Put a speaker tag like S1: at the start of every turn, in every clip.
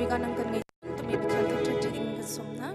S1: bik ah nan kan ngei tumi Pathian thangṭhat ṭi ding kan sawm hna.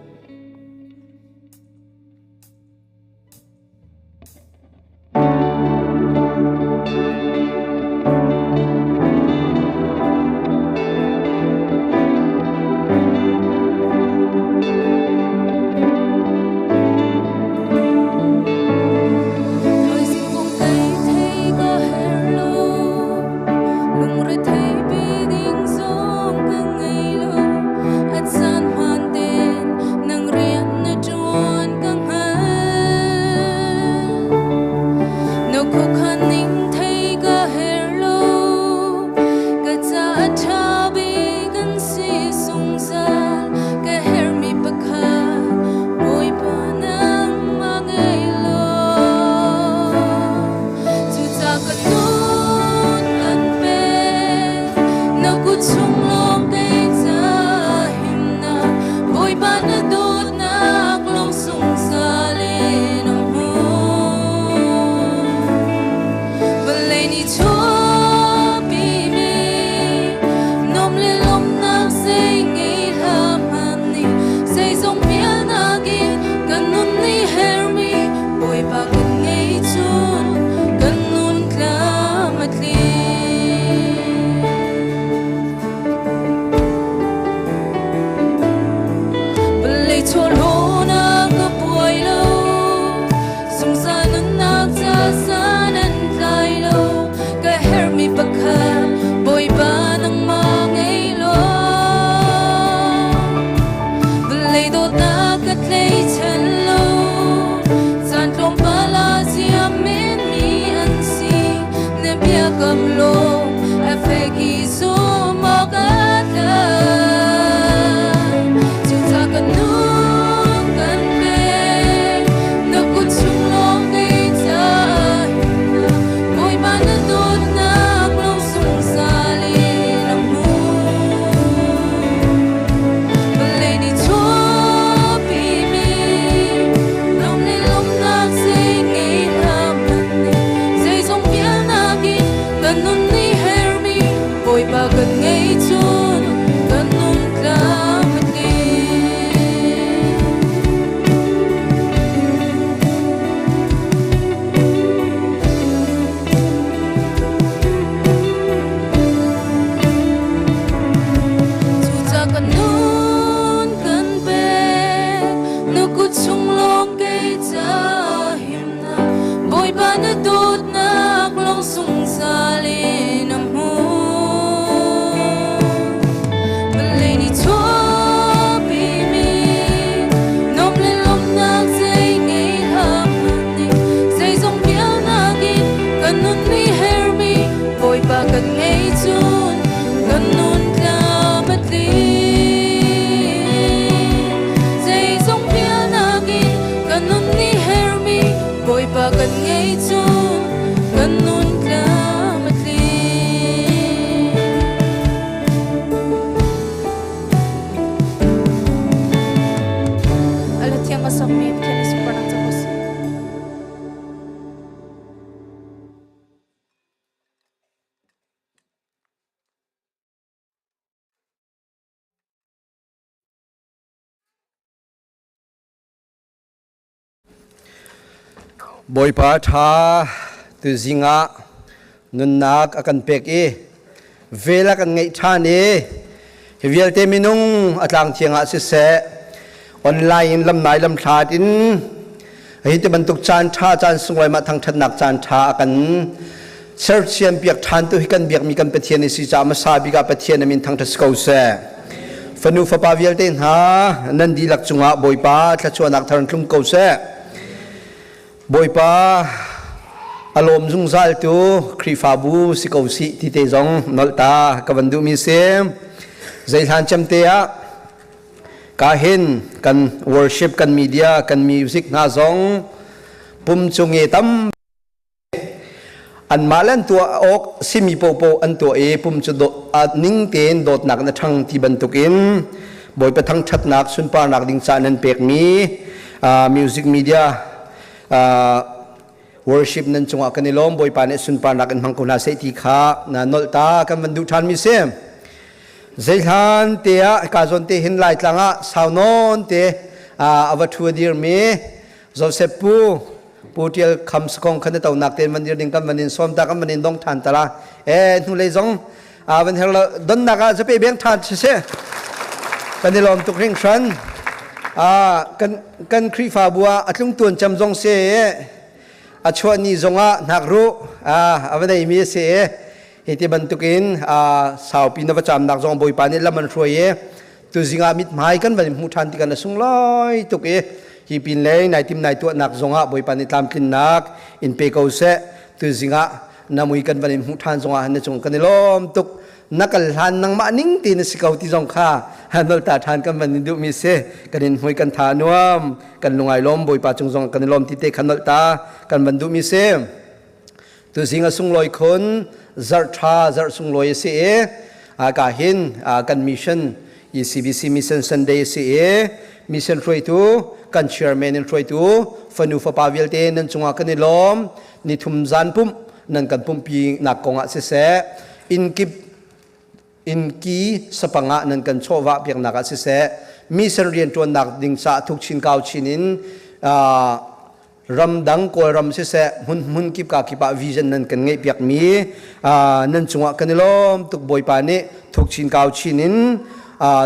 S2: Bawipa ṭha tuzing ah nunnak a kan pek i vel a kan ngeih ṭhan i hi vialte minung a tlang thiang ah siseh online in lamnai lamthlat in hi ti bantuk caan ṭha caan sunglawi mah thangṭhatnak caan ṭha a kan sersiam piak ṭhan tu hi kan biakmi kan Pathian i si caah hmasa bik ah Pathian a min thangṭhat si ko seh. Fanu fapa vialte hna nan dihlak cungah Bawipa thluachuahnak thar in tlung ko seh. Bawipa a lawm zungzal tu Khrihfabu si ko sih ti te zong nolh ta ka van duhmi si. Zeihlan cem te ah ka hin kan worship kan media kan music hna zong pum cung i tam anmah le an tuah awk simi popo an tuah i pum cu ning tein dawtnak na ṭhang ti bantukin Bawipa thangṭhatnak sunparnak ding ca nan pekmi music media worship nan cungah kan i lawm. Bawipa nih sunparnak in hmang ko hna seh ti kha na nolh ta kan van duh ṭhan mi si. Zeihlan te ah ka zawn te hin Laitlang ah sau nawn te a va ṭhu a dirmi Joseph Pu Pu Ṭial Kham Sakong khan to nak ten van dir ding kan van in sawm ta kan van in dong ṭhan ta la. E hnulei zong van her lo donnak ah zape beng ṭhan siseh. Kan i lawm tuk hringhran. Kan kan Khrihfabu ah a tlung tuan cem zong si a chuah ni zongah hnakruh a va neimi a si i hi ti bantukin saupi na va camnak zong Bawipa nih lam an hruai i tuzing ah mithmai kan van hmuh ṭhan tikah na sunglawi tuk i hi pin lei nai tim nai tuahnak zongah Bawipa nih tlamtlinnak in pe ko seh. Tuzing ah na mui kan van in hmuh ṭhan zongah na cung kan i lawm tuk. Na kal hlan nangmah ning ti na si ko ti zong kha nol ta ṭhan kan van in duhmi si. Kan in hmui kan tha nuam kan lungai lawm Bawipa cung zong kan i lawm ti te kha nolh ta kan van duhmi si. Tuzing a sunglawi khun zarh ṭha zarh sunglawi a si i ka hin kan mission ECBC Mission Sunday a si i mission hruaitu kan chairman in hruaitu fanu fapa vialte nan cungah kan i lawm. Nithum zan pumh nan kan pumhpi nak kongah siseh, innkip innki sapang ah nan kan chawhvah piaknak ah siseh, mission rianṭuannak ding caah thuk chin kau chin in ramdang Kawlram siseh hmun hmun kip ka kip ah vision nan kan ngeih piakmi nan cungah kan i lawm tuk. Bawipa nih thuk chin kau chin in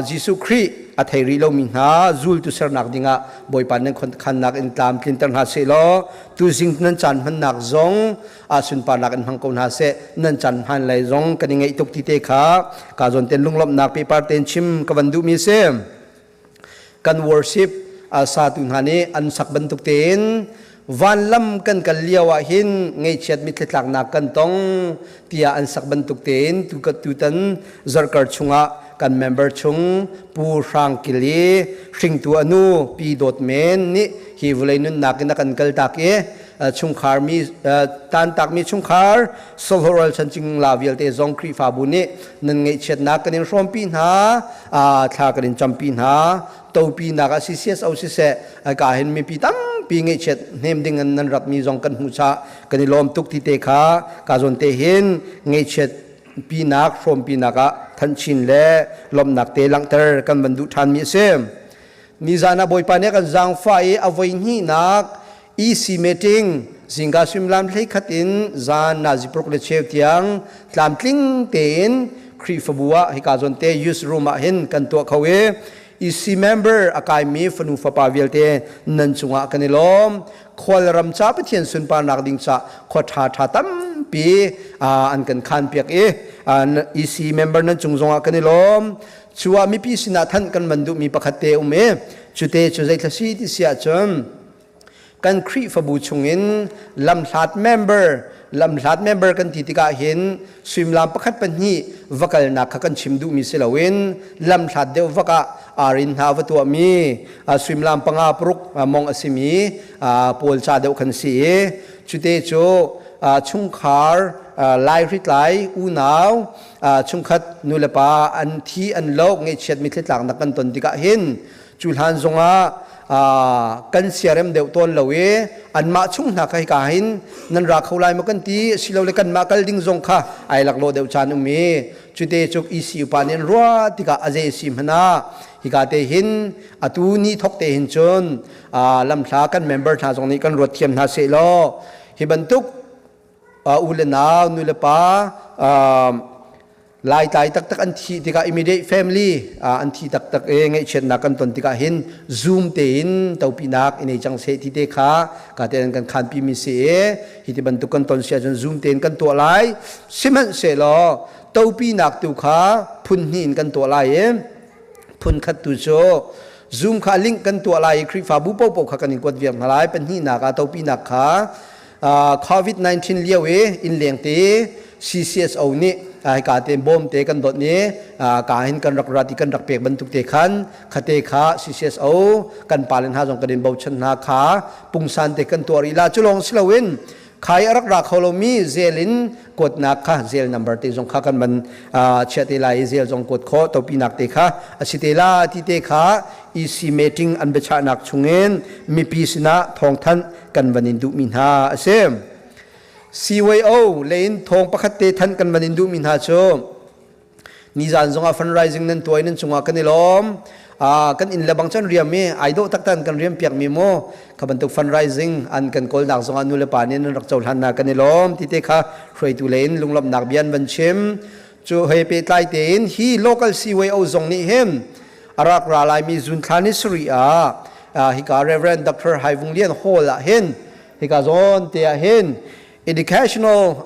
S2: Jesuh Khrih a thei rih lomi hna zultu sernak dingah Bawipa nan khannak in tlam tlinter hna seh law tuzing nan caan hmannak zong a sunparnak in hmang ko hna seh. Nan caan hman lai zong kan i ngaih tuk ti te kha ka zawn ten lunglawmhnak pehpar ten chim ka van duhmi si. Kan worship satu hna nih an sak bantuk tein vanlam kan kal lio ah hin ngaihchiat mitthli tlaknak kan tong tiah an sak bantuk tein tutan zarhkar chungah kan member chung Pu Hrang Kili hringtu anu Pi Dawt Men nih hi vawlei nunnak in a kan kaltak i chungkhar mi tantakmi chungkhar Solhoral chancing la vialte zong Khrihfabu nih nan ngaihchiatnak kan in hrawmpi hna, thla kan in campi hna. Topi nak ah CCSO siseh ka hin mipi tampi ngaihchiat hnem ding in nan ratmi zong kan hmu cha kan i lawm tuk ti te kha ka zawn te hin ngaihchiat pinak hrawmpinak ah thanchin le lawmhnak te langhter kan van duh ṭhan mi a si. Nizan ah Bawipa nih a kan zaangfah i a voi hnihnak EC meeting zingka suimilam 11 in zan nazi paruk le cheu tiang tlamtling tein Khrihfabu ah hika zawn te youth room ah hin kan tuah kho i EC member a kaimi fanu fapa vialte nan cungah kan i lawm. Khualram ca Pathian sunparnak ding ca khua ṭha ṭha tampi an kan khan piak i EC member nan cung zongah kan i lawm. Cu ah mipi sinah thanh kan van duhmi pakhat te um i cute cu zeithla si ti si ahcun kan Khrihfabu chungin lamhlat member, lamhlat member kan ti tikah hin suimilam pakhat pahnih va kalnak kha kan chim duhmi si loin lamhlat deuh vak ah arin hna va tuahmi suimilam panga paruk mong a simi pawl ca deuh kan si i cute cu chungkhar laihritlai unau chungkhat nulepa an thi an lo ngaihchiat mitthli tlaknak kan ton tikah hin cu hlan zongah kan siarem deuh tawn lo i anmah chung hna kha hika hin nan ra kho lai maw kan ti silole kanmah kal ding zong kha ai laklawh deuh caan um i cute cuk EC upa nih an ruah tikah a zei si hmanh ah hika te hin atu ni thok te hin cun lamhla kan member hna zong nih kan ruat thiam hna seh law hi bantuk u le nau nu le pa Laitlai taktak an thih tikah immediate family an thi taktak i ngaihchiatnak kan ton tikah hin Zoom tein topinak i nei cang seh ti te kha ka te kan khanpi mi si i hi ti bantuk kan ton si ahcun Zoom tein kan tuah lai. Sihmanhsehlaw topinak tu kha phun hnih in kan tuah lai i phun khat tu cu Zoom kha link kan tuah lai i Khrihfabu paohpaoh kha kan in kuat viar hna lai. Pahnihnak ah topinak kha COVID-19 lio i innleng te CCSO nih hika te bawm te kan dawt ni ka hin kan rak rat i kan rak pek bantuk te khan khate kha CCSO kan palen hna zong kan in bochan hna kha pungsan te kan tuah rih la. Cu lawng si loin khai a rak ra kho lomi zel in kuatnak kha zel number te zong kha kan van chiah te lai i zel zong kuat khawh topinak te kha a si te la ti te kha EC meeting an biachahnak chungin mipi sinah thawngthanh kan van in duhmi hna a si. CYO lein thawng pakhat te thanh kan van in duhmi hna cu. Nizan zongah fundraising nan tuai nan cungah kan i lawm. Kan inn le bang cun riam i ai dawh taktan kan riam piak mi mu kha bantuk fundraising an kan kawlnak zongah nu le pa nih nan rak cohlan na kan i lawm ti te kha hruaitu lei in lunglawmhnak bia an van chim. Cu he pehtlai tein hi local CYO zong nih hin arak ra laimi zunthla ni sarih ah hika Reverend Dr. Hai Vung Lian Hall ah hin hika zawn te ah hin educational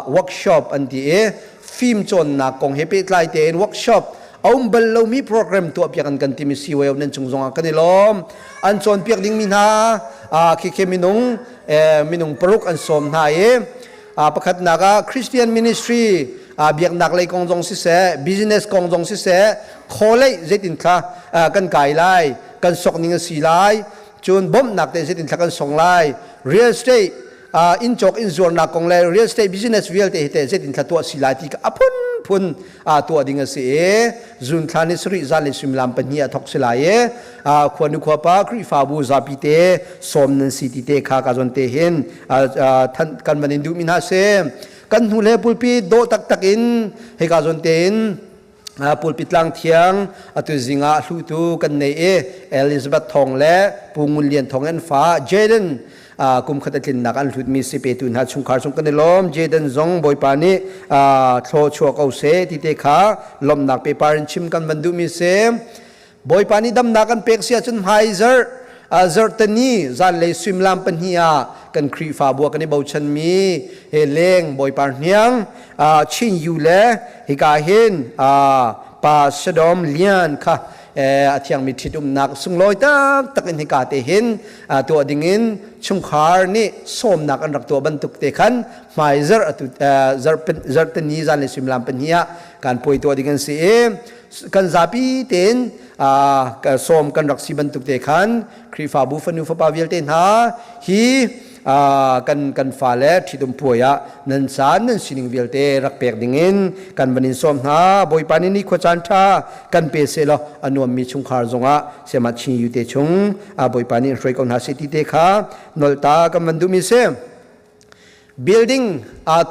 S2: workshop an ti i fim cawnnak kong he pehtlai tein workshop a um bal lomi program tuahpiak an kan timi CYO nan cung zongah kan i lawm. An cawnpiak dingmi hna khikhe minung minung paruk an sawm hna i pakhatnak ah Christian ministry biaknak lei kong zong siseh, business kong zong siseh, kholei zeitin thla kan kai lai, kan sok ning a si lai, cun bawmhnak te zeitin thla kan song lai, real estate inn cawk inn zuarnak kong le real estate business vialte hi te zeitin thla tuah si lai ti a phunphun tuah ding a si i zun thla ni sarih zan le suimilam pahnih a thok si lai i khuanu khuapa Khrihfabu zapi te sawm nan si ti te kha ka zon te hin kan van in duhmi hna si. Kan hnu le pulpi dawh taktak in hika zon te in pulpit tlang thiang atu zingah hlutu kan nei i Elizabeth Thong le Pu Ngun Lian Thong an fa Jaden kum khat a tlinnak an hlutmi si petu hna chungkhar chung kan i lawm. Jaden zong Bawipa nih thlaw chuah ko seh ti te kha lawmhnak pepar in chim kan van duhmi si. Bawipa nih damnak kan pek si ahcun hmai zarh zarhteni zanlei suimilam pahnih ah kan Khrihfabu ah kan i bochanmi he leng Bawipa hniang Chin Yu le hika hin Pa Sodom Lian kha a thiangmi ṭhitumnak sunglawi taktak in hika te hin tuah dingin chungkhar nih sawmnak an rak tuah bantuk te khan hmai zarh atu zarhteni zanlei suimilam pahnih ah kan puai tuah ding an si i kan zapi tein sawm kan rak si bantuk te khan Khrihfabu fanu fapa vialte hna hi kan kan fale ṭhitum puai ah nan caan nan sining vialte rak pek dingin kan van in sawm hna. Bawipa nih ni khua caan ṭha kan pe seh law a nuammi chungkhar zongah siamah chin yu te chung Bawipa nih hruai ko hna seh ti te kha nolta kan van duhmi si. Building aa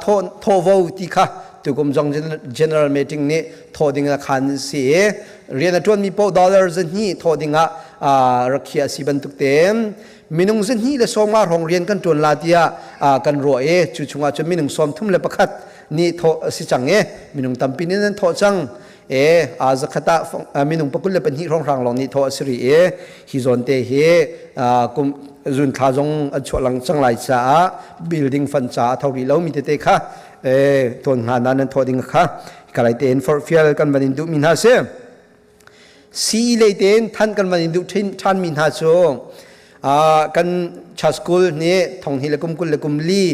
S2: thawhvo ti kha tukum zong general meeting nih thawh ding a khan si i rian a ṭuanmi paoh dollar zahnih thawh ding ah rak khiah a si bantuk tein minung zahnih le sawmnga hrawng rian kan ṭuan la tiah kan ruah i cu chungah cun minung 31 nih thawh a si cang i minung tampi nih nan thawh cang e a zakhat ah minung 22 hrawnghrang lawng nih thawh a si rih i hi zawn te hi kum zun thla zong an chuah lang cang lai caah building fund ca a tho rih lo mi tete kha e ton hna na nan thawh ding kha kalai tein forhfial kan van in duh mi hna si. CE lei tein than kan van in duh than mi hna cu kan cha school nih thong hi le kum kul le kum li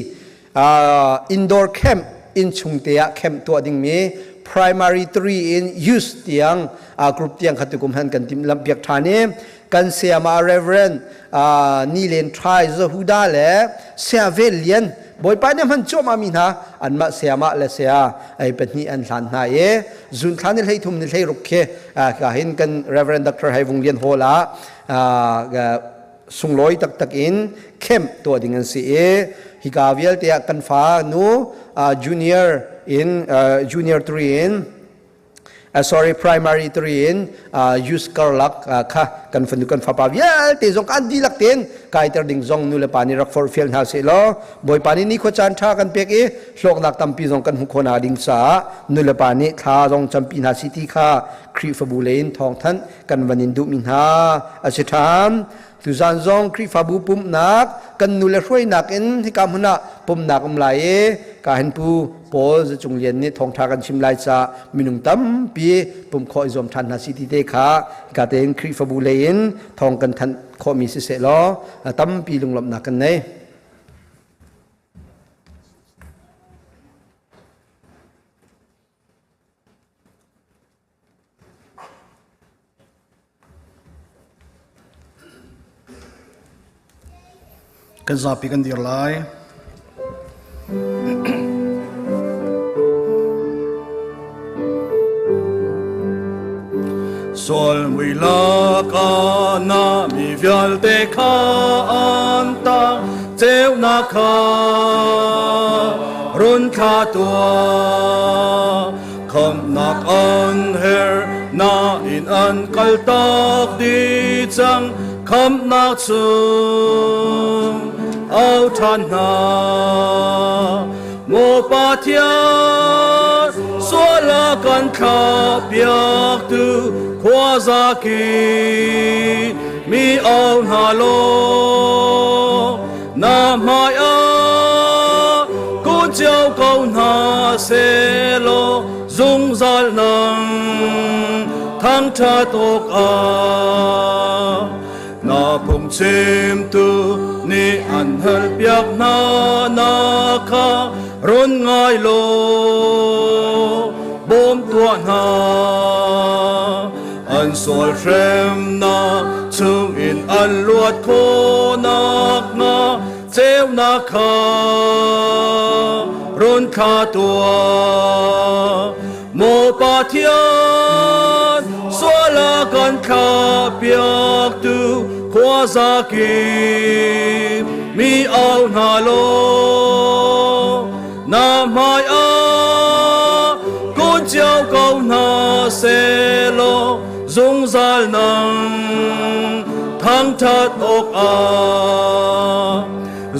S2: indoor camp inn chung te ah camp tuah dingmi primary 3 in youth tiang group tiang khat tukum han kan tim lam piak than i kan sayama Reverend Ni Len Thai Zahuda le Saya Vel Lian Bawipa nih hman cuahmah mi hna anmah sayama le saya ai pahnih an hlan hna i zun thla ni hlei thum ni hlei ruk khi ka hin kan Reverend Dr. Hai Vung Lian Hall ah sunglawi taktak in camp tuah ding an si i hika vialte ah kan fa nu junior in junior 3 in sorry, primary 3 in youth karlak kha kan fanu kan fapa vialte zong kan dihlak tein kaiter ding zong nu le pa nih rak forhfial hna seh law Bawipa nih ni khua caan ṭha kan pek i hlawknak tampi zong kan hmuh khawh na ding caah nu le pa nih thla zong campi hna si ti kha Khrihfabu lei in thawngthanh kan van in duhmi hna a si ṭhan. Tuzan zong Khrihfabu pumhnak kan nu le hruainak in hika hmun ah pumhnak um lai i ka hin pu Paul Zacung Lian nih thawngṭha kan chim lai caah minung tampi pumh khawh i zuam ṭhan hna si ti te kha hika tein Khrihfabu lei in thawng kan thanh khawhmi siseh law tampi lunglawmhnak kan nei.
S3: Kan zapi kan dir lai. Sual mui laka na mi vialte kha an tang ceunak kha run thla tuah. Khamnak an her nain an kaltak dih cang. Khamnak chung au ṭhan hna. Maw Pathian, sual a kan thlah piaktu khuaza ki mi au hna law na hmai ah kun cio ko hna sehlaw zungzal nang thangṭhat awkah na phungchimtu nih an halpiak hna nak kha run ngai law bawm tuah hna. An sual hremnak chungin an luat khawh nakhnga ceunak kha run thla tuah. Maw Pathian, sual a kan thlah piaktu khuaza kip mi au hna law na hmai ah kun cio ko hna sehlaw zungzal nang thangṭhat awkah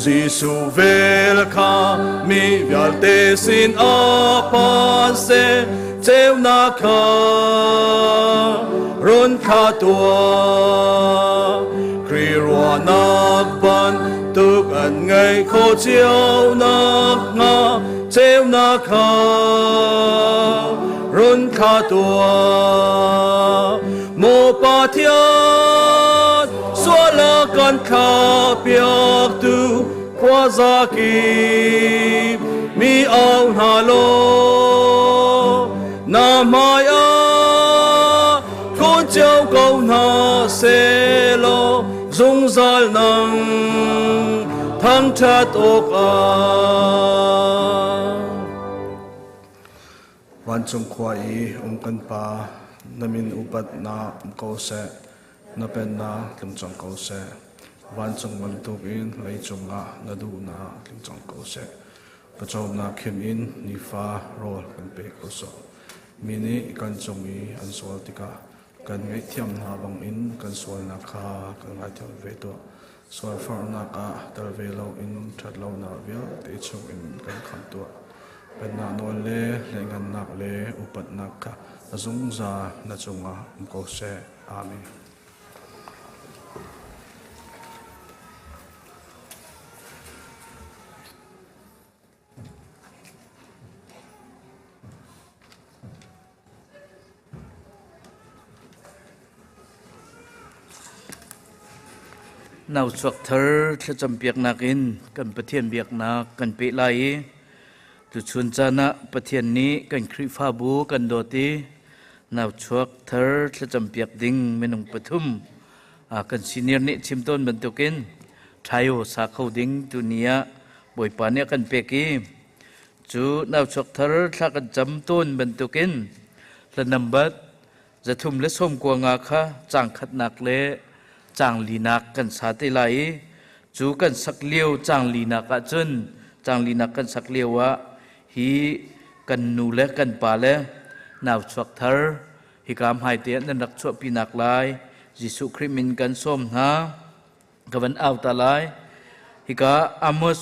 S3: Jesuh vel kha mi vialte sin ah phan seh, ceunak kha run thlah tuah. Khrih ruahnak bantuk an ngeih khawh cio nakhnga ceunak kha run thlah tuah. Maw Pathian, sual a kan thlah piaktu khuaza kip mi au hna law na hmai ah kun cio ko hna sehlaw zungzal nang thangṭhat awkah. Vancung khua i um kan Pa, na min upatnak um ko seh, na pennak tlung cang ko seh. Vancung bantukin leicung ah na duhnak tling cang ko seh. Pawcawmnak khim in nifa rawl kan pe ko sawh. Mi nih kan cung i an sual tikah kan ngaihthiam hna bangin kan sualnak kha kan ngaithiam ve tuah. Sualforhnak ah tel ve loin ṭhatlonak vialte chungin kan khamh tuah. Pennak nawl le hleingannak le upatnak kha a zungzal na cungah um ko seh. Amen.
S4: Nauchuak thar thlacam piaknak in kan Pathian biaknak kan peh lai i tuchun caan ah Pathian nih kan Khrihfabu kan dawt i nauchuak thar thlacam piak ding minung pathum kan senior nih chim tawn bantukin ṭhaio sa kho ding tuni ah Bawipa nih a kan pek i cu nauchuak thar thla kan cam tawn bantukin hla nambat 395 kha caang khatnak le caang linak kan sa te lai i cu kan sak lio caang linak ahcun caang linak kan sak lio ah hi kan nu le kan pa le nauchuak thar hika hmaite ah nan rak chuahpinak lai Jesuh Khrih min kan sawm hna. Ka van au ta lai. Hika Amos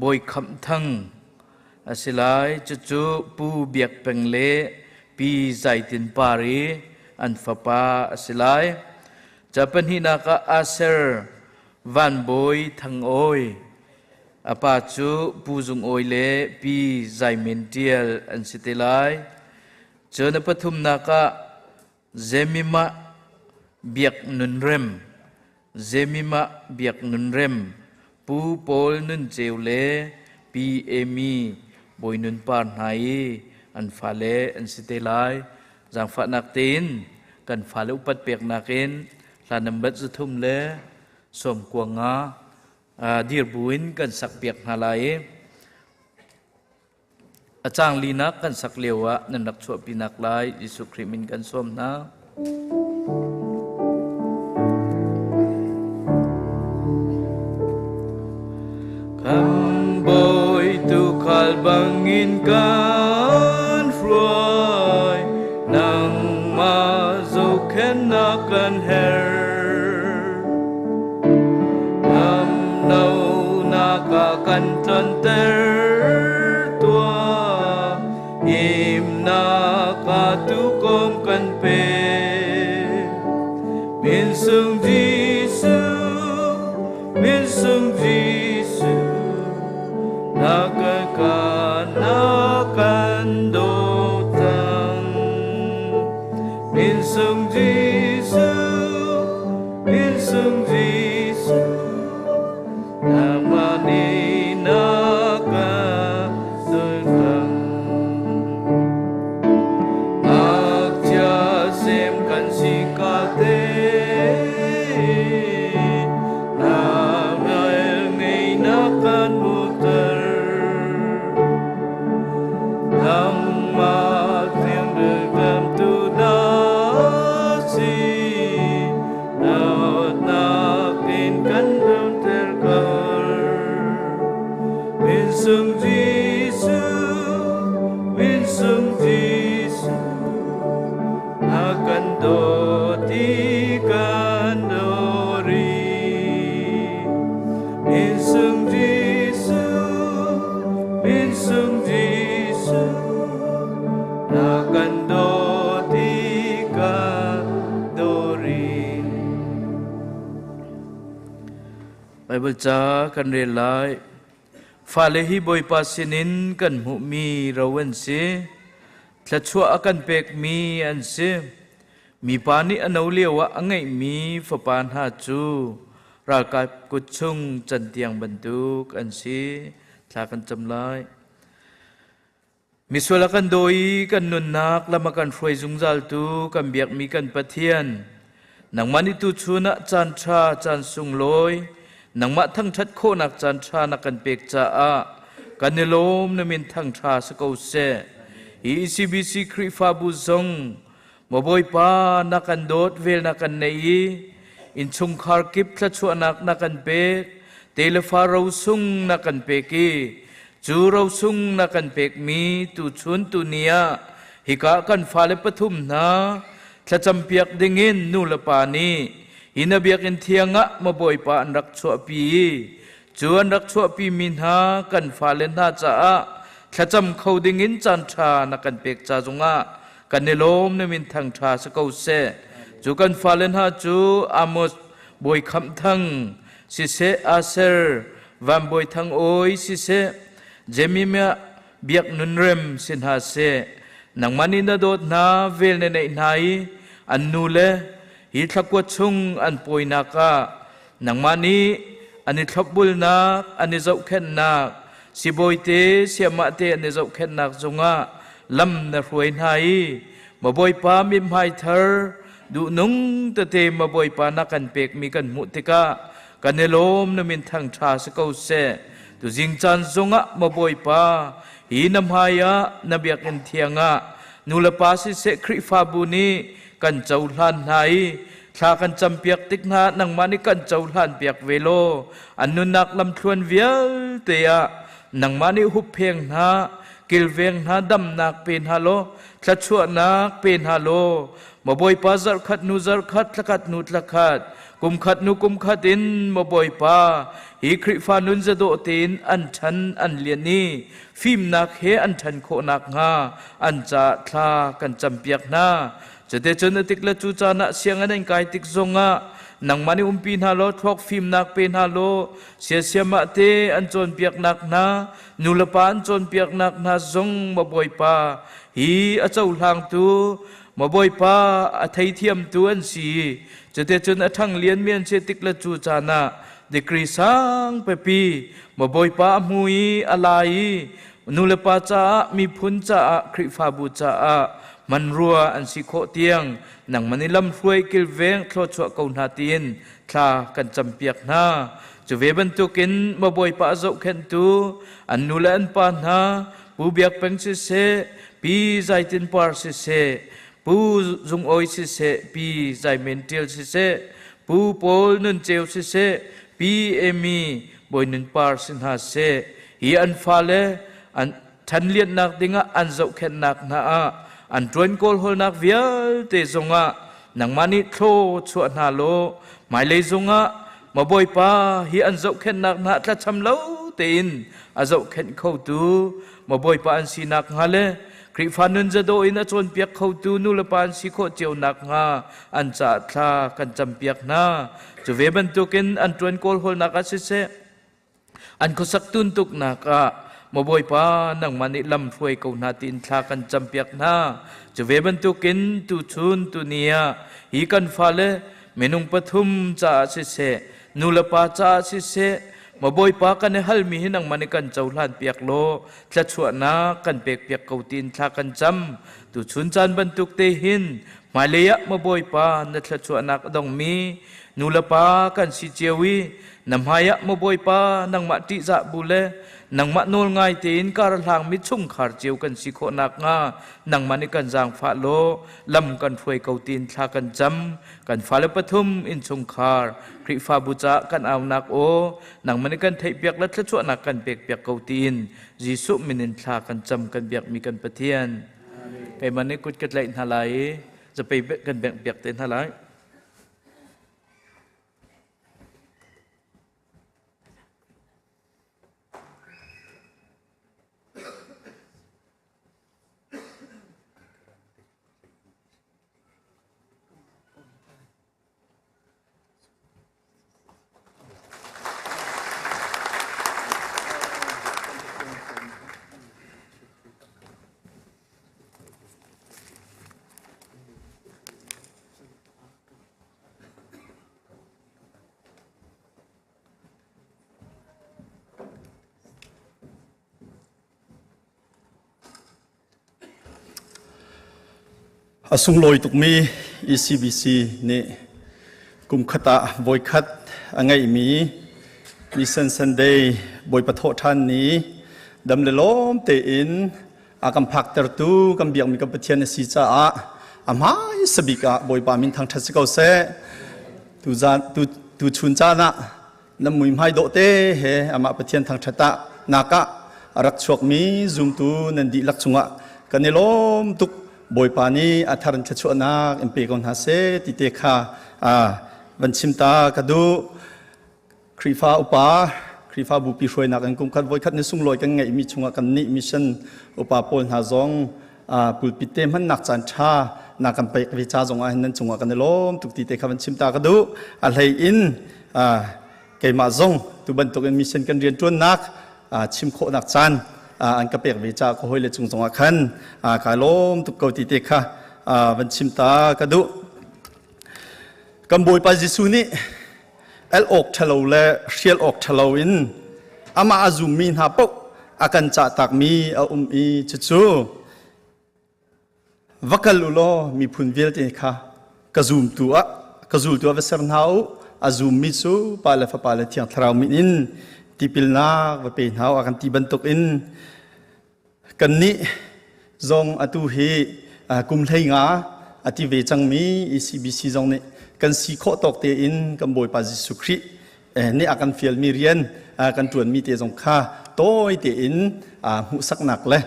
S4: Bawi Khamh Thang a si lai. Cucu Pu Biak Peng le Pi Zai Tin Par i an fapa a si lai. Ca pahnihnak ah Aser Van Bawi Thang Awi a pa cu Pu Zung Awi le Pi Zai Men Ṭial an si te lai. Cun a pathumnak ah Zemimah Biak Nun Rem, Zemimah Biak Nun Rem, Pu Paul Nun Ceu le Pi Amy Bawi Nun Par hna i an fale an si te lai. Zaangfahnak tein kan fale upat peknak in hla nambat 395 dir buin kan sakpiak hna lai i A caang linak kan sak lio ah nan rak chuahpinak lai Jesuh Khrih min kan sawm hna. Kan bawi tuukhal bangin kan hruai. kan her. Lam no nak a kan tlonter tuah, himnak a tukom kan pe. Min sung Jesuh, min sung Jesuh, na kan ka na kan dawt cang. Min sung Jesuh, min sung Jesuh, nangmah nih na kan dawt cang. Ngakchia sem kan si ka te, na nail ngei na kan muter. Nangmah tiang tu na si, dawtnak in kan damter kar. Min sung Jesuh, min sung Jesuh, na kan dawt i kan dawri. Min sung Jesuh, min sung Jesuh, na kan dawt i kan dawri. Bible ca kan rel lai. Fale hi Bawipa sinin kan hmuhmi ro an si. Thluachuah a kan pekmi an si. Mipa nih a no lio ah a ngeihmi fapa hna cu ralkap kut chung cantiang bantuk an si. Thla kan cam lai. Misual a kan daw i kan nunnak lam a kan hruai zungzaltu kan biakmi kan Pathian, nangmah nih tuchun ah caan ṭha, caan sunglawi, nangmah thangṭhat khawhnak caan ṭha na kan pek caah kan i lawm na min thangṭha si ko seh. Hi ECBC Khrihfabu zong Maw Bawipa na kan dawt vel na kan nei i innchungkhar kip thluachuahnak na kan pek telefa rosung na kan pek i cu rosung na kan pekmi tuchun tuni ah hika kan fale pathum hna thlacampiak dingin nu le pa nih hi na biakinn thiang ah maw Bawipa an rak chuahpi i cu an rak chuahpi mi hna kan fale hna caah thlacam kho dingin caan ṭha na kan pek ca zongah kan i lawm na min thang ṭha si ko seh. Cu kan fale hna cu Amos Bawi Khamh Thang siseh, Aser Van Bawi Thang Awi siseh, Jemimah Biak Nun Rem si hna seh. Nangmah nih na dawt hna, vel na neih hna i an nu le hi thlakua chung an pawinak ah nangmah nih an i thlopbulnak, an i zohkhenhnak, sibawi te, siamah te an i zohkhenhnak zungah lam na hruai hna i ma Bawipa mithmai thar duhnung tete ma Bawipa na kan pekmi kan hmuh tikah kan i lawm na min thang ṭha si ko seh. Tuzing caan zongah ma Bawipa hi na hmai ah na biakinn thiang ah nu le pa siseh Khrihfabu nih kan cohlan hna i thla kan campiak tik hna nangmah nih kan cohlan piak ve law an nunnak lamthluan vialte ah nangmah nih huppheng hna kilveng hna damnak pe hna law thluachuahnak pe hna law maw Bawipa zarhkhat hnu zarhkhat thlakhat hnu thlakhat kumkhat hnu kumkhat in maw Bawipa hi Khrihfa nun zadawh tein an ṭhan an lian i fimnak he an ṭhan khawh nakhnga an caah thla kan campiak hna. Cuticun a tik le cu caan ah sianginn an kai tik zongah nangmah nih umpi hna law thluak fimnak pe hna law siasiamah te an cawnpiaknak hna nulepa an cawnpiaknak hna zong maw Bawipa hi a cohlangtu maw Bawipa a theithiamtu an si. Cuticun a ṭhang lianmi an si tik le cu caan ah degree sang pipi maw Bawipa a hmu i a la i nulepa caah miphun caah Khrihfabu caah manrua an si khawh tiang nangmah nih lamhruai kilveng thluachuah ko hna tiin thla kan campiak hna. Cu ve bantukin maw Bawipa a zohkhenhtu an nu le an pa hna Pu Biak Peng siseh, Pi Zai Tin Par siseh, Pu Zung Awi siseh, Pi Zai Men Ṭial siseh, Pu Paul Nun Ceu siseh, Pi Amy Bawi Nun Par si hna seh, hi an fale an ṭhanlianhnak dingah an zohkhenhnak hna ah an ṭuan kawlhawlnak vialte zongah. Nangmah nih thlaw chuah hna law hmailei zungah ma Bawipa hi an zohkhenhnak hna tlacham lo tein a zohkhenh khotu ma Bawipa an sinak hnga le Khrihfa nun zadawh in a cawnpiak khotu nulepa an si khawh cio nakhnga an caah thla kan campiak hna. Cu ve bantukin an ṭuan kawlhawlnak ah siseh, an khuasak tuntuknak ah maw Bawipa nangmah nih lam hruai ko hna tiin thla kan campiak hna. Cu ve bantukin tuchun tuni ah hi kan fale minung pathum caah siseh, nulepa caah siseh, maw Bawipa kan i halmi hi nangmah nih kan cohlan piak law thluachuahnak kan pekpiak ko tiin thla kan cam. Tuchun caan bantuk te hin hmailei ah maw Bawipa na thluachuahnak a dongmi nulepa kan si cio i na hmaiah maw Bawipa nangmah ṭihzah bu le nangmah nawl ngai tein kar hlangmi chungkhar cio kan si khawh nakhnga nangmah nih kan zaangfah law lam kan hruai ko tiin thla kan cam. Kan fale pathum innchungkhar Khrihfabu caah kan aunak aw nangmah nih kan theihpiak le thluachuahnak kan pekpiak ko tiin Jesuh min in thla kan cam kan biakmi kan Pathian. Keimah nih kut ka tlaih hna lai i zapei kan benghpiak te hna lai.
S5: A sunglawi tukmi ECBC nih kumkhat ah voikhat a ngeihmi Mission Sunday Bawipa thawhṭhan ni dam le lawm tein a kan phaktertu kan biakmi kan Pathian a si caah a hmaisa bik ah Bawipa min thangṭhat si ko seh. Tu zan tu tu chun caan ah nan muihmai dawh te he amah Pathian thangṭhat ah nak ah a rak chuakmi zumtu nan dihlak cungah kan i lawm tuk. Bawipa nih a thar in thluachuahnak in pe ko hna seh ti te kha van chim ta ka duh. Khrihfa upa Khrihfa bupi hruainak in kumkhat voikhat ni sunglawi kan ngeihmi chungah kan nih mission upa pawl hna zong pulpit te hmannak caan ṭha na kan pek ve ca zong ah hin nan cungah kan i lawm tuk ti te kha van chim ta ka duh. A hlei in keimah zong tu bantukin mission kan rianṭuannak chim khawhnak caan an ka pek ve ca ka hawile cung zongah khan kai lawm tuk ko ti te kha van chim ta ka duh. Kan Bawipa Jesuh nih el awk ṭhalo le hrial awk ṭhalo in amah a zummi hna paoh a kan cahtakmi a um i cucu va kal u law miphun vialte kha ka zumtu ah ka zultu ah va ser hna u, a zummi cu Pa le Fapa le Thiang Thlarau min in tipilnak va pe hna u a kan ti bantuk in kannih zong atu hi kum 15 a ti ve cangmi ECBC zong nih kan si khawh tawk tein kan Bawipa Jesuh Khrih nih a kan fialmi rian kan ṭuanmi te zong kha tawi tein hmuhsaknak le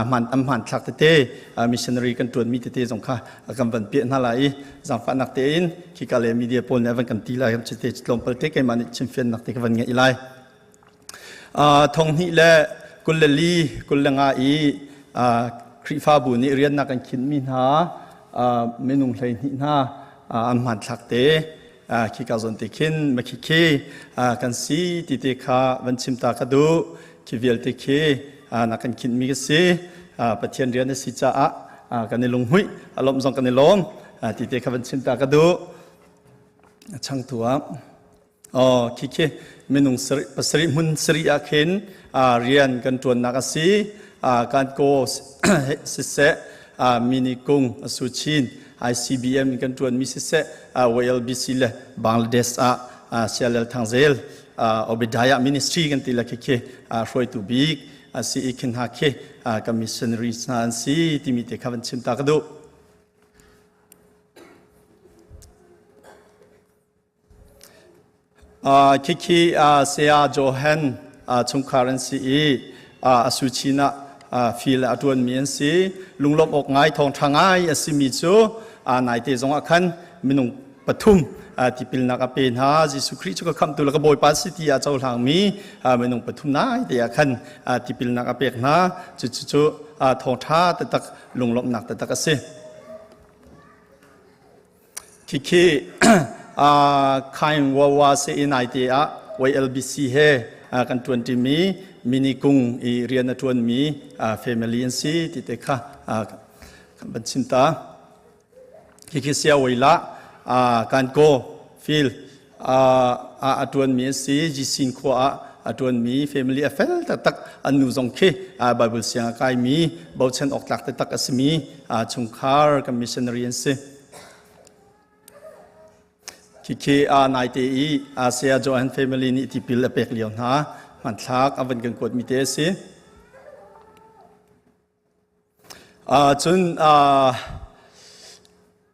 S5: hman am hmanthlak tete missionary kan ṭuanmi tete zong kha kan van piah hna lai i zaangfahnak tein khika le media pawl nih a van kan ti lai kan te tlawmpal te keimah nih chimfiannak te ka van ngeih lai. Thong hnih le 24 25 i Khrihfabu nih riannak kan khinhmi hna minung 12 hna an hmanthlak te khika zawn te khin makhikhi kan si ti te kha van chim ta ka duh. Khi vialte khi na kan khinhmi ka si. Pathian rian a si caah kan i lunghmuih, a lawmh zong kan i lawm ti te kha van chim ta ka duh. Changtu ah Oh, khikhi minung pasarih hmun sarih ah khin rian kan ṭuannak a si. Kan ko siseh, mini kung asuchin ICBM in kan ṭuanmi siseh, YLBC le Bangladesh ah Sialel Thangzel Obadiah Ministry kan ti le khikhi hruaitu bik a si i khin hna khi kan missionaries hna an si timi te kha van chim ta ka duh. Khikhi Saya Johan chungkhar an si i a suchin ah fil a ṭuanmi an si. Lunglawmh awk ngai, thawngṭha ngai a simi cu naite zongah khan minung pathum tipilnak a pe hna. Jesuh Khrih cu ka khamhtu le ka Bawipa si ti a cohlangmi minung pathum nai te ah khan tipilnak a pek hna. Cucu cu thawngṭha taktak, lunglawmhnak taktak a si. Khikhi Khaing Wawa se i naite ah YLBC he kan ṭuanṭimi mini kung i rian a ṭuanmi family an si ti te kha kan van chim ta. Khikhi sia la kan ko fil a ṭuanmi an si. Jisin khua ah a ṭuanmi family a fel taktak, an nu zong khi Bible siang a kaimi, bochan awk tlak taktak a simi chungkhar kan missionary an si. Khikhi naite i Saya Johan family nih tipil a pek lio hna hmanthlak a van kan kuatmi te a si. Cun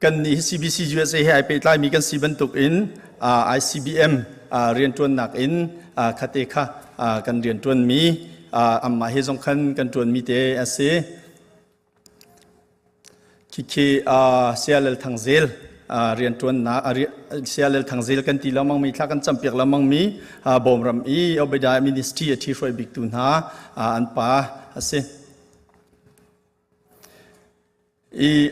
S5: kan nih CBC USA he ai pehtlaimi kan si bantuk in ICBM rianṭuannak in khate kha kan rianṭuanmi, amah he zong khan kan ṭuanmi te a si. Khikhi Saya Lal Thang Zel rianṭuannak, Saya Lal Thang Zel kan ti lengmang mi, thla kan campiak lengmang mi, Bawmram i Obadiah Ministry a ṭhihruai biktu hna an pa a si. I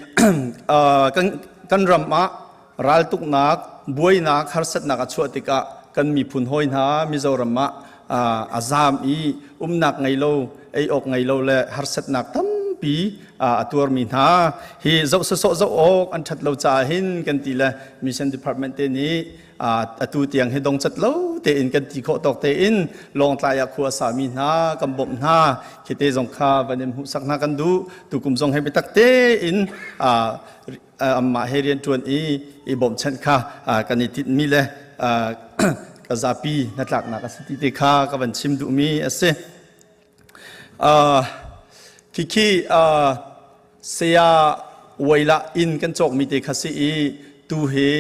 S5: kan ram ah raltuknak, buainak, harsatnak a chuah tikah kan miphun hawi hna Mizoram ah a zaam i umnak ngei lo, ei awk ngei lo le harsatnak tampi a tuarmi hna hi zoh sawsawh zoh awk an ṭhat lo caah hin kan ti le mission department te nih atu tiang hi dongcat lo tein kan ti khawh tawk tein Lawngtlai ah khua sami hna kan bawmh hna. Khite zong kha van in hmuhsak hna kan duh. Tukum zong he biatak tein amah he rian ṭuan i i bawmhchanh kha kan i tinhmi le ka zapi hnatlaknak a si ti te kha ka van chim duhmi a si. Khikhi saya Waila inn kan cawkmi te kha si i tu hi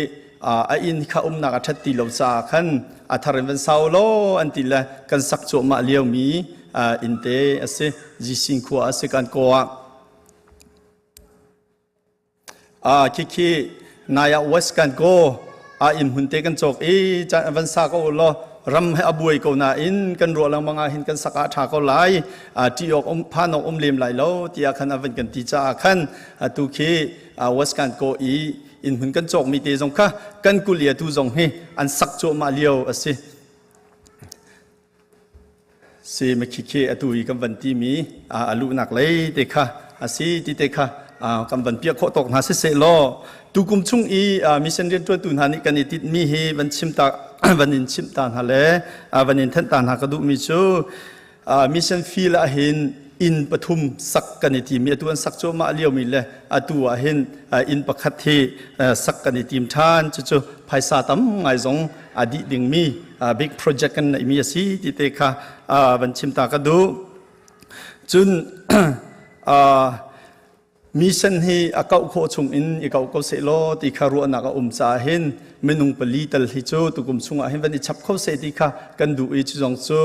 S5: a inn kha umnak a ṭhat ti lo caah khan a thar in van sau law an ti le kan sak cuahmah liomi inn te a si. Jising khua a si, kan kaw ah. Khikhi nai ah West kan ko a inn hmun te kan cawk i van sa ko law, ram he a buai ko nain kan ruah lengmang ah hin kan sak ah ṭha ko lai, ṭih awk um phan awk um lem lai lo tiah khan a van kan ti caah khan atu khi West kan ko i inn hmun kan cawk mi te zong kha kan kulia tu zong hi an sak cuahmah lio a si. Si makhikhi atu i kan van timi a luhnak lei te kha a si ti te kha kan van piah khawh tawk hna siseh law, tukum chung i mission rianṭuantu hna nih kan i tinhmi hi van chim ta, van in chimh ta hna le van in thanh ta hna ka duhmi cu, mission field ah hin inn pathum sak kan i tim i atu an sak cuahmah liomi le atu ah hin inn pakhat hi sak kan i tim ṭhan. Cucu phaisa tam ngai zong a dih dingmi big project kan neihmi a si ti te kha van chim ta ka duh. Cun mission hi a kauh khawh chung in i kauh ko seh law ti kha ruahnak a um caah hin minung pali tal hi cu tukum chungah hin van i chap kho seh ti kha kan duh i cu zong cu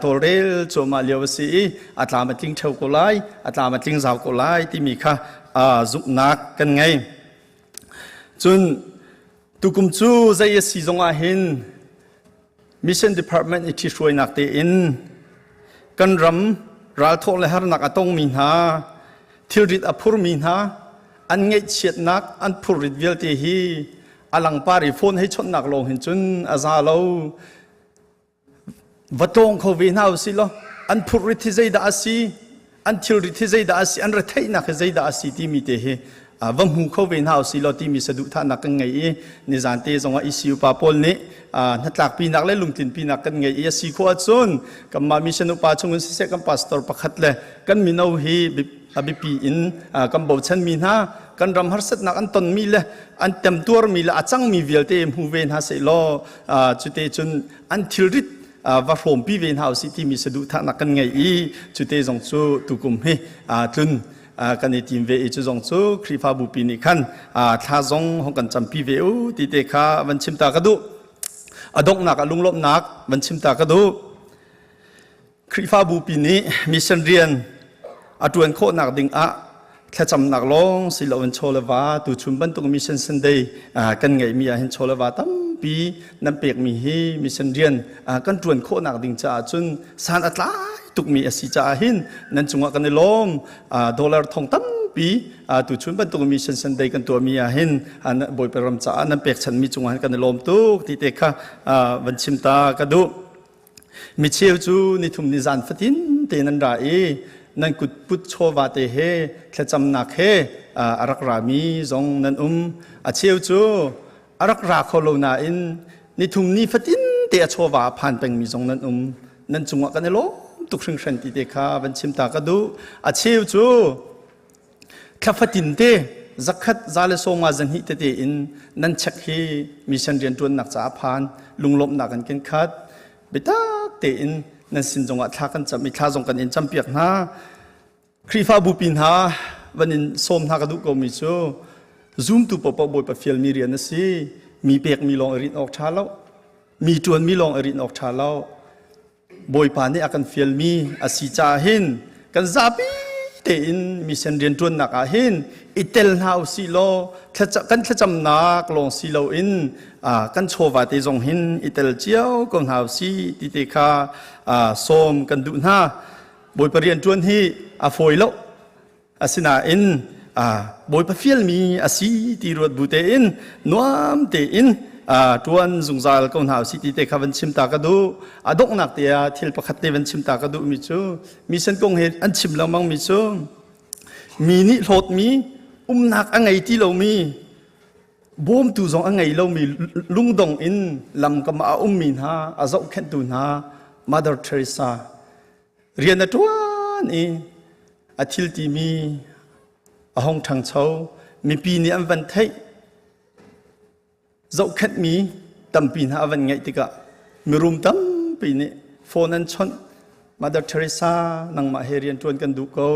S5: tawlrel cuahmah lio a si i a tlam a tling theo ko lai, a tlam a tling zau ko lai timi kha zumhnak kan ngei. Cun tukum cu zei a si zongah hin mission department i ṭhihruainak tein kan ram ralthawh le harnak a tongmi hna, thilrit a phurmi hna, an ngaihchiatnak, an phurrit vialte hi a langpar i phone hei chawnhnak lawng hin cun a za lo. Va tlawng kho ve hna usih law an phurrit hi zeidah a si, an thilrit hi zeidah a si, an retheihnak hi zeidah a si timi te hi va hmu kho ve hna usih law timi saduhthahnak kan ngei i nizan te zongah ECU pa pawl nih hnatlakpinak le lungtlinpinak kan ngei i a si khawh ahcun kanmah mission upa chungin siseh, kan pastor pakhat le kan mino hi a biapi in kan bochanmi hna, kan ram harsatnak an tonmi le an temtuarmi le a cangmi vialte hmu ve hna seh law, cute cun an thilrit va hrawmpi ve hna usih timi saduhthahnak kan ngei i cute zong cu tukum hi tlun kan i tim ve i cu zong cu Khrihfabu pi nih khan thla zong hong kan campi ve u ti te kha van chim ta ka duh. A donghnak ah lunglawmhnak van chim ta ka duh. Khrihfabu pi nih mission rian a ṭuan khawhnak ding ah Thlacamnak lawng si loin chaw le va tuchun bantuk mission Sunday kan ngeihmi ah hin chaw le va tampi nan pekmi hi mission rian kan ṭuan khawhnak ding caah cun san a tlai tukmi a si caah hin nan cungah kan i lawm. Dollar thong tampi tuchun bantuk mission Sunday kan tuahmi ah hin Bawipa ram caah nan pekchanmi cungah hin kan i lawm tuk ti te kha van chim ta ka duh. Micheu cu nithum ni zan fatin te nan ra i nan kut put chawva te he thlacamnak he a rak rami zong nan um. A cheu cu a rak ra kho lo nain nithum ni fatin te a chawva a phan pengmi zong nan um. Nan cungah kan i lawm tuk hringhran ti te kha van chim ta ka duh. A cheu cu Thla fatin te zakhat za le sawma zahnih tete in nan check hi mission rianṭuannak caah phan lunglawmhnak an kan khat. Biatak tein nan sin zongah thla kan cam i thla zong kan in campiak hna. Khrihfabu pi hna van in sawm hna ka duh komi cu zumtu paohpaoh Bawipa fialmi rian a si. Mi pekmi lawng i rinh awk ṭha lo. Mi ṭuanmi lawng i rinh awk ṭha lo. Bawipa nih a kan fialmi a si caah hin kan zapi tein mission rianṭuannak ah hin i tel hna u sih law kan thlacamnak lawng si loin kan chawva te zong hin i tel cio ko hna u sih ti te kha sawm kan duh hna. Bawipa rianṭuan hi a fawi lo. Asinain Bawipa fialmi a si ti ruat bu tein nuam tein ṭuan zungzal ko hna usih ti te kha van chim ta ka duh. A donghnak te ah thil pakhat te van chim ta ka duhmi cu mission kong he an chim lengmang mi cu mi nih hlawtmi umnak a ngei ti lomi bawmtu zong a ngei lomi lungdong in lamkam ah a ummi hna a zohkhenhtu hna Mother Teresa rian a ṭuan i a thil timi a hung ṭhangcho mipi nih an van theih zohkhenhmi tampi hna a van ngeih tikah mirum tampi nih phone an chawnh Mother Teresa nangmah he rian ṭuan kan duh ko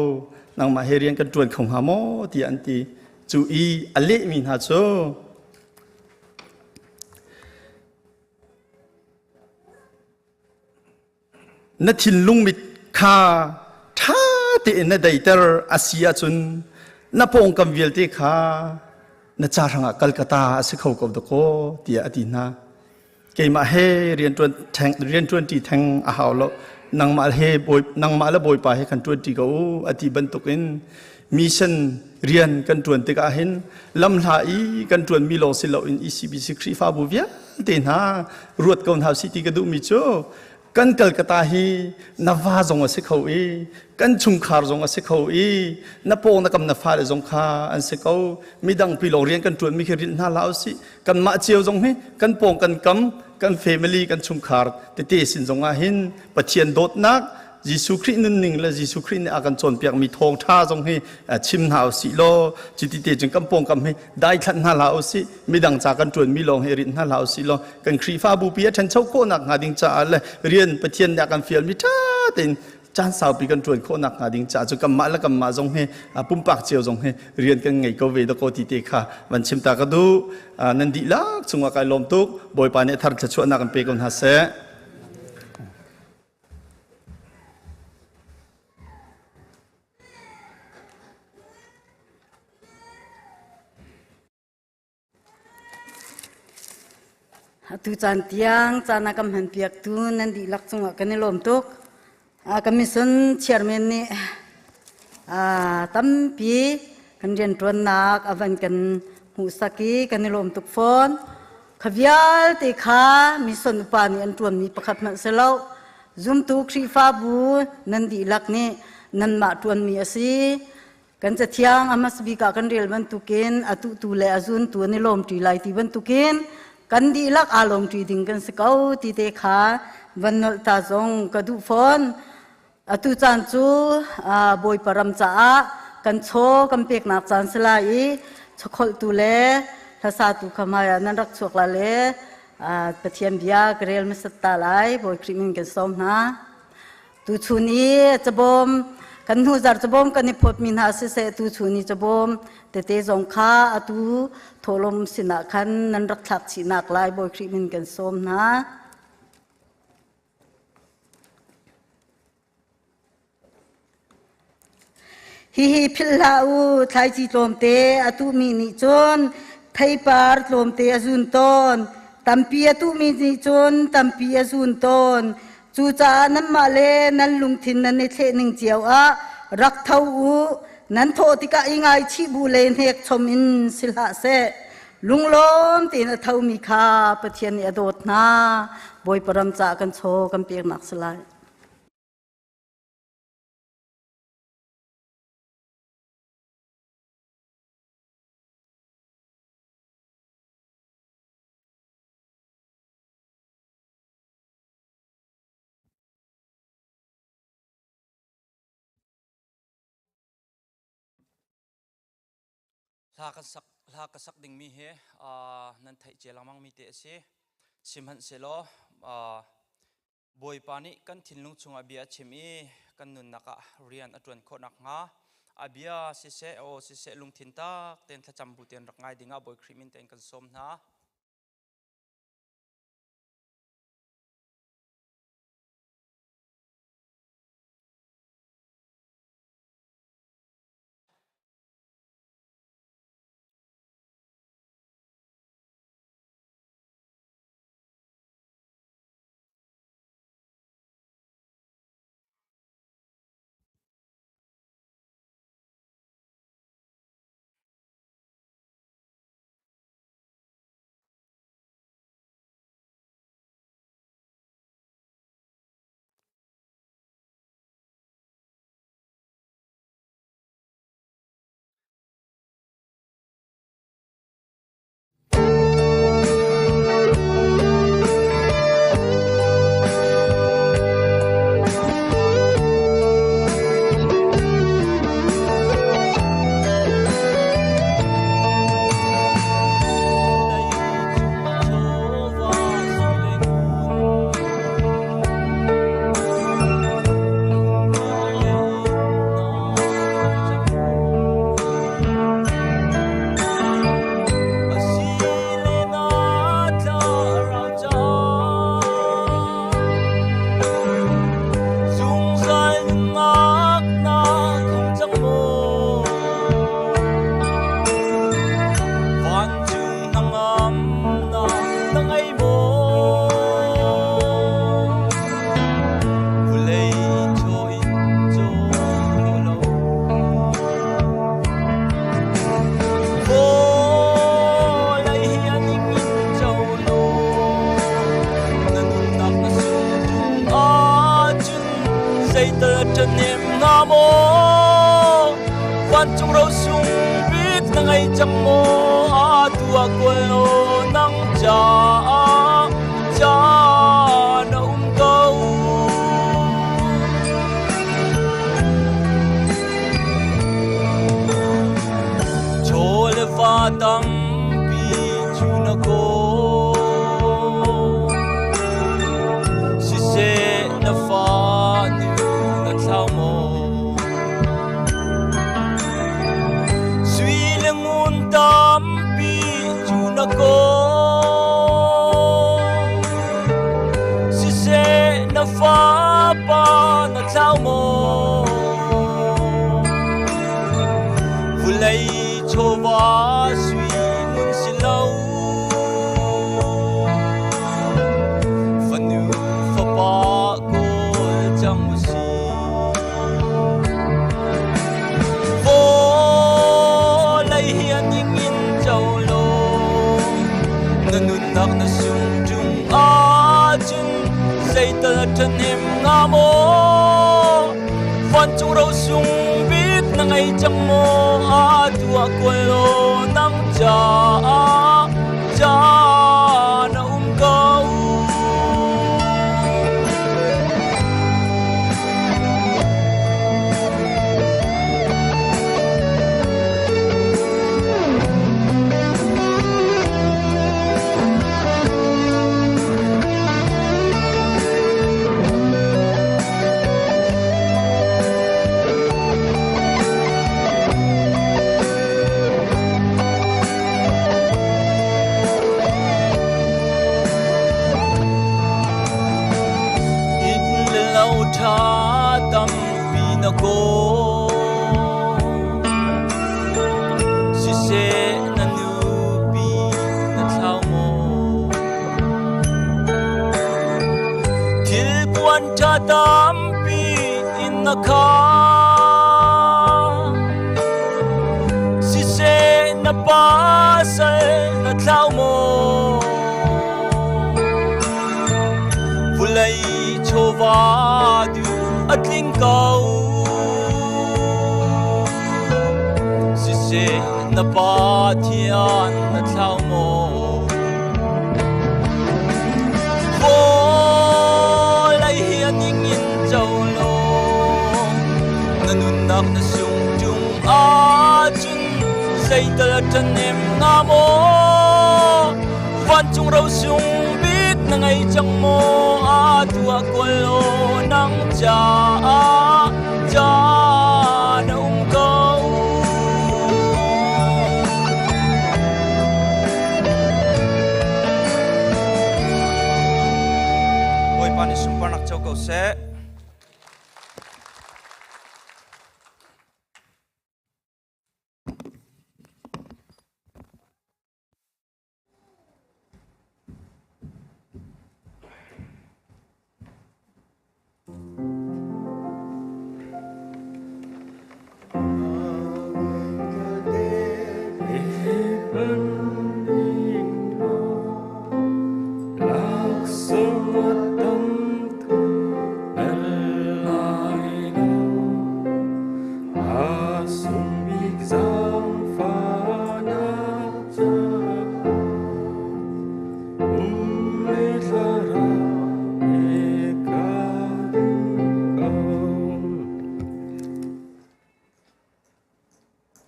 S5: nangmah he rian kan ṭuan kho hnga maw tiah an ti cu i a lehmi hna cu Na thinlung mit kha ṭha tein na deiter a si ahcun na pawngkam vialte kha na ca hrangah Kalkata a si kho ko dakaw tiah a ti hna. Keimah he rianṭuan theng rianṭuanṭi theng a hau lo. Nangmah he bawi nangmah le Bawipa he kan ṭuanṭi ko u a ti bantukin mission rian kan ṭuan tikah hin lamhla i kan ṭuanmi lawng si loin ECBC Khrihfabu vialte hna ruat ko hna usih ti ka duhmi cu kan Kalkata hi na va zong a si kho i kan chungkhar zong a si kho i na paw na kam na fale zong kha an si ko midang pi lawng rian kan ṭuanmi khi rilh hna hlah usih kanmah cio zong hi kan pawng kan kam kan family kan chungkhar tete sin zong ah hin Pathian dawtnak Jesuh Khrih nunning le Jesuh Khrih nih a kan cawnpiakmi thawngṭha zong hi chim hna usih law cuti te cun kan pawngkam hi daithlanh hna hlah usih midang ca kan ṭuanmi lawng hi rinh hna hlah usih law kan Khrihfabu pi a ṭhancho khawhnak hnga ding caah le rian Pathian nih a kan fialmi ṭha tein caan saupi kan ṭuan khawhnak hnga ding caah cu kanmah le kanmah zong hi pumpak cio zong hi rian kan ngei ko ve dakaw ti te kha van chim ta ka duh nan dihlak cungah kai lawm tuk Bawipa nih thar thluachuahnak kan pe ko hna seh.
S6: Atu caan tiang caan a kan hmanpiaktu nan dihlak cungah kan i lawm tuk. Kan mission chairman nih tampi kan rianṭuannak a van kan hmuhsak i kan i lawm tuk fawn. Kha vialte kha mission upa nih an ṭuanmi pakhat hmanh si lo. Zumtu Khrihfabu nan dihlak nih nanmah ṭuanmi a si. Kan cathiang a hmasa bik ah kan rel bantukin a tuhtu le a zuntu an i lawmṭi lai ti bantukin kan dihlak aa lawmṭi ding kan si ko ti te kha van nolh ta zong ka duh fawn. Atu caan cu Bawipa ram caah kan chaw kan peknak caan si lai i chawkholhtu le hlasatu kha hmaiah nan rak chuak lai le Pathian bia ka rel hmasat ta lai. Bawi Khrih min kan sawm hna. Tuchun i cabawm kan hnu zar cabawm kan i phawtmi hna siseh tuchun i cabawm tete zong kha atu thawhlawm sinah khan nan rak thlak chihnak lai Bawi Khrih min kan sawm hna. Hihi philh hlah u, thlaici tlawmte a tuhmi nih cun theipar tlawmte a zun tawn. Tampi a tuhmi nih cun tampi a zun tawn. Cucaah nanmah le nan lungthin nan i thleh ning cio ah rak tho u. Nan thawh tikah i ngaichih bu le hnek chom in si hlah seh. Lunglawm tein a thomi kha Pathian nih a dawt hna. Bawipa ram caah kan chaw kan peknak si lai.
S7: Hla kan sak hla ka sak dingmi hi nan theih cia lengmang mi te a si. Sihmanhsehlaw Bawipa nih kan thinlung chungah bia a chim i kan nunnak ah rian a ṭuan khawh nakhnga a bia siseh aw siseh lungthin tak tein thlacam bu tein rak ngai dingah Bawi Khrih min tein kan sawm hna.
S8: Tampi in na kha Siseh na pasal na thlau maw Vulei chawva du a tling ko Siseh na Pathian na thlau maw Vawlei hi a ning in co law na nunnak na sung ṭung ahcun zeital a ṭhahnem hnga maw? Vancung rosung bik na ngei cang maw? Aa tuah kual law nang caah caan a um ko.
S7: Bawipa nih sunparnak co ko seh.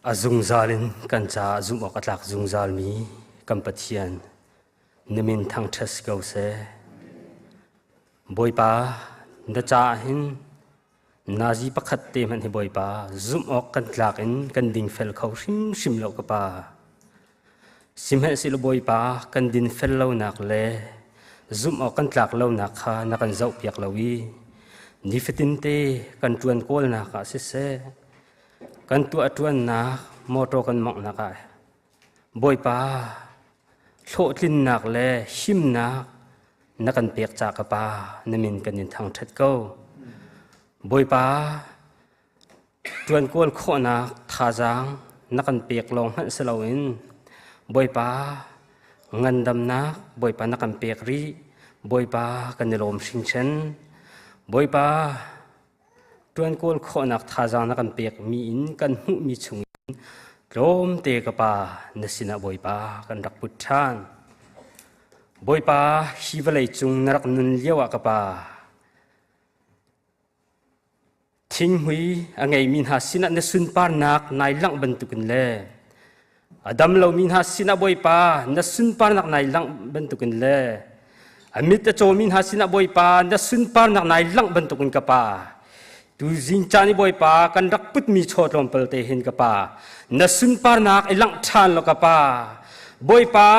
S9: A zungzal in kan caah zumh awk a tlak zungzalmi kan Pathian na min thangṭhat si ko seh. Bawipa, na caah hin nazi pakhat te hmanh hi Bawipa zumh awk kan tlak in kan dingfel kho hrimhrim lo ka Pa. Sihmanhsehlaw Bawipa kan dinfel lonak le zumh awk kan tlak lonak kha na kan zohpiak lo i nifatinte kan ṭuan kawlnak ah siseh, kan tuah ṭuannak mawṭaw kan mawnghnak ah Bawipa hlawhtlinnak le himnak na kan pek ca ka Pa na min kan in thangṭhat ko. Bawipa ṭuan kawl khawhnak thazaang na kan pek lawng hmanh si loin Bawipa ngandamnak Bawipa na kan pek rih. Bawipa kan i lawm hringhran. Bawipa ṭuan kawl khawhnak thazaang na kan pekmi in kan hmuhmi chungin tlawmte ka Pa na sinah Bawipa kan rak put ṭhan. Bawipa hi vawlei cung na rak nun lio ah ka Pa thinghmui a ngeimi hna sinah na sunparnak nai langh bantukin le a dam lomi hna sinah Bawipa na sunparnak nai langh bantukin le a mit a cawmi hna sinah Bawipa na sunparnak nai langh bantukin ka Pa tuzing caan i Bawipa kan rak putmi chaw tlawmpal te hin ka Pa na sunparnak i langh ṭhan law ka Pa Bawipa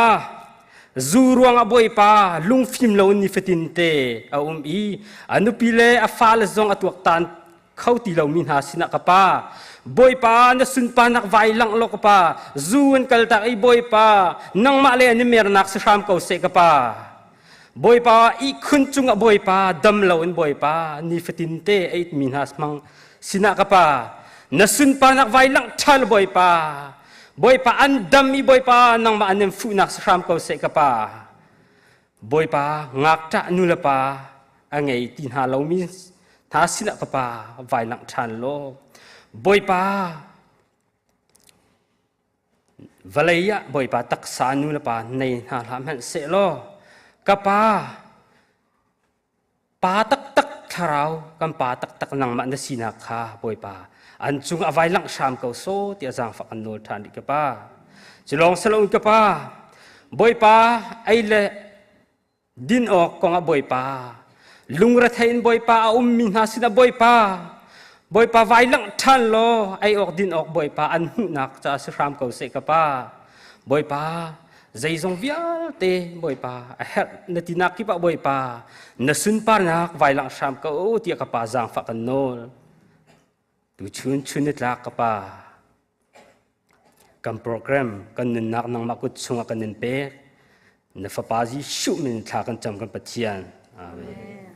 S9: zu ruangah Bawipa lungfim lo in nifatin te a um i a nupi le a fale zong a tuaktan kho ti lomi hna sinah ka pa Bawipa na sunparnak vai langh law ka pa zu an kaltak i Bawipa nangmah le an i mernak si hram ko seh ka pa Bawipa ihkhun cungah Bawipa dam loin Bawipa nifatin te a itmi hna hmang sinah ka pa na sunparnak vai langh ṭhan Bawipa Bawipa an dam i Bawipa nangmah an in fuhnak si hram ko seh ka pa Bawipa ngakṭah nu le pa a ngei ti hna lomi hna sinah ka pa vai langh ṭhan law Bawipa vawlei ah Bawipa taksa nu le pa nei hna hlah hmanh seh law ka pa pa taktak thlarau kan pa taktak nangmah na sinak kha Bawipa an cung a vai langh hram ko so tiah zaangfak an nawl ṭhan rih ka pa cu lawng si loin ka pa Bawipa ei le din awk kongah Bawipa lungrethei in Bawipa a ummi hna sinah Bawipa Bawipa vai langh ṭhan law ei awk din awk Bawipa an hmuhnak caah si hram ko seh ka pa Bawipa zeizong vialte Bawipa a herh na tinak kip ah Bawipa na sunparnak vai langh hram ko tiah ka pa zaangfah kan nawl tuchun chun ni tlak ka pa Kan program kan nunnak nangmah kut chungah kan in pek. Na fapa Jesuh min thla kan cam kan Pathian. Amen.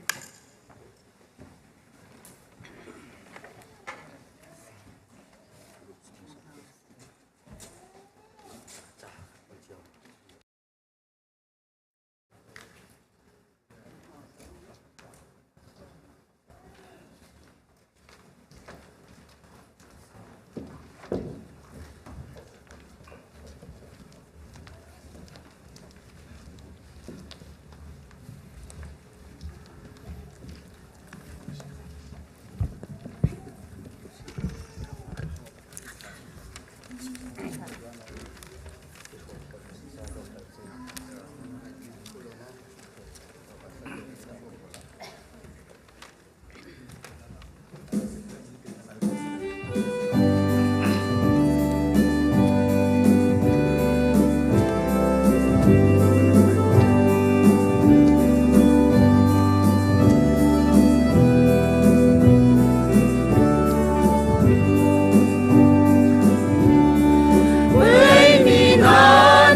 S8: Vawleimi hna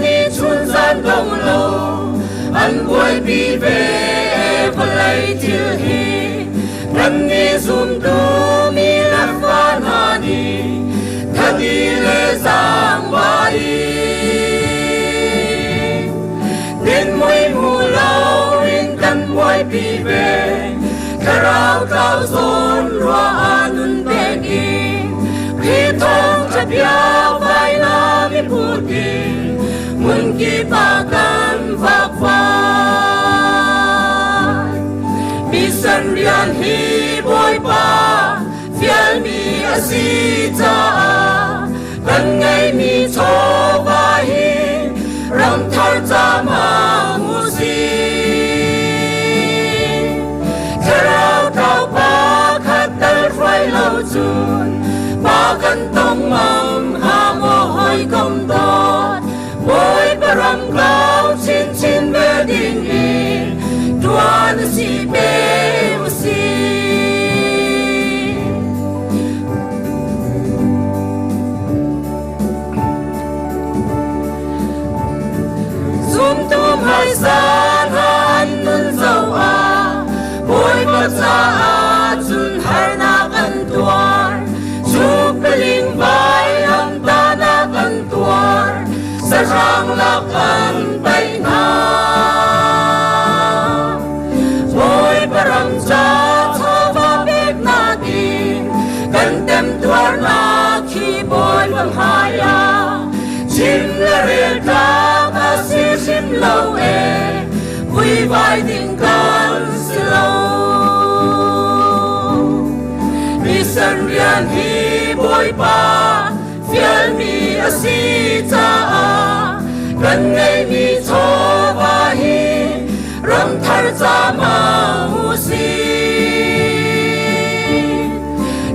S8: nih chunzan dong lo an buaipi ve vawlei thil hi kannih zumtu mi le fa hna nih thadi le zaangba in mui mu lo in kan buaipi ve thlarau tlau zawn ruah ah nun pek in Khrih thawngṭha bia vai na mi put in hmun kip ah kan vakvai. Mission rian hi Bawipa fialmi a si caah kan ngeihmi chawva hi ramthar ca hmang u sih. Thlarau tlau pa khat tal hruai lo cun pa kan tong ngam hnga maw hawikom dawt Bawipa ram kau chinchin ve ding in tuan si pe u sih. Zumtu hmaisa hna an nun zoh ah Bawipa caah cun harnak an tuar. Cu piling vailam tahnak an tuar. Sahrang lak an paih hna. Bawipa ram ca chawva peknak in kan temtuarnak hi Bawipa hmaiah chim le rel tlak a si hrim lo e vuivai ding kan si lo. Mission rian hi Bawipa fialmi a si caah kan ngeihmi chawva hi ramthar ca hmang u sih.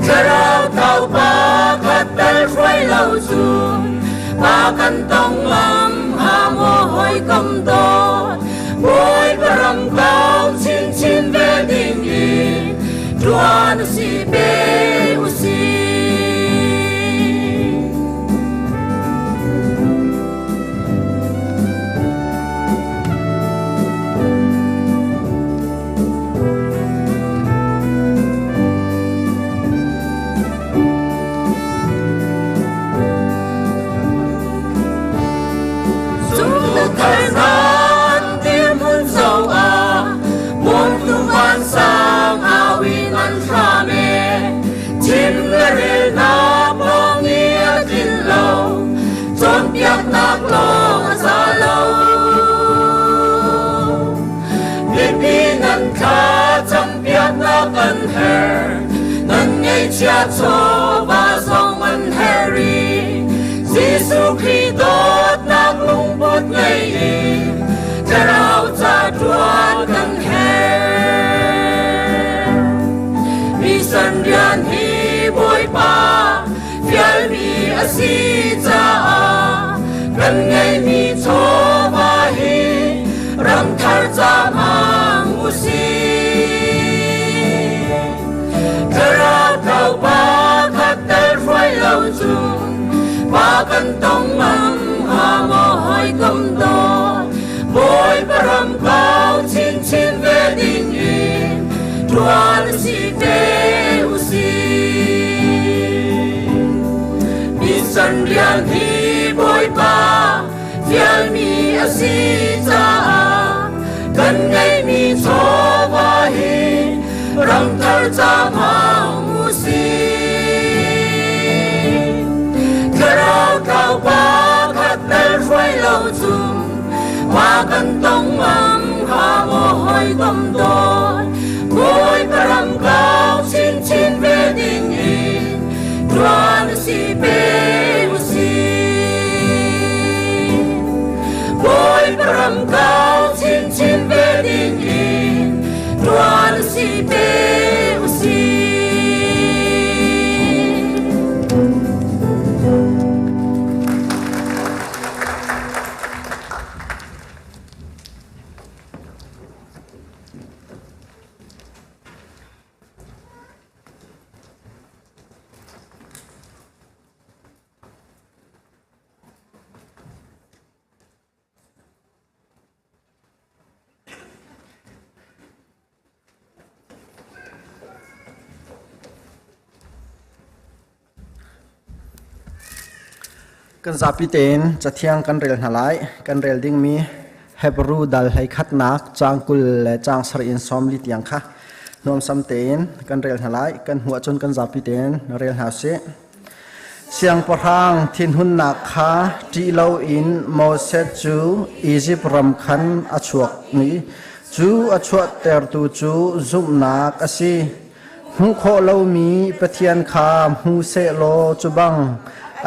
S8: Thlarau tlau pa khat tal hruai lo cun pa kan tong ngam hnga maw hawikom dawt Bawipa ram kau chinchin ve ding in ṭuan si pe u sih. Zumtu dirhmun zoh ah bawmtu vansang awin an hram e thim le relnak lawng i a tlin lo cawnpiaknak lawng a za lo mipi nan thla campiaknak an herh nan ngeihchia chawva zong an herh i Jesuh Khrih dawtnak lungput ngei in thlarau ca ṭuan kan herh. Mission rian hi Bawipa fialmi a si caah kan ngeihmi chawva hi ramthar ca hmang u sih. Thlarau tlau pa khat tal hruai lo cun pa kan tong ngam hnga maw hawikom dawt Bawipa ram kau chinchin ve ding in ṭuan si te u sih. Mission rian hi Bawipa fialmi a si caah kan ngeihmi chawva hi ramthar ca hmang u sih. Thlarau tlau pa khat tal hruai lo cun pa kan tong ngam
S10: Hawikom dawt Bawipa ram kau chinchin ve ding in ṭuan si peng usih. Bawipa ram kau chinchin ve ding in ṭuan si peng usih.
S11: Kan zapi tein cathiang kan rel hna lai. Kan rel dingmi Hebrew dal hlei khatnak caang 20 le caang sarih in 40 tiang kha nuamsam tein kan rel hna lai. Kan hmuh ahcun kan zapi tein rel hna usih. Siangpahrang thinhunnak kha ṭih loin Moses cu Izipt ram khan a chuak i cu a chuahtertu cu zumhnak a si. Hmuh khawh lomi Pathian kha hmu sehlaw cu bang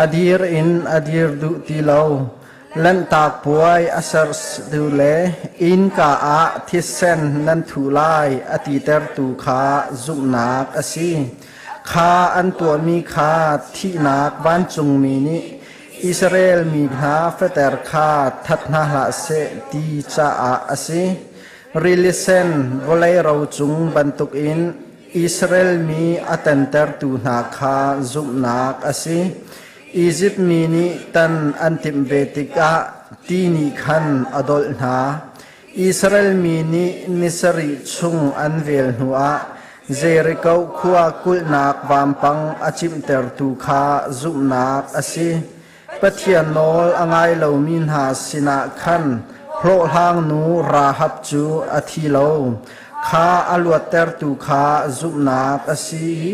S11: a dir in a dir duh ti lo. Lanhtak puai a sertu le innka ah thisen nan thuh lai a titertu kha zumhnak a si. Kha an tuahmi kha thihnak vancungmi nih Israel mi hna feder kha that hna hlah seh ti caah a si. Rili sen vawlei ro cung bantukin Israel mi a tentertu hna kha zumhnak a si. Izipt mi nih tan an timh ve tikah ti nih khan a dolh hna. Israel mi nih ni sarih chung an vel hnuah Jericho khua kulhnak vampang a cimhtertu kha zumhnak a si. Pathian nawl a ngai lomi hna sinah khan hlawhhlangnu Rahab cu a thi lo. Kha a luattertu kha zumhnak a si i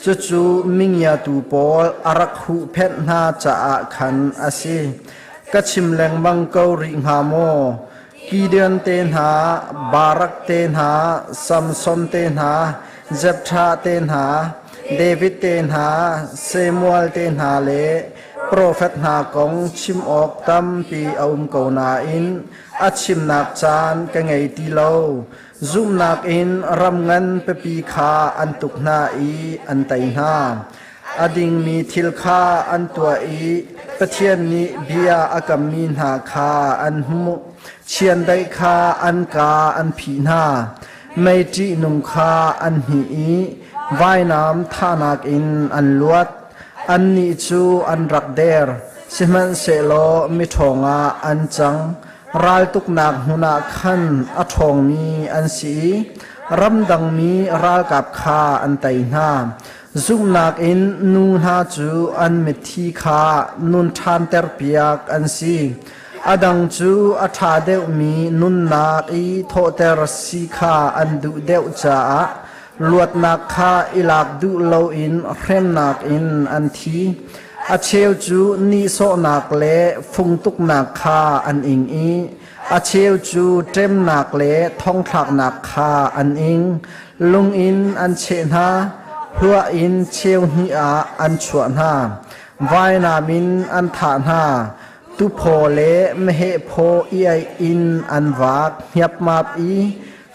S11: cucu mingiatu pawl a rak huhphenh hna caah khan a si. Ka chim lengmang ko rih hnga maw? Gideon te hna, Barak te hna, Samson te hna, Jephthah te hna, David te hna, Samuel te hna le profet hna kong chim awk tampi a um ko nain a chimnak caan ka ngei ti lo. Zumhnak in ram ngan pipi kha an tuk hna i an tei hna. A dingmi thil kha an tuah i Pathian nih bia a kammi hna kha an hmuh. Chiandeih kha an kaa an phih hna. Mei ṭihnung kha an hnih i vainam thahnak in an luat. Annih cu an rak der, sihmanhsehlaw miṭhawng ah an cang. Raltuknak hmun ah khan a ṭhawngmi an si i ramdangmi ralkap kha an tei hna. Zumhnak in nu hna cu an mitthi kha nun ṭhanterpiak an si. A dang cu a ṭha deuhmi nunnak i thawhter si kha an duh deuh caah luatnak kha i lak duh loin hremnak in an thi. A cheu cu nihsawhnak le fungtuknak kha an ing i a cheu cu ṭemnak le thongthlaknak kha an ing. Lung in an cheh hna, hluah in cheu hnih ah an chuah hna. Vainam in an thah hna. Tuphaw le meheh phaw i aih in an vak hniapmap i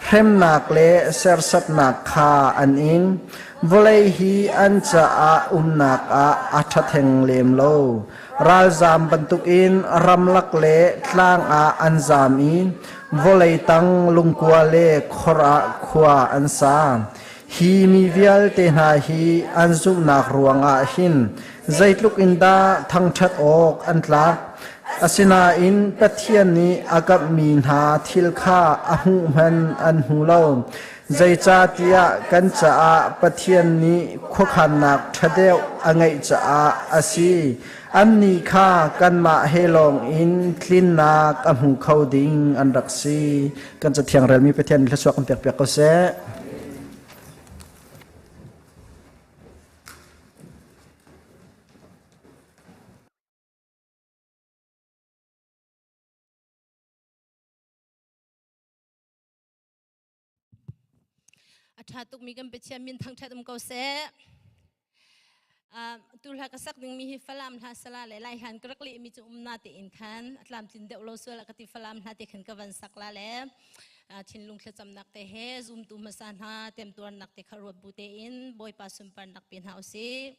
S11: hremnak le sersatnak kha an ing. Vawlei hi an caah umnak ah a ṭhatheng lem lo. Ralzam bantukin ramlak le tlang ah an zam i vawlei tang lungkua le khor ah khua an sa. Hi mi vialte hna hi an zumhnak ruangah hin zeitluk in dah thangṭhat awk an tlak. Asinain Pathian nih a kamhmi hna thil kha a hmuh hmanh an hmu lo. Zeicahtiah kan caah Pathian nih khuakhannak ṭha deuh a ngeih caah a si. Annih kha kanmah he lawng in tlinnak a hmu kho ding an rak si. Kan Cathiang relmi Pathian thluachuah kan pekpiak ko seh.
S1: A ṭha tukmi kan Pathian min thangṭhat um ko seh. Tu hla ka sak dingmi hi Falam hla sala le Lai hlan ka rak lehmi cu um na tein khan a tlamtlin deuh lo sual ka ti Falam hla te khan ka van sak la le thinlung thlacamnak te he zumtu hmasa hna temtuarnak te kha ruat bu tein Bawipa sunparnak pe hna usih.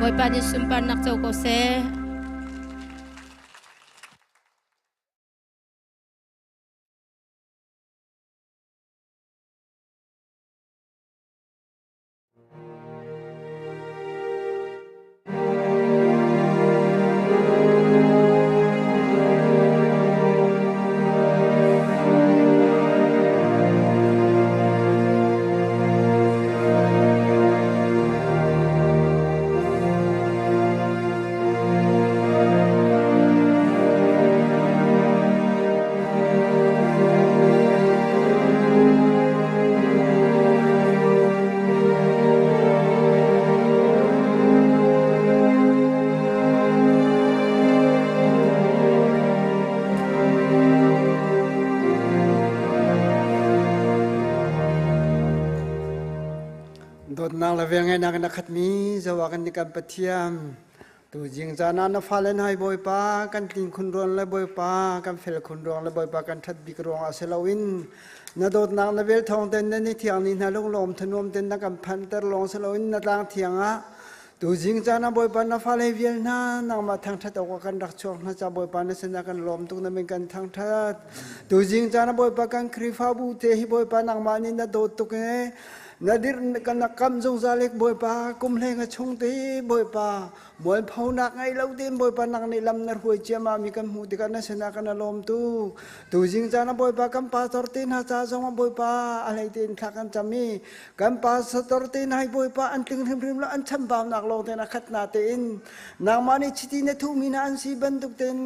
S1: Bawipa nih sunparnak co ko seh.
S12: le velngeihnak in a khatmi Jehovah kan kan Pathian, tu jing caan ah na fale hna hi Bawipa kan tlin khun ruang le Bawipa kan fel khun ruang le Bawipa kan ṭhat bik ruang ah si loin na dawtnak na vel thawng ten na ni thiang ni hna lunglawm thanuam ten na kan phanter lawng si loin na tlang thiang ah Tuzing caan ah Bawipa na fale vial hna nangmah thangṭhat awkah kan rak chuak hna ca Bawipa na sinah kan lawm tuk na min kan thangṭhat. Tuzing caan ah Bawipa kan Khrihfabu te hi Bawipa nangmah nih na dawt tuk ee na dirh kan na kam zungzal ik Bawipa kum hleng a chung te Bawipa mualphonak ngei lo tein Bawipa nang nih lam na hruai ciammam mi kan hmuh tikah na sinah kan lawm tu. Tuzing caan ah Bawipa kan pastor te hna ca zong ah Bawipa a hlei tein thla kan cam i Kan pastor te hna hi Bawipa an tling hrimhrim lo an chambaunak lawng tein a khat na tein nangmah nih chiti na thuhmi hna an si bantuk tein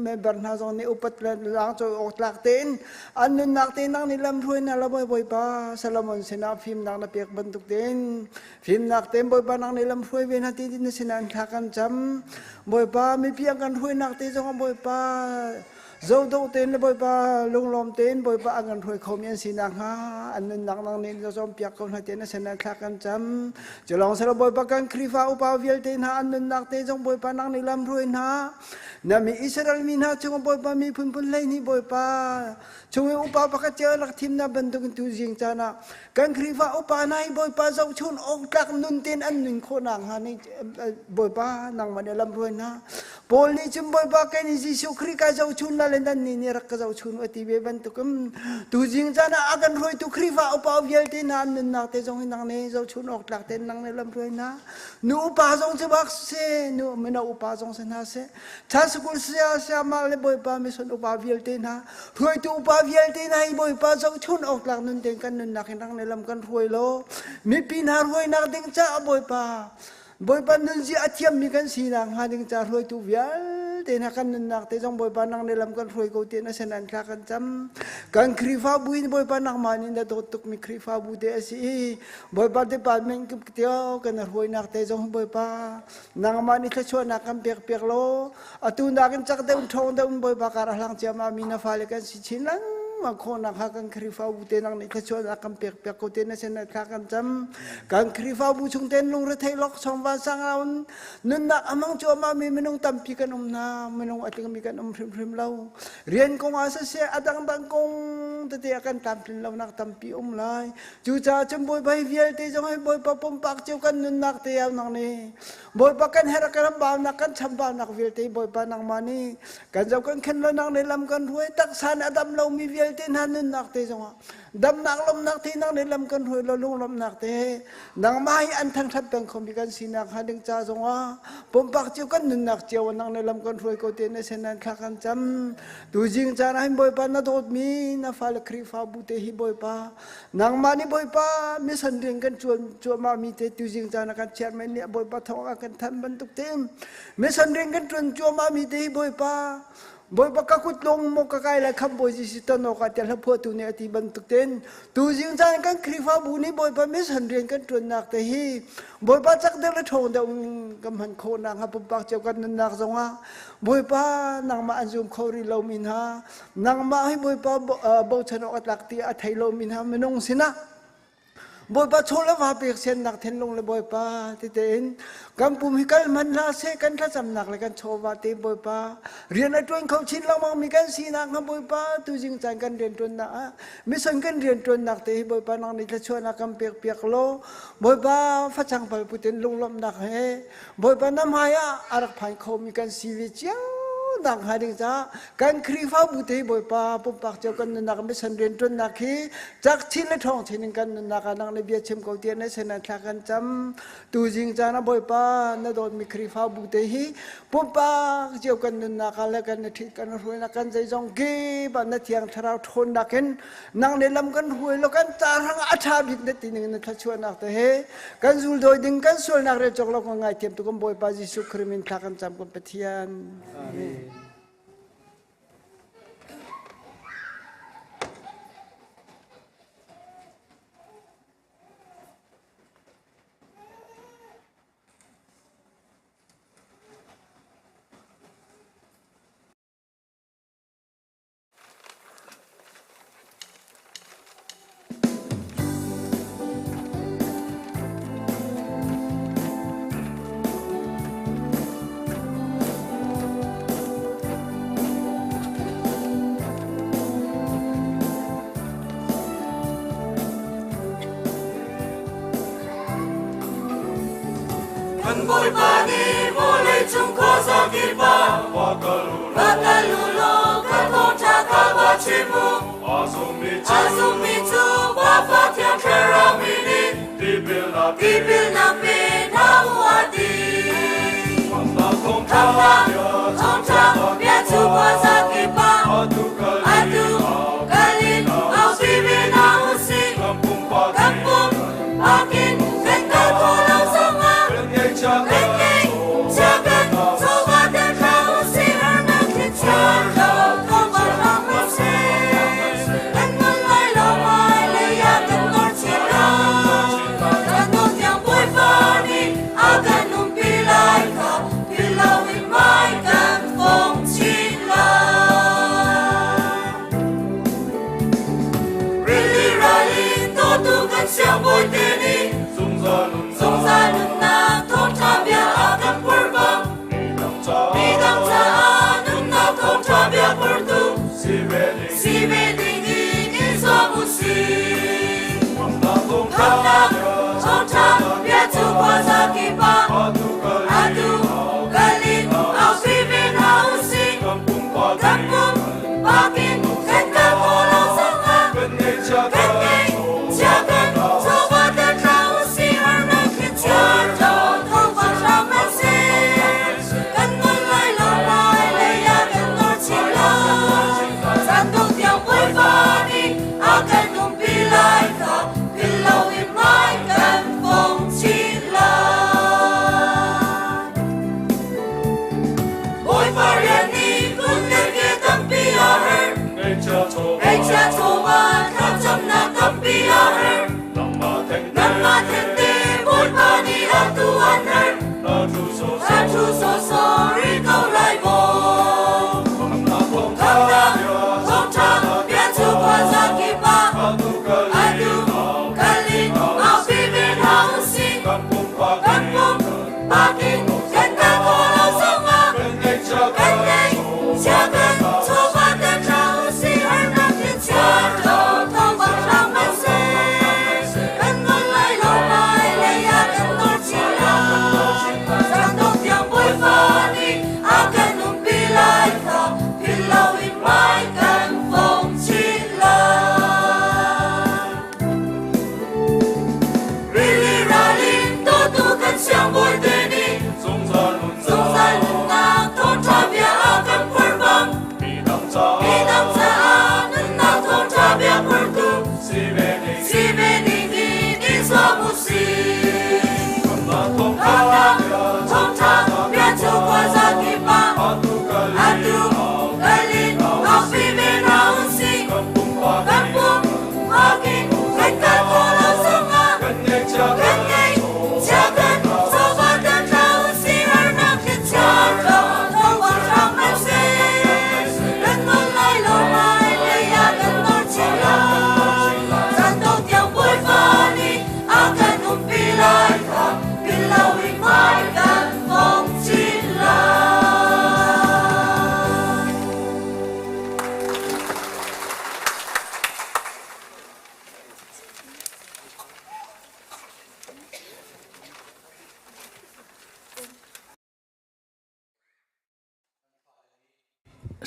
S12: member hna zong nih upat le lang cawi awk tlak tein an nunnak te nang nih lam hruai na la Bawipa Solomon sinah fimnak na pek bantuk tein fimnak tein Bawipa nang nih lam hruai ve hna ti na sinah an thla kan cam Bawipa mipi an kan hruainak te zong Bawipa Zodo tein le Bawipa lunglawm tein Bawipa an kan hruai khomi an si nakhnga an nunnak nang nih na cawnpiak ko hna tiah na sin ah thla kan cam. Culawng silo Bawipa kan Khrihfa upa vialte hna an nunnak te zong Bawipa nang nih lam hruai hna. Na mi Israel mi hna chung Bawipa mi phunphun 12 Bawipa chung i upa pakhat cio rak thim na bantukin tu zing caan ah kan Khrihfa upa hna hi Bawipa zohchun awk tlak nun tein an nun khawh nakhnga nih Bawipa nangmah nih lam hruai hna. Paul nih cun Bawipa kei nih Jesuh Khrih kai zohchun la le nan nih nih rak ka zohchun u ti ve bantukin tuzing caan ah a kan hruaitu Khrihfa upa vialte hna an nunnak te zong hi nang nih zohchun awk tlak tein nang nih lam hruai hna. Nu upa zong cu bak si, nu mino upa zong si hna seh. Chan sukul saya sayama le Bawipa mission upa vialte hna, hruaitu upa vialte hna hi Bawipa zohchun awk tlak nun tein kan nunnak hi nang nih lam kan hruai law mipi hna hruainak ding caah Bawipa Bawipa nunzia a thiammi kan sinak hnga ding ca hruaitu vialte hna kan nunnak te zong Bawipa nang nih lam kan hruai ko ti na sin an thla kan cam. Kan Khrihfabu in Bawipa nangmah nih na dawt tukmi Khrihfabu te a si i Bawipa department tio kan hruainak te zong Bawipa nangmah nih thluachuahnak kan pek piak law atu nakin cak deuh ṭhawng deuh in Bawipa kar a hlang ciammam mi na fale kan si chin lengmang khawhnak kha kan Khrihfabu te nang nih thluachuahnak kan pek piak ko te na sin thla kan cam. Kan Khrihfabu chung ten lungrethei lok song vansang aun nunnak amang cu ama mi minung tampi kan um hna minung a tlingmi kan um hrimhrim lo rian kong ah siseh a dangdang kong tete a kan tlamtlin lonak tampi um lai cucaah cun bawipa hi vialte zong hi bawipa pumpak cio kan nunnak te au nang nih bawipa kan herh kan baunak kan chambaunak vialte bawipa nangmah nih kan zoh kan khen lo nang nih lam kan hruai taksa nih a dam lomi vialte hna nunnak te zongah damnak lawmnak thinak nih lam kan hruai lo lunglawmhnak te nangmah hi an thangthat peng khomi kan sinak hnga ding ca zongah pumpak cio kan nunnak cio nang nih lam kan hruai ko te na sen nan thla kan cam tuzing caan ah hin Bawipa na dawtmi na fale Khrihfabu te hi Bawipa nangmah nih Bawipa mission rian kan tuan cuahmah mi te tuzing caan ah kan chairman nih Bawipa thawng a kan thanh bantuk te mission rian kan tuan cuahmah mi te hi Bawipa Bawipa ka kut lawng maw ka kai lai khamh Bawi Jesuh ton awkah tiah hlaphuahtu nih a ti bantuk tein tuzing caan kan Khrihfabu nih Bawipa mission rian kan ṭuannak te hi Bawipa cak deuh le ṭhawng deuh in kan hman khawh nakhnga pumpak cio kan nunnak zongah Bawipa nangmah an zum kho rih lomi hna nangmah hi Bawipa bochan awk a tlak ti a thei lomi hna minung sinah Bawipa chaw le va pek siannak thinlung le Bawipa titein kan pum hi kal hmanh hlah seh kan thlacamnak le kan chawva te Bawipa rian a ṭuan kho chin lengmang mi kan sinak hnga Bawipa tuzing caan kan rianṭuannak ah mission kan rianṭuannak te hi Bawipa nang nih thluachuahnak kan pek piak law Bawipa facang pal putin lunglawmhnak he Bawipa na hmai ah a rak phan khomi kan si ve cio nak hnga ding caah kan Khrihfabu te hi Bawipa pumpak cio kan nunnak mission rianṭuannak hi cak chin le ṭhawng chin in kan nunnak ah nang nih bia chim ko tiah na sin ah thla kan cam tuzing caan ah Bawipa na dawtmi Khrihfabu te hi pumpak cio kan nunnak ah le kan ṭhit kan hruainak kan zeizong kip ah na thiang thlarau ṭhawnnak in nang nih lam kan hruai lo kan ca hrang a ṭha bik na ti ning na thluachuahnak te he kan zuldawi ding kan sualnak rel cawk lo kan ngaithiam tu kan Bawipa Jesuh Khrih min thla kan cam kan Pathian. Amen.
S10: Kan Bawipa nih vawleicung khuazakip ah va kal u law ka thawngṭha kha va chim u. A zummi cu Pa Fa Thiang Thlarau min in tipilnak pe hna u a ti. Khamhnak thawngṭha bia cu khuazakip ah atu kal in aupi ve hna u sih. Kan pum pakin kan kal khawh lo zongah kan ngeihchia kan chawva ter hlah u sih. Harnak thlichia lo thawngva hram u sih. Kan ngol lai lo hmailei ah kan ngor chin lai. Kan dawt tiang Bawipa nih a kan umpi lai kha philh loin hmai kan fong chin lai. Rili ral in dawtu kan siangbawi te nih zungzal nunnak thawngṭha bia a kan purh bang midang caah nunnak thawngṭha bia purtu si ve ding in i zuam u sih. Khamhnak thawngṭha bia cu khuazakip ah atu kal in aupi ve hna u sih. Kan pum pakin kan kal khawh lo zongah kan ngeihchia kan chawva ter hlah u sih. Harnak thlichia ṭo thawngva hram u sih. Kan ngol lai lo hmailei ah kan nor chin lai. Caan dongh tiang Bawipa nih a kan umpi lai kha philh loin hmai kan fong chin lai. Bawipa rian nih kut le ke tampi a herh. Ngeihchia chawva thlacamnak tampi a herh. Nangmah thengte Bawipa nih atu an herh. Na ṭhu sawsawh rih ko lai maw? Khamhnak thawngṭha bia cu khuazakip ah atu kal in aupi ve hna u sih. Kan pum pakin kan kal khawh lo zongah kan ngeihchia kan chawva ter hlah u sih. Harnak thlichia ṭo thawngva hram hmanh seh. Kan ngol lai lo hmailei ah kan nor chin lai. Caan dongh tiang Bawipa nih a kan umpi lai kha philh loin hmai kan fong chin lai. Rili ral in dawtu kan siangbawi te nih zungzal nunnak thawngṭha bia a kan phuarh bang midang caah nunnak thawngṭha bia phortu si ve ding in i zuam u sih. Khamhnak thawngṭha bia cu khuazakip ah atu kal in aupi ve hna u sih. Kan pum pakin kan kal khawh lo zongah kan ngeihchia kan chawva ter hlah u sih. Harnak thlichia ṭo thawngva hram hmanh seh. Kan ngol lai lo hmailei ah kan nor chin lai. Caan dongh tiang Bawipa nih a kan umpi lai kha philh loin hmai kan fong chin lai.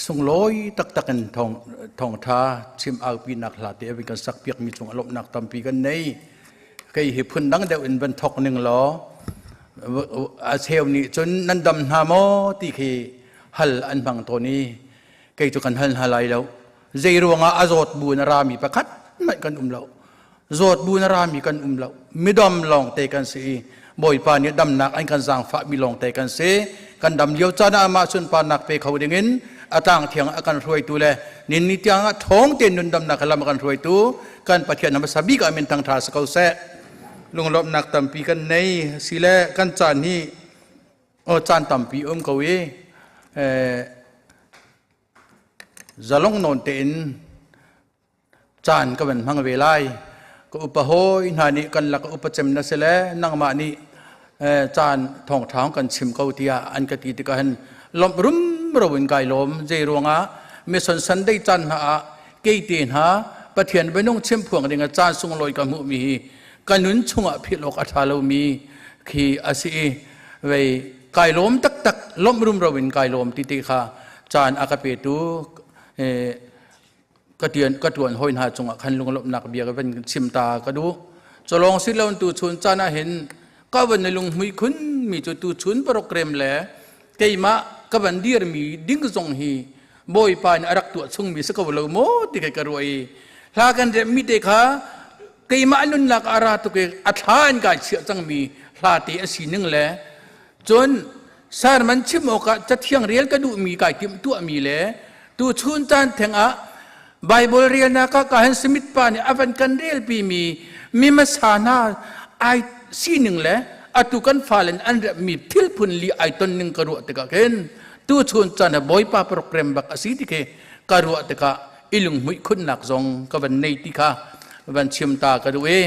S4: Sunglawi taktak in thawngtha chim aupinak hla te kan sak piak mi cung a lawmhnak tampi kan nei. Kei hi phun dang deuh in van thok ning law a cheu nih cun nan dam hna maw ti khi hal an hmang tawn i kei cu kan hal hna lai lo. Zei ruangah a zawt bu in a rami pakhat hmanh kan um lo. Zawt bu in a rami kan um lo. Midam lawng te kan si i Bawipa nih damnak an kan zaangfah mi lawng te kan si. Kan dam lio caan ah amah sunparnak pe kho dingin a tlang thiang a kan hruaitu le nin ni tiang ah ṭhawng tein nundamnak lam a kan hruaitu kan Pathian hmasa bik ah min thangṭha si ko seh. Lunglawmhnak tampi kan nei sile kan caan hi aw caan tampi um ko i zalong nawn tein caan ka van hmang ve lai. Ka upa hawi hna nih kan lak upa cem na si le nangmah nih caan thawngṭha kan chim ko tiah an ka ti tikah hin lawmh rumro in kai lawm. Zei ruangah mission Sunday caan hna ah kei te hna Pathian bianung chim phuang ding ah caan sunglawi ka hmuhmi hi ka nun chungah philh awk a ṭha lomi khi a si i.
S13: Vei kai lawm taktak lawmh rumro in kai lawm ti ti kha caan a ka petu ka tian ka tuan hoi hna cungah khan lunglawmhnak bia ka van chim ta ka duh. Cawlawng si lo tu chun caan ah hin ka van na lunghmui khun mi cu tu chun program le keimah ka van dir mi ding zong hi Bawipa nih a rak tuah chungmi si ko lo maw ti kai ka ruah i hla kan remh mi te kha keimah nunnak a ra tuk i a thla in kai chiah cangmi hla te a si ning le cun sermon chim awkah cathiang rel ka duhmi kai timh tuahmi le tu chun caan theng ah Bible relnak ah ka han Smith pa nih a van kan relpi mi mi hmasa hna ai sining le atu kan fale an remmi thil phun li ai ton ning ka ruah tikah khin tu chun caan ah Bawipa program bak a si ti khi ka ruah tikah i lunghmuih khunnak zong ka van nei ti kha van chim ta ka duh i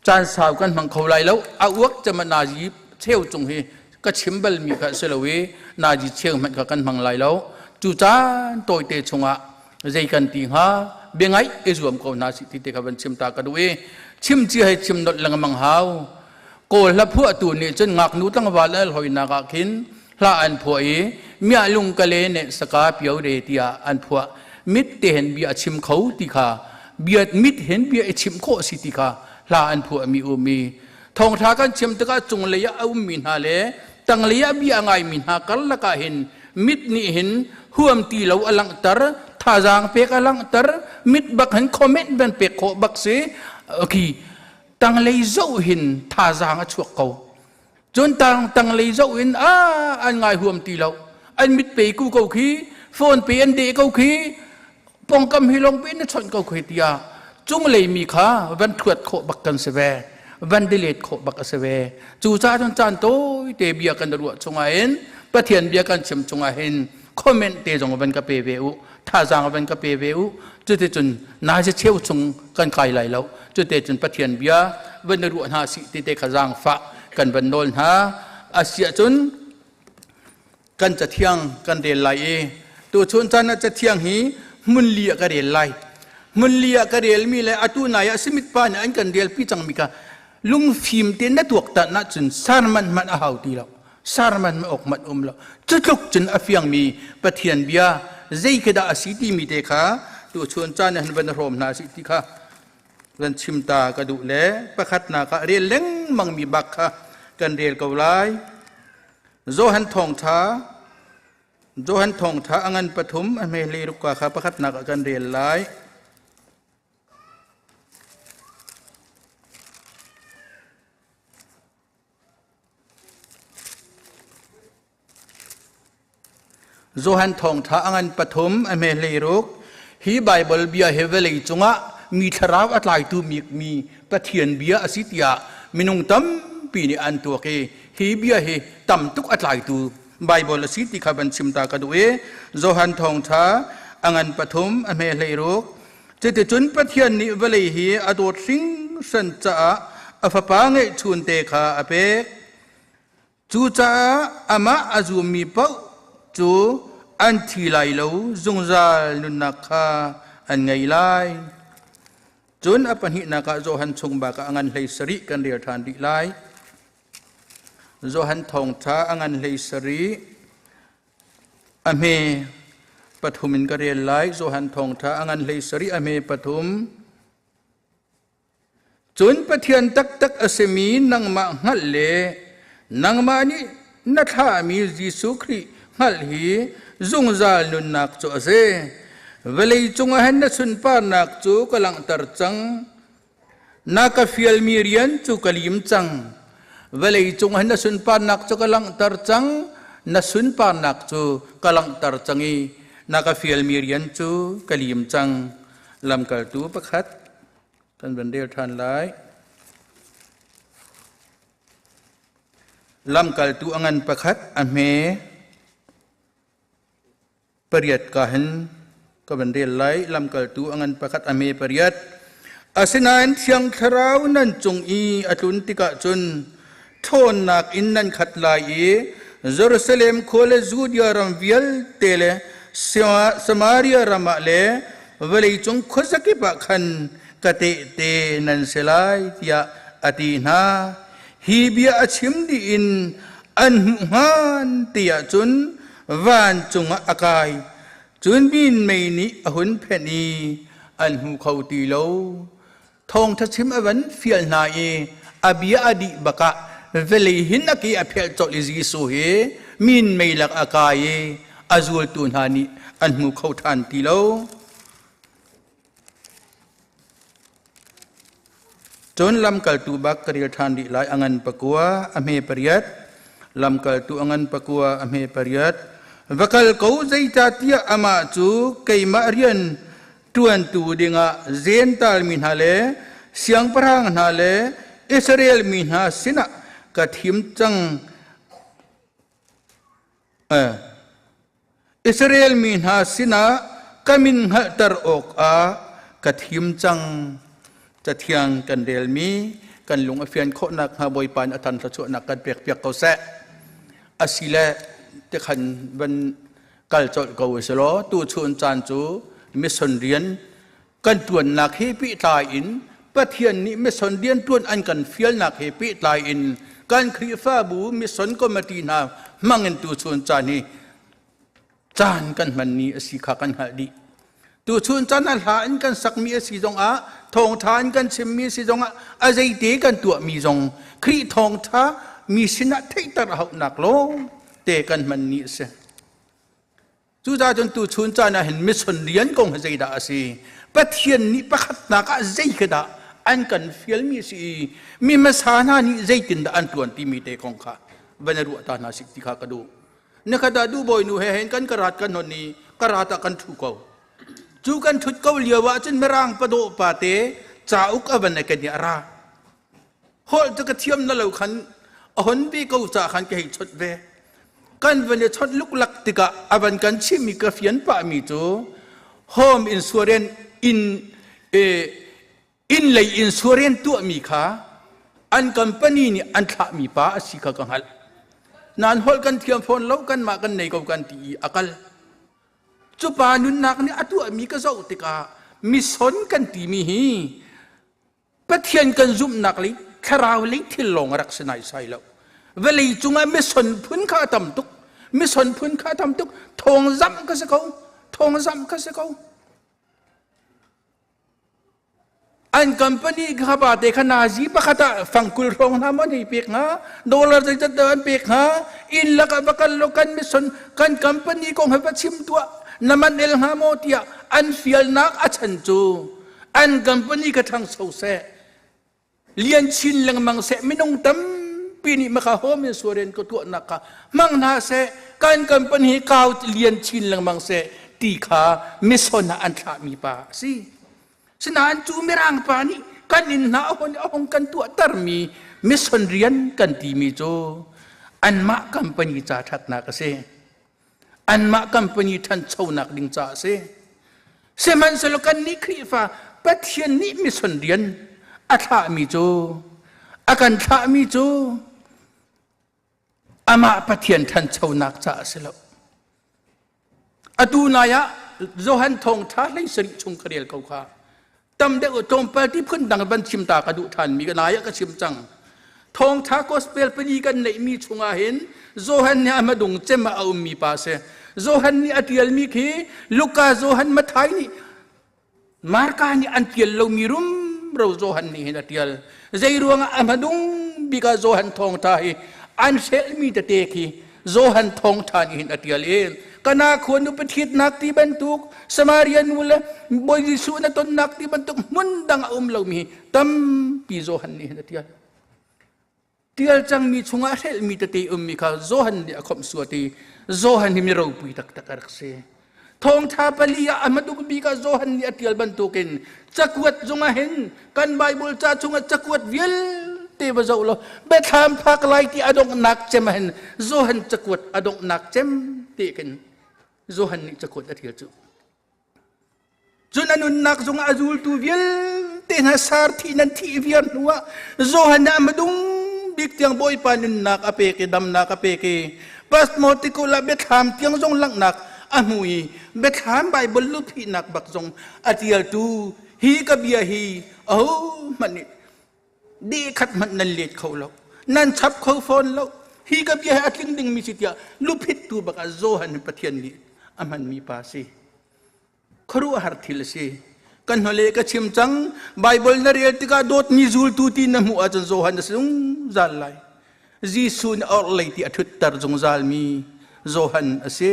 S13: caan sau kan hmang kho lai lo. A uak cem nazi cheu cung hi ka chim bal mi kha si lo i nazi cheu hmanh kha kan hmang lai lo. Cu caan tawite chungah zei kan ti hnga, bia ngaih i zuam ko hna si ti te kha van chim ta ka duh i chim ci hei chim nolh lengmang hau. Kawl hla phuahtu nih cun ngaknu tlangval al hoinak ah khin hla an phuah i mia lung kale ne saka pio re tiah an phuah. Mit te hen bia a chim kho ti kha, bia mit hen bia i chim khawh si ti kha hla an phuah mi um i thawngtha kan chim tikah cunglei ah a ummi hna le tanglei ah bia a ngaimi hna karlak ah hin mit nih hin huam ti lo a langhter, thazaang pek a langhter. Mit bak hin comment ban pek khawh bak si khi tanglei zoh hin thazaang a chuak ko. Cun tang tanglei zoh in a an ngai huam ti lo, an mit pe ku ko khi, phone pe an de ko khi, pongkam hi long pe na chawnh ko khi tiah cunglei mi kha van thuat khawh bak kan si ve, van delete khawh bak a si ve. Cu ca cun caan tawi te bia kan ruah chungah hin, Pathian bia kan chim chungah hin comment te zong van ka pe ve u, thazaang van ka pe ve u. Cuticun nai cheu chung kan kai lai lo. Cute cun Pathian bia van ruah hna si ti te kha zaangfah kan van nawl hna. Asiah cun kan cathiang kan rel lai i tu chun caan ah cathiang hi hmun li ah ka rel lai. Hmun li ah ka relmi le atu nai ah Smith pa nih an kan relpi cangmi kha lungfim te na tuak tan ahcun sermon hmanh a hau ti lo, sermon ma awk hmanh um lo. Cutluk cun a fiangmi Pathian bia zei khi dah a si timi te kha tu chun caan ah van hrawm hna si ti kha van chim ta ka duh le pakhatnak ah rel lengmang mi bak kha kan rel ko lai. Johan thawngtha, Johan thawngtha a ngan pathum a hme hlei ruk ka kha pakhatnak ah kan rel lai. Johan thawngṭha a ngan pathum a hme 16. Hi Baibal bia hi vawlei cungah mi thlarau a tlaitu mi, mi Pathian bia a si tiah minung tampi nih an tuak i hi bia hi tam tuk a tlaitu Baibal a si ti kha van chim ta ka duh i Johan thawngṭha a ngan pathum a hme 16. Cuticun Pathian nih vawlei hi a dawt hringhran caah a fapa ngeihchunte kha a pek. Cucaah amah a zummi paoh cu an thi lai lo, zungzal nunnak kha an ngei lai. Cun a pahnihnak ah Johan chung bak ah a ngan 17 kan rel ṭhan rih lai. Johan thawngṭha a ngan 17 a hme pathum in ka rel lai. Johan thawngṭha a ngan 17 a hme pathum. Cun Pathian taktak a simi nangmah hngalh le nangmah nih na thlahmi Jesuh Khrih hngalh hi zungzal nunnak cu a si. Vawlei cungah hin na sunparnak cu ka langhter cang. Na ka fialmi rian cu ka lim cang. Vawlei cung hin na sunparnak cu ka langhter cang. Na sunparnak cu ka langhter cang i na ka fialmi rian cu ka lim cang. Lamkaltu pakhat kan van rel ṭhan lai. Lamkaltu a ngan pakhat a hme pariat ka hin ka van rel lai. Lamkaltu a ngan pakhat a hme pariat. Asinain Thiang Thlarau nan cung i a tlun tikah cun ṭhawnnak in nan khat lai i Jerusalem khua le Judea ram vialte le Samaria ram ah le vawleicung khuazakip ah khan ka tehte nan si lai tiah a ti hna. Hi bia a chim dih in an hmuh hngan ti ahcun vancung ah a kai. Cun minmei nih a hun phenh i an hmu kho ti lo. Thawngṭha chim a van fial hna i a bia a dih bakah vawlei hin a ke a phelh colh i Jesuh hi minmei lak a kai i a zultu hna nih an hmu kho ṭhan ti lo. Cun lamkaltu bak ka rel ṭhan rih lai a ngan pakua a hme pariat lamkaltu a ngan pakua a hme pariat va kal ko zeicahtiah amah cu keimah rian ṭuantu dingah Jentail mi hna le siangpahrang hna le Israel mi hna sinah ka thim cang. Israel mi hna sinah ka min hngalhter awkah ka thim cang. Cathiang kan relmi kan lung a fian khawh nakhnga Bawipa nih a than thluachuahnak kan pekpiak ko seh. Asile tikhan van kal colh ko usih law tuchun caan cu mission rian kan ṭuannak he pehtlai in Pathian nih mission rian ṭuan an kan fialnak he pehtlai in kan Khrihfabu mission committee hna hmangin tuchun caan hi caan kan hmanmi a si kha kan hngalh dih. Tuchun caan ah hla in kan sakmi a si zongah thawngṭha in kan chimmi a si zongah a zeite kan tuahmi zong Khrih thawngṭha mi sinah theihter a hauhnak lawng te kan hmanmi a si. Cucaah cun tuchun caan ah hin mission rian kong hi zeidah a si? Pathian nih pakhatnak ah zei khi dah an kan fialmi a si i mi hmasa hna nih zeitindah an ṭuan timi te kong kha van i ruah ta hna sih ti kha ka duh. Nikhat ah duhbawi nu he hin kan karat kan hon i karat ah kan ṭhu ko. Cu kan ṭhut ko lio ah cun mirang padawh pa te cauk a van ken i a ra. Holh cu ka thiam na lo khan a hon ve ko ca khan ka hei chawnh ve. Kan van i chawnh luklak tikah a van kan chimmi ka fian pahmi cu home insurance in inn lei insurance tuahmi kha an company nih an thlahmi pa a si kha ka hngalh. Nan holh kan thiam fawn lo kanmah kan nei ko kan ti i a kal. Cu pa nunnak nih a tuahmi ka zoh tikah mison kan timi hi Pathian kan zumhnak le thlarau lei thil lawng a rak si naisai lo. Vawlei cungah mison phun kha a tam tuk. Mison phun kha a tam tuk. Thawngzamh ka si ko. Thawngzamh ka si ko. An company kha ba te kha nazi pakhat ah fangkul hrawng hna maw hei pek hnga dollar zeizat dah an pek hnga inn lakah va kal lo kan mission kan company kong he va chim tuah na man el hnga maw tiah an fialnak a chan cu an company ka ṭhangcho seh lian chin lengmang seh minung tampi nih maka home in suaren ka tuahnak kha hmang hna seh kan company hi kau lian chin lengmang seh ti kha mission ah an thlahmi pa a si sinain cu mirang pa nih kan inn hna ahon ahong kan tuahtermi mission rian kan timi cu anmah company ca ṭhatnak a si Anmah company ṭhanchonak ding caah a si. Sihmanhsehlaw kannih Khrihfa Pathian nih mission rian a thlahmi cu a kan thlahmi cu amah Pathian ṭhanchonak caah a si lo. Atu nai ah Johan thawngṭha hlei sarih chung ka rel ko kha. Tam deuh tlawmpal ti phun dang van chim ta ka duh ṭhanmi ka nai ah ka chim cang. Thawngṭha gospel pali kan neihmi chungah hin Johan nih a hmadung cem ah a ummi pa a si. Johan nih a ṭialmi khi Luka Johan Mathai nih Marka nih an ṭial lomi rumro Johan nih hin a ṭial. Zei ruangah a hmadung bik ah Johan thawngṭha hi an hrelhmi tete khi Johan thawngṭha nih hin a ṭial i Kana khua nu pathitnak ti bantuk Samaria nu le Bawi Jesuh na tonnak ti bantuk hmun dang a um lomi tampi Johan nih hin a ṭial. Ṭial cangmi chungah hrelhmi tete ummi kha Johan nih a khawmh suat i Johan hi mi ropui taktak a rak si. Thawngṭha pali ah a hmadung bik ah Johan nih a ṭial bantukin cakuat zungah hin kan Baibal ca chungah cakuat vialte va zoh law biathlam phak lai ti a donghnak cem ah hin Johan cakuat a donghnak cem te khin Johan nih cakuat a ṭial cu. Cun a nunnak zungah a zultu vialte hna sar thih nan thih viar hnuah Johan nih a hmadung bik tiang Bawipa nunnak a pek i damnak a pek i Pasmotikul ah biathlam tiang zong langhnak a hmu i biathlam Baibal luphihnak bak zong a ṭialtu hi ka bia hi ahohmanh nih deh khat hmanh nan let kho lo. Nan chap kho fawn lo. Hi ka bia hi a tling dingmi si tiah luphit tu bak ah Johan hi Pathian nih a hmanmi pa si. Khuaruahhar thil a si. Kan hnole ka chim cang. Bible na rel tikah dawtmi zultu ti na hmuh ahcun Johan na si zungzal lai. Jesuh nih a orhlei ti a ṭhutter zungzalmi Johan a si.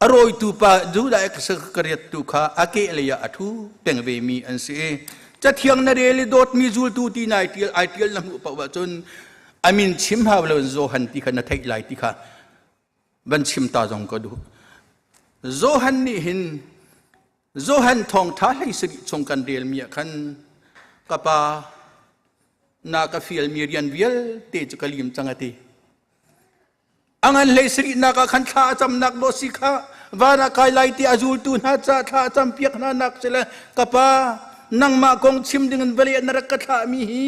S13: A rawitu pa Judah Iskariot tu kha a kehlei ah a ṭhu peng vemi an si. Cathiang na rel i dawtmi zultu ti nai ṭial ai ṭial na hmuh paoh ahcun a min chim hau loin Johan ti kha na theih lai ti kha van chim ta zong ka duh. Johan nih hin Johan thawngṭha hlei sarih chung kan relmi ah khan ka pa na ka fialmi rian vialte cu ka lim cang a ti. A ngan hlei sarihnak ah khan thla a camnak dawh si kha van ah kai lai ti a zultu hna ca thla a campiak hna nak si le ka pa nangmah kong chim ding in vawlei ah na rak ka thlahmi hi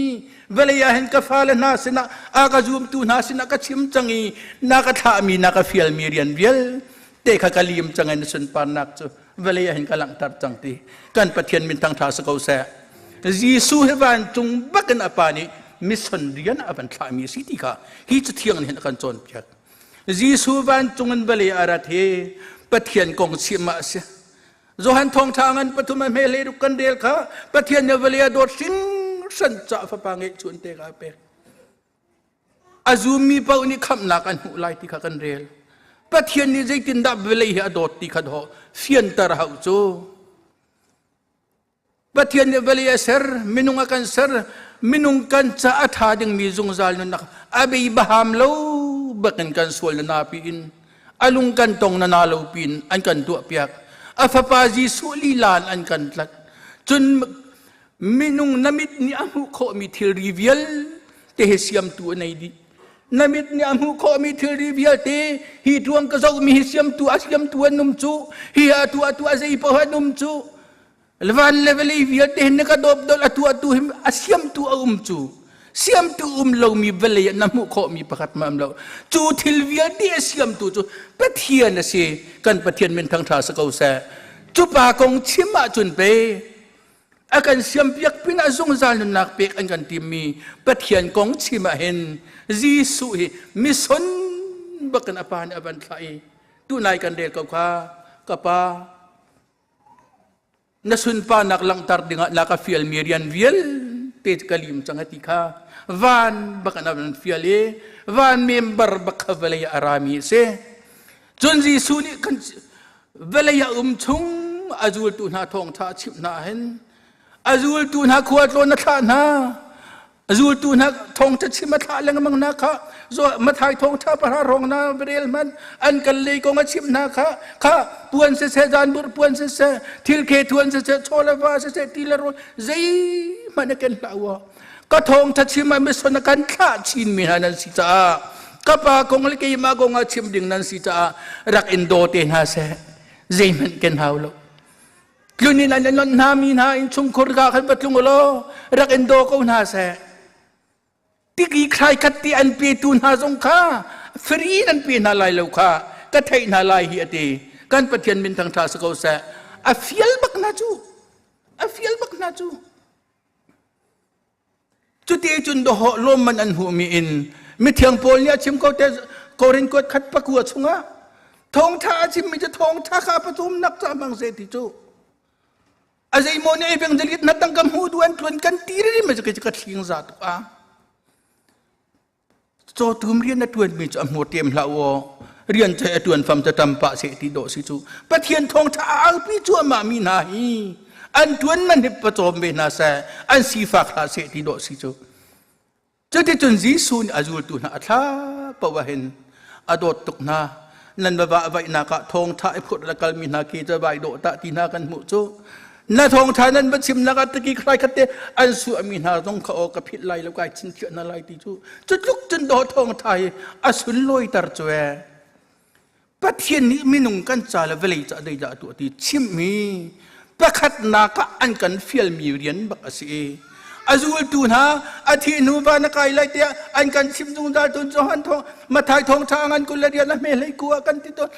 S13: vawlei ah hin ka fale hna sinah a ka zumtu hna sinah ka chim cang i na ka thlahmi na ka fialmi rian vialte kha ka lim cang i na sunparnak cu vawlei ah hin ka langhter cang ti kan Pathian min thangṭha si ko seh. Jesuh hi vancung bakin a pa nih mission rian a van thlahmi a si ti kha hi cathiang nih hin a kan cawnpiak. Jesuh vancung in vawlei a rat hi Pathian kong chim ah a si. Johan thawngṭha ngan pathum a hme hlei ruk kan rel kha Pathian nih vawlei a dawt hringhran caah fapa ngeihchun te kha a pek. A zummi paoh nih khamhnak an hmuh lai ti kha kan rel. Pathian nih zeitindah vawlei hi a dawt ti kha dawh fianter hau cu. Pathian nih vawlei a ser, minung a kan ser, minung kan ca a ṭha dingmi zungzal nunnak a bei baham lo bakin kan sual na napi in a lung kan tong na na lo pin an kan tuahpiak. A fapa Jesuh lilan an kan tlat. Cun minung na mit nih a hmuh khawhmi thilri vialte hi siamtu a nei dih na mit nih a hmuh khawhmi thilri vialte hi tuang ka zohmi hi siamtu a siamtu an um cu hi atu atu a zei paoh an um cu van le vawlei vialte hin na ka dawp dol atu atu hi a siamtu a um cu siamtu um lomi vawlei ah na hmuh khawhmi pakhat ma um lo cu thil vialte a siamtu cu Pathian a si kan Pathian min thangṭha si ko seh cu pa kong chim ahcun pe A kan siampiak pinah zungzal nunnak pek an kan timmi Pathian kong chim ah hin Jesuh hi mison bakin a pa nih a van thlah i tunai kan rel ko kha ka pa na sunparnak langhter dingah na ka fialmi rian vialte ka lim cang a ti kha van bak an van fial i van member bak kha vawlei ah a rami a si cun Jesuh nih kan Vawlei a um chung a zultu hna thawngṭha a chimh hna hin a zultu hna khualtlawn a thlah hna a zultu hna thawngṭha chim a thlah lengmang hna kha Mathai thawngṭha pahra hrawng hna rel hmanh an kal lei kong a chimh hna kha kha puan siseh zanburh puan siseh thilkhe thuan siseh chaw le va siseh ti le rawl zeihmanh a ken hlah u ka thawngṭha chim ah mison a kan thlah chin mi hna nan si caah ka pa kong le keimah kong ah chim ding nan si caah rak in daw te hna seh zeihmanh ken hau lo tlun in an non hna mi hna in chungkhur ka khan va tlung law rak in daw ko hna seh tiki thlai khat ti an pe tu hna zong kha free nan pe hna lai lo kha ka theih hna lai hi ati kan pathian min thang tha si ko seh a fial bak hna cu a fial bak hna cu Cuti cun dawhawh lawmman an hmuhmi in mithiang Paul nih a chim ko te Korin kuat khat pakua chungah thawngṭha a chimmi cu thawngṭha kha pathumnak ca hmang se ti cu a zeimaw nih evangelist na tang ka hmu du an tluan kan ti ri ma cu ka thling za tuk a cawtum rian a ṭuanmi cu a hmur tem hlah u rian cu a ṭuan fam cu ṭam pah seh ti dawh si cu Pathian thawngṭha a aupi cuahmah mi hna hi an ṭuan man hi pawcawm ve hna seh an sifak hlah seh ti dawh si cu cuticun Jesuh nih a zultu hna a thla paoh ah hin a dawt tuk hna nan va vah vaihnak ah thawngṭha i phurh le kalmi hna khi cu vai dawh tah ti hna kan hmuh cu na thawngṭha nan va chimnak ah tiki khlai khat te an suahmi hna zong kha aw ka philh lai lo kai chinchiah hna lai ti cu cu tluk cun dawh thawngṭha hi a sunlawiter cu e Pathian nih minung kan ca le vawlei ca zeidah a tuah ti chimmi pakhatnak ah an kan fialmi rian bak a si i a zultu hna a thih hnu va na kai lai tiah an kan chim zungzal tun Johan thawng Mathai thawng tha ngan kul le rian a hme hlei ku ah kan ti tawn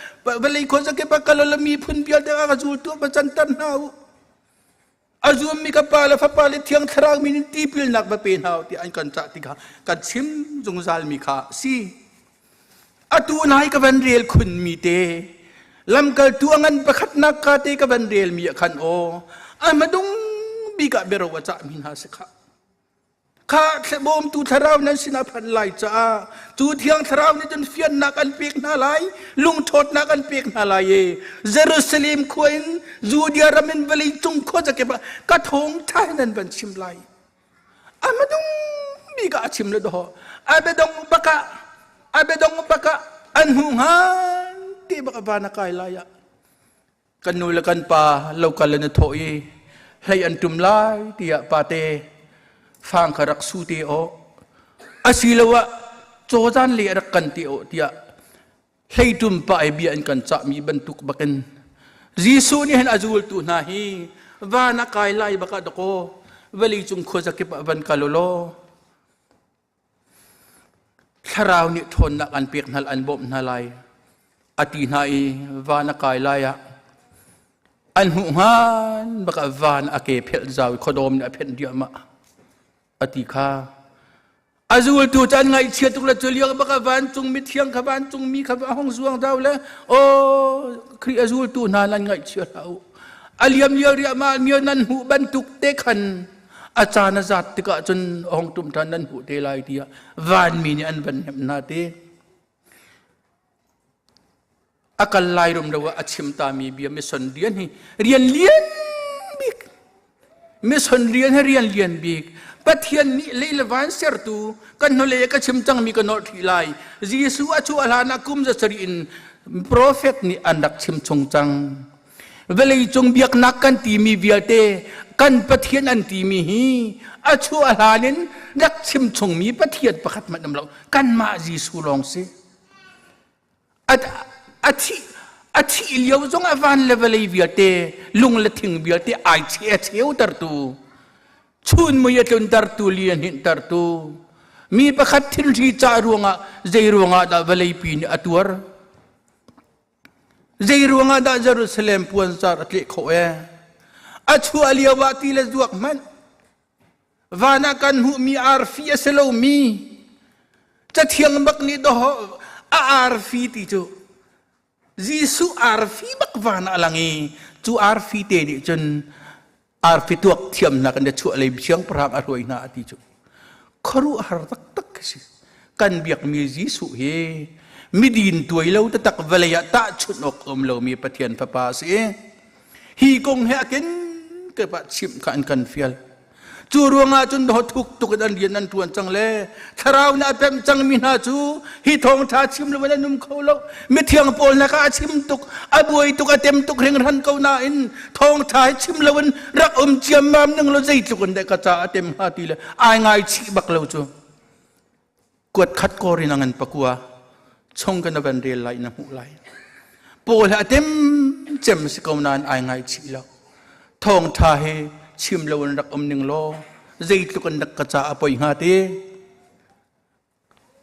S13: vawlei khuazakip ah kalol mi phun vialte ah ka zultu va canter hna u. A zummi ka Pa le Fapa le Thiang Thlarau min in tipilnak va pe hna u tiah an kan cah ti kha kan chim zungzalmi kha a si. Atu nai ka van rel khunmi te lamkaltu a ngan pakhatnak ka te ka van relmi ah khan aw a hmadung bik ah biaro a cahmi hna si khah. Kha bawmtu thlarau nan sinah phan lai caah cu thiang thlarau nih cun fiannak an pek hna lai, lungṭhawtnak an pek hna lai i Jerusalem khua in Judea ram in vawlei cung khuazakip ah ka thawngṭha hin an van chim lai. A hmadung bik ah a chim le dawh. A biadong bak ah a biadong bak ah an hmu hngan ti bak a van a kai lai ah kan nu le kan pa lokal an i thawh i hlei an tum lai tiah pate fang kha rak su te aw asiloah cawzan le rak kan ti aw tiah hlei tum pa i bia an kan cahmi bantuk bakin Jesuh nih hin a zultu hna hi van a kai lai baka dakaw vawlei cung khuazakip ah van kal law Thlarau nih ṭhawnnak an pek hna an bawmh hna lai a ti hna i van a kai lai ah an hmuh hngan bak ah van a ke phelh zau i khuadawm nih a phenh diahmah a ti kha. A zultu cu an ngaihchia tuk le cu lio bak ah vancung mithiang kha vancung mi kha a hung zuang zau le aw Khrih a zultu hna nan ngaihchia hlah u a liam lio riahmah mi nan hmuh bantuk te khan a caan a zat tikah cun a hung ṭum ṭhan nan hmuh te lai tiah vanmi nih an van hnemh hna te. A kal lai rumro ah a chim tami bia mission rian hi rian lian bik mission rian hi rian lian bik Pathian nih lei le van sertu kan hnulei ka chim cangmi ka nolh ṭhi lai Jesuh a chuah hlan ah kum 700 in profet nih an rak chim chung cang Vawleicung biaknak kan timi vialte kan Pathian an timi hi a chuah hlan in rak chim chungmi Pathian pakhat hmanh um lo. Kanmah Jesuh lawng si. A thih a thih lio zong ah van le vawlei vialte lung le thing vialte ai che a cheutertu chun mui a tluntertu li a hninhtertu mi pakhat thilri ca ruangah zei ruangah dah vawlei pi nih a tuar Zei ruangah dah Jerusalem puanzar a tleh khawh ee? A chuah lio ah ti le zuak hmanh. Van ah kan hmuhmi arfi a si lomi cathiang bak nih dawh a arfi ti cu Jesuh arfi bak van ah a lang i cu arfi te nih cun arfi tuak thiamnak in a chuah lei siangpahrang a hruai hna a ti cu khuaruahhar taktak khi si kan biakmi Jesuh hi midin tuai lo taktak vawlei ah tahchunh awk um lomi Pathian fapa a si hi kong he akin ke pa chimh kha an kan fial Cu ruangah cun thuk tuk in an rian an ṭuan cang le thlarau nih a pemh cangmi hna cu hi thawngṭha chim lo in an um kho lo. Mithiang pawl hna kha a chim tuk, a buai tuk, a tem tuk hringhran ko nain thawngṭha hi chim lo in rak um ciammam ning law zeitluk in deh ka ca a tem hnga ti le ai ngaichih bak lo cu. Kuat khat kor in a ngan pakua chung kan van rel lai na hmuh lai. Paul a tem cem si ko nain ai ngaichih lo. Thawngṭha hi chim lo in rak um ning law zeitluk in rak ka ca a poi hnga ti.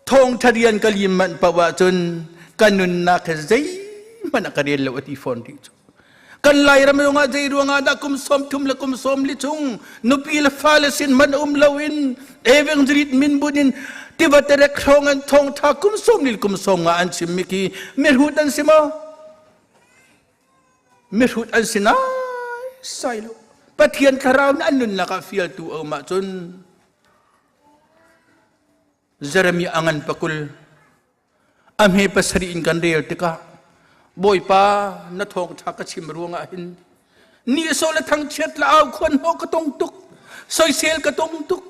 S13: Thawngṭha rian ka lim manh paoh ahcun ka nunnak he zeihmanh a ka rel lo a ti fawn rih cu. Kan Lairam zongah zei ruangah dah kum 30 le kum 40 chung nupi le fale sin hmanh um loin evangelist min bun in tiva terek hrawng an thawngtha kum 40 kum 50 an chim mi khi mihrut an si maw? Mihrut an si nai sai lo. Pathian thlarau nih an nunnak ah fialtu a um ahcun Jeremiah a ngan pakul a hme pasarih in kan rel tikah Bawipa na thawngṭha ka chim ruangah hin nihsawh le thangchiat le au khuan hnawh ka tong tuk soisel ka tong tuk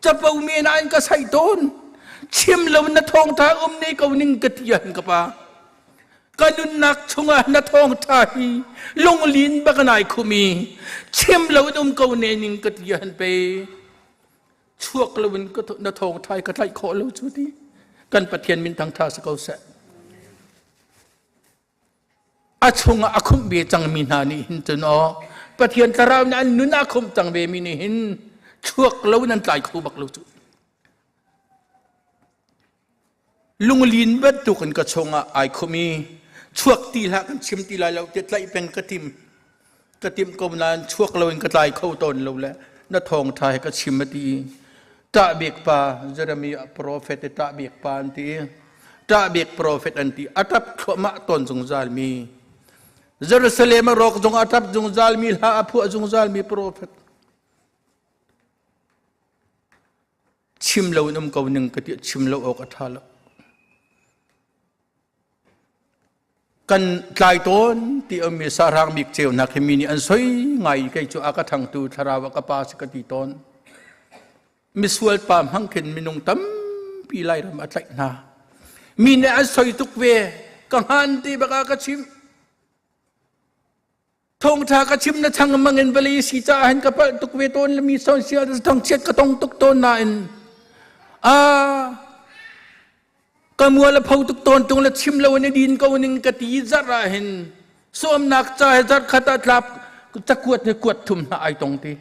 S13: capo men ah in ka saih tawn chim lo na thawngṭha um ne ko ning ka ti ah hin ka pa ka nunnak chungah na thawngṭha hi lunglin bak nai khumi chim lo in um ko ne ning ka ti ah hin pe Chuak loin na thawngṭha ka tlaih khawh lo cu ti kan Pathian min thangṭha si ko seh. A chungah a khumh ve cangmi hna nih hin cun aw Pathian thlarau nih an nun a khumh cang ve mi nih hin chuak lo in an tlai kho bak lo cu. Lunglin bantuk in ka chungah ai khum i chuak ti hlah kan chim ti lai lo ti tlaih peng ka tim. Ka timh ko nain chuak loin ka tlai kho tawn lo le na thawngṭha he ka chim a ti. Ṭah bik pa Jeremiah profet i ṭah bik pa an ti. Ṭah bik profet an ti. A ṭap thluahmah tawn zungzal mi. Jerusalem a rawk zong a ṭap zungzal mi hla a phuah zungzal mi profet. Chim lo in um ko ning ka ti chim lo awk a ṭha lo. Kan tlai tawn ti ummi sahrang bik ceunak hi mi nih an soi ngai kei cu a ka ṭhangtu thlarau a ka pa si ka ti tawn. Misual pa hmang khin minung tampi Lairam a tlaih hna. Mi nih an soi tuk ve ka hngan ti bak ah ka chim. Thawngṭha ka chim na chang mang in vawlei si caah hin ka palh tuk ve tawn le mi social thangchiat ka tong tuk tawn nain a ka mual a pho tuk tawn tung le chim lo in din ko ning ka ti zarh ah hin sawmnak ca he zarh khat ah tlap cakuat he kuat thum hna ai tong ti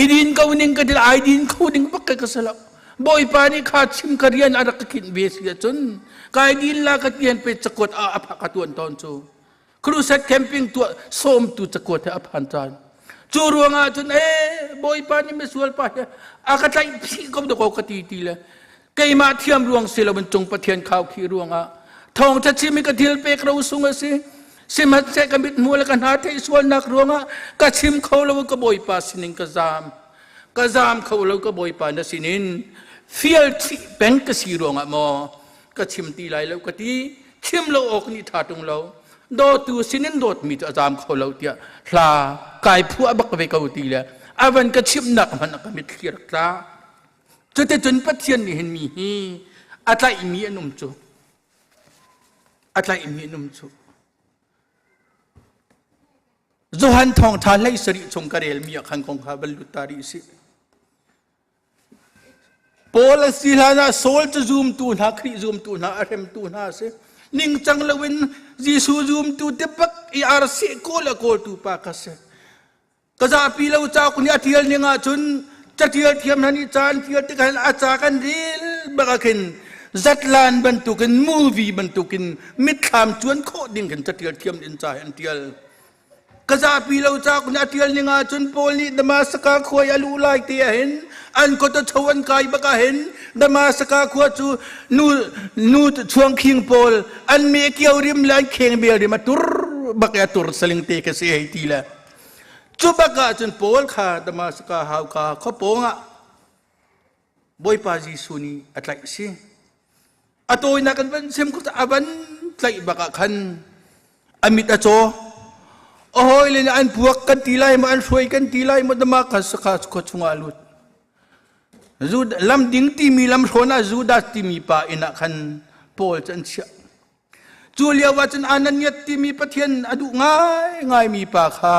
S13: i din ko ning ka ti ai din kho ding bak ka si lo Bawipa nih kha chim ka rian a rak ka khinh ve si ahcun kai din la ka tian pe cakuat a a ka tuan tawn cu Crusade camping tuah sawmtu cakuat he a phan caan. Cu ruangah cun ee Bawipa nih misual pa hi a ka tlaih phih ko dakaw ka ti ti le keimah thiam ruang si lo in cung Pathian khau khi ruangah thawngtha chim i ka thil pek ro sung a si sihmanhseh ka mithmuh le ka hna theih sualnak ruangah ka chim kho lo ka Bawipa sinin ka zaam ka zaam kho lo ka Bawipa na sinin fial chih peng ka si ruangah maw ka chim ti lai lo ka ti chim lo awk nih ṭha ṭung lo dawtu sinin dawtmi cu a zaam kho lo tiah hla kai phuah bak ve ko ti le a van ka chimnak hmanh ka mitthli rak tla cuticun Pathian nih hin mi hi a tlaihmi an um cu a tlaihmi an um cu Johan thawngṭha hlei sarih chung ka relmi ah khan kong kha van lut ta rih sih Paul a si hlan ah Saul cu zumtu hna, Khrih zumtu hna, a hremtu hna a si. Ningcang loin Jesuh zumtu te bak i arsi kawl a kawltu pa kha si. Ka zapi lo cauk nih a tial ning ahcun catial thiam hna nih ca an tial tikah hin a ca kan rel bak ah khin zatlan bantukin movie bantukin mitthlam cuan khawh ding khin catial thiam in ca hi an tial. Ka zapi lo cauk nih a ṭial ning ahcun Paul nih Damaskas khua i a luh lai te ah hin an kut a cho an kai bak ah hin Damaskas khua cu nu nu chuangkhing pawl an me kio rim le an kheng bel rim a tur bak i a tur saling te ka si hei ti le cu bak ah cun Paul kha Damaskas hauka khua pawng ah Bawipa Jesuh nih a tlaih si. A tawinak kan van sim a van tlaih bak ah khan a mit a caw. A hawile nih an puak kan ti lai maw an hruai kan ti lai maw Damascus khua chungah a lut. Lam ding timi lam hrawn ah Judas timi pa inn ah khan Paul cu an chiah. Cu lio ah cun Ananias timi Pathian a duh ngaingaimi pa kha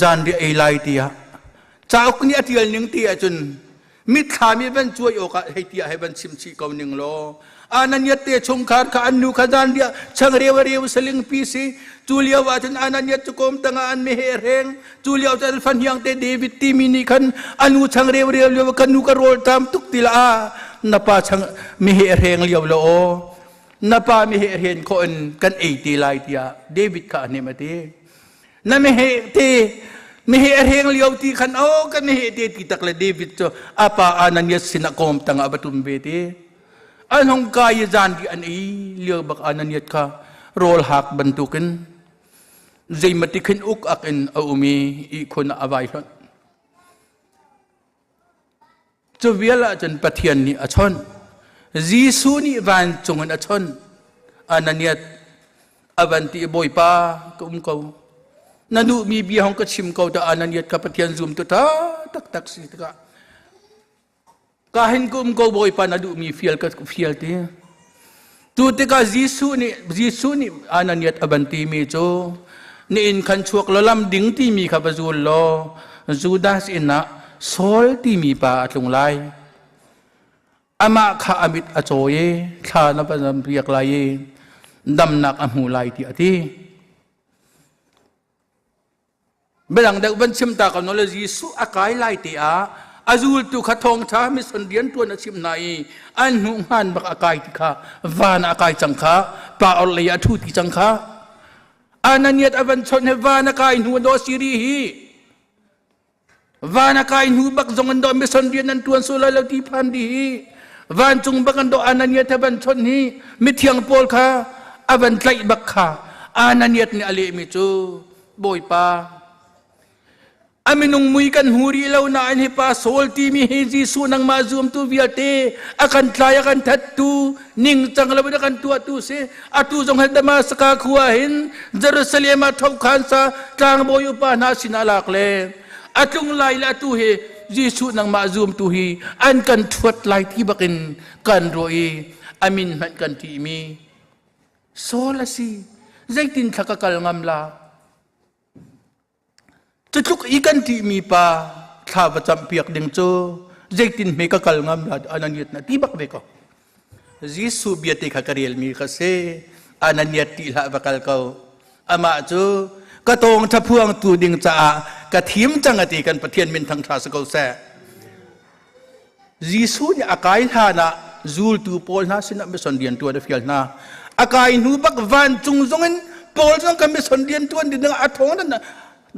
S13: Zanriah ei lai tiah cauk nih a ṭial ning ti ahcun mitthlam i van cuai awkah hei tiah hei van chim chih ko ning law Ananias te chungkhar kha an nu kha zanriah changreu a reu saling pi si cu lio ah cun Ananias cu kawm tangah an meheh hreng cu lio cun an fahniang te David timi nih khan a nu changreu reu lio ka nu ka rawl ṭam tuk ti la na pa chang meheh hreng lio lo aw na pa meheh hren khawh in kan ei te lai tiah David kha a hnem a ti Na meheh te meheh a hreng lio ti khan o kan meheh te ti tak le David cu a pa Ananias sinah kawm tangah va tum ve te. An hong kai i zan ri an ei lio bak Ananias kha rawl hak bantukin zeimati khin uk ak in a um i ihkhun ah a vai hlonh. Cu vial ahcun Pathian nih a chawnh. Jesuh nih vancung in a chawnh. Ananias a van ti i Bawipa ka um ko. Na duhmi bia hong ka chim ko ta Ananias kha Pathian zum tu ṭha taktak si tikah ka hin ka um ko Bawipa na duhmi fial ka fial ti. Tu tikah Jesuh nih Ananias a van timi cu ni inn khan chuak law lam ding timi kha va zul law Judas inn ah Saul timi pa a tlung lai. Amah kha a mit a caw i thla na va piak lai i damnak a hmu lai tiah a ti. Midang deuh van chim ta ko nawl Jesuh a kai lai te ah a zultu kha thawngṭha mission rian ṭuan a chimh hna i an hnuh hngan bak a kai ti kha van ah a kai cang kha pa orhlei ah a ṭhu ti cang kha. Ananias a van chawnh he van a kai hnu do siri hi. Van a kai hnu bak zong an do mission rian an tuan sual lai lo ti phan di hi. Vancung bak an do Ananias he van chawnh hi mithiang Paul kha a van tlaih bak kha Ananias nih a lehmi cu Bawipa A minung mui kan hmu rih lo nain hi pa Saul timi hi Jesuh nangmah zumtu vialte a kan tlai a kan thattu ningcang lo in a kan tuahtu si. Atu zong hi Damascus khua hin Jerusalem ah thokhan sa tlangbawi upa hna sinah lak le a tlung lai le atu hi Jesuh nangmah zumtu hi an kan thuat lai ti bakin kan ruah i a min hmanh kan ṭihmi Saul a si. Zeitin thla ka kal ngam la? Cutluk i kan ṭihmi pa thla va campiak ding cu zeitin hme ka kal ngam la Ananias na ti bak ve ko. Jesuh bia te kha ka relmi kha si. Ananias ṭih hlah va kal ko. Amah cu ka tawng ṭhaphuang tu ding caah ka thim cang a ti kan Pathian min thangṭha si ko seh. Jesuh nih a kai hlan ah zultu pawl hna sinah mission rian ṭuan a fial hna. A kai hnu bak vancung zong in Paul zong kan mission rian ṭuan ding a thawng na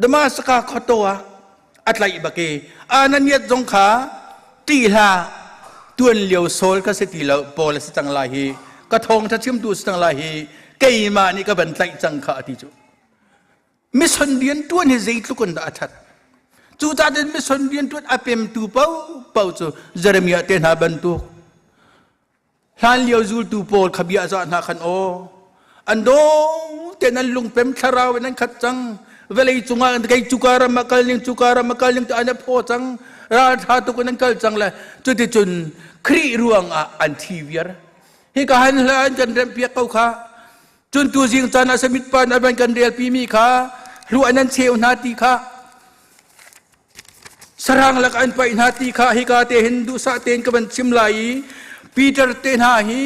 S13: Damascus khuato ah a tlaih bak i Ananias zong kha ṭih hlah tuan lio Saul ka si ti lo Paul a si cang lai hi ka thawngṭha chimtu si cang lai hi keimah nih ka van tlaih cang kha a ti cu. Mission rian ṭuan hi zeitluk in dah a ṭhat. Cucaah cun mission rian ṭuan a pemtu paohpaoh cu Jeremiah te hna bantuk hlan lio zultu pawl kha bia zah hna khan aw an dawng te nan lungpem thlarau in an khat cang vawlei cungah kei cuka ram ah kal ning cuka ram ah kal ning tu an phaw cang ralṭha tuk in an kal cang le cuticun Khrih ruangah an thi viar hi ka han hla an kan remhpiak ko kha Cun tuzing caan ah samit pa na van kan relpi mi kha hlu an cheu hna ti kha sarang lak an paih hna ti kha hika te hin duhsah tein ka van chim lai i Peter te hna hi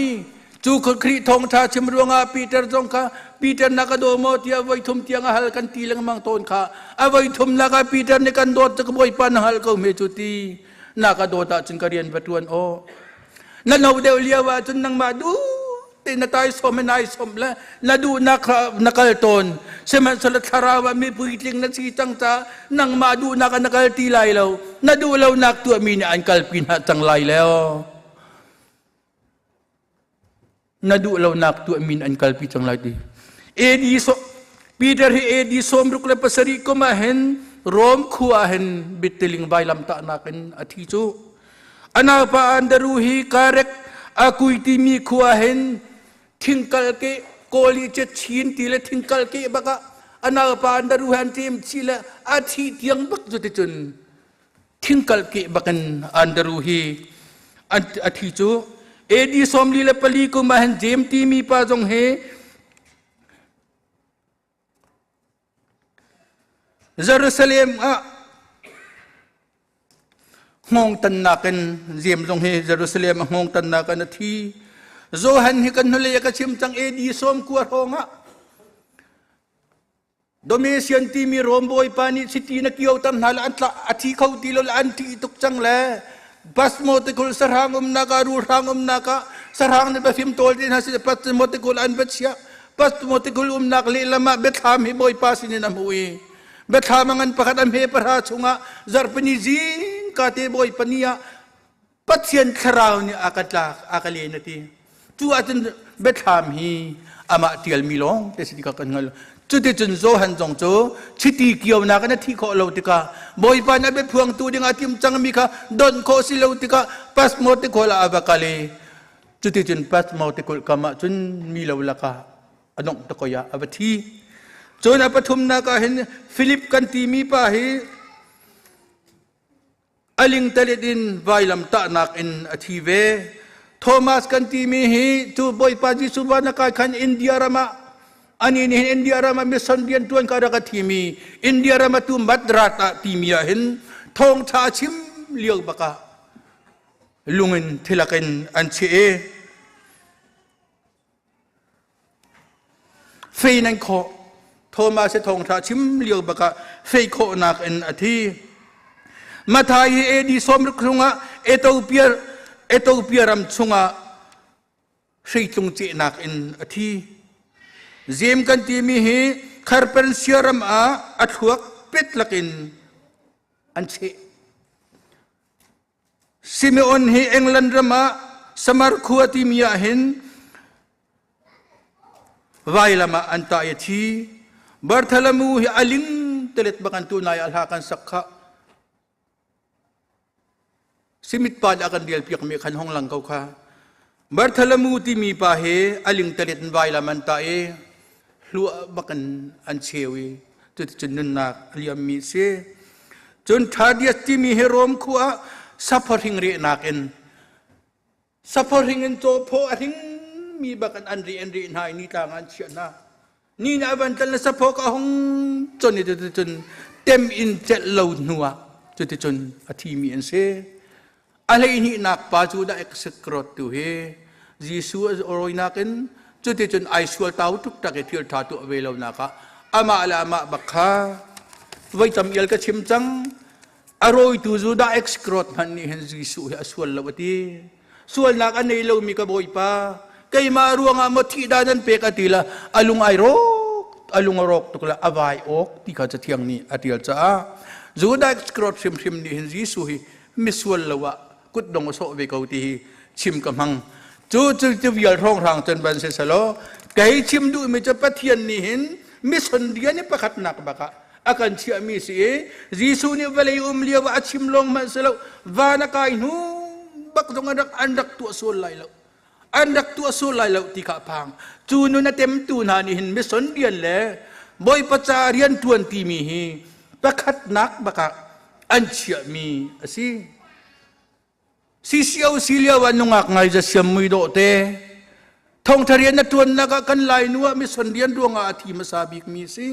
S13: cu Khrih thawngṭha chim ruangah Peter zong kha Peter na ka daw maw tiah voi thum tiang a hal kan ti lengmang tawn kha a voi thum nak ah Peter nih kan dawt ka Bawipa na hal ko hme cu ti na ka dawt ahcun ka rian va ṭuan aw na no deuh lio ahcun nangmah duh te na tai som in ai som le na duhnak na kal tawn sihmanhsehlaw thlarau ah mi puitling na si cang ca nangmah duhnak ah na kal ti lai lo na duh lonak tuahmi nih an kalpi hna cang lai leo na duh lonak tuahmi nih an kalpi cang lai ti AD so Peter hi AD 67 kum ah hin Rom khua ah hin bittiling vailam tahnak in a thi cu A naupa Andrew hi Karek a kui timi khua hin thingkal ke kawli che chin ti le thingkal ke bak ah a naupa Andrew han tim chi le a thi tiang bak cu ti cun thingkal ke bakin Andrew hi a thi cu AD 44 kum ah hin James timi pa zong hi Jerusalem ah hngawng tannak in Jeim zong hi Jerusalem ah hngawng tannak in a thi. Johan hi kan hnulei ka chim cang AD 90 hrawng ah Domitian timi Rom bawipa nih chiti na kio tam hna le an tla a thi kho ti lo le an ṭih tuk cang le Pasmotikul sahrang umnak ah rulhrang umnak ah sahrang nih bafim tawl ti hna si Pasmotikul an va chiah Pasmotikul umnak lehlam ah biathlam hi Bawipa sinin a hmuh i biathlam a ngan pakhat a hme pahra chungah zarhpini zingka te Bawipa ni ah Pathian thlarau nih a ka tlak a ka len a ti cu ahcun biathlam hi amah tialmi lawng te si ti kha kan hngal cuticun Johan zong cu chiti kionak in a thih khawh lo tikah Bawipa nih a biaphuangtu ding a tim cangmi kha donh khawh si lo tikah Pasmo tikhol ah a va kal i Cuticun Patmos tikulh kam ah cun mi lo lakah a dongh takoi ah a va thi. Cun a pathumnak ah hin Filip kan timi pa hi a lingtalit in vailam tahnak in a thi ve. Thomas kan timi hi cu Bawipa Jesuh van a kai khan India ram ah ani nih hin India ram ah mission rian ṭuan ka rak a thimi India ram ah tu Madras ah timi ah hin thawngṭha a chim lio bakah lungin thilak in an cheh i fei nan khawh Thomas hi thawngṭha chim lio bakah fei khawhnak in a thi Mathai hi AD 60 chungah Ethiopia Ethiopia ram chungah hreitlung cehnak in a thi Zem kan timi hi Kharpensia ram ah a thluak pet lakin an cheh. Simeon hi England ram ah Samar khua timi ah hin vailam ah an tah i a thi. Bartholomew hi a ling telet bak an tu nai ah hla kan sak kha. Simit pa nih a kan rial piakmi khan hong lang ko kha. Bartholomew timi pa hi a ling telet in vailam an tah i hluah bak in an cheu i cuticun nunnak a liammi a si. Cun Thaddeus timi hi Rom khua ah saphawhring rehnak in saphawhring in cawphaw a hringmi bak in an reh an reh hna i nitlang ah an chiah hna. Ni nih a van tlanh le saphaw ka hung con i cuticun tem in celh lo hnu ah cuticun a thimi an si. A hleihnihnak pa cu dah Isakariot tu hi Jesuh a rawinak in cuticun ai sual tau tuktak i thil ṭha tuah ve lonak ah amah le amah bak kha voi tam ial ka chim cang. A rawitu Judah Isakariot hmanh nih hin Jesuh hi a sual lo a ti. Sualnak a nei lomi ka Bawipa, keimah ruangah maw thih dah nan pek a ti la a lung ai rawk a lung a rawk tuk la a vai awk ti kha Cathiang nih a ṭial caah Judah Isakariot hrimhrim nih hin Jesuh hi misual lo ah kutdong a sawh ve ko ti hi chim ka hmang. Cu cu cu vial hrawnghrang cun ban si selaw kei chim duhmi cu Pathian nih hin mission rian i pakhatnak bak ah a kan chiahmi si i Jesuh nih vawlei um lio ah a chim lawng hmanh si lo van a kai hnu bak zong an rak tuah sual lai lo an rak tuah sual lai lo ti kha phang. Cu nun a temtu hna nih hin mission rian le Bawipa ca rian ṭuan timi hi pakhatnak bak ah an chiahmi a si. CCO si lio ah nungak ngai za siam mui dawh te thongtha rian na ṭuannak ah kan lai nu ah mission rian ruangah a thi hmasa bikmi si.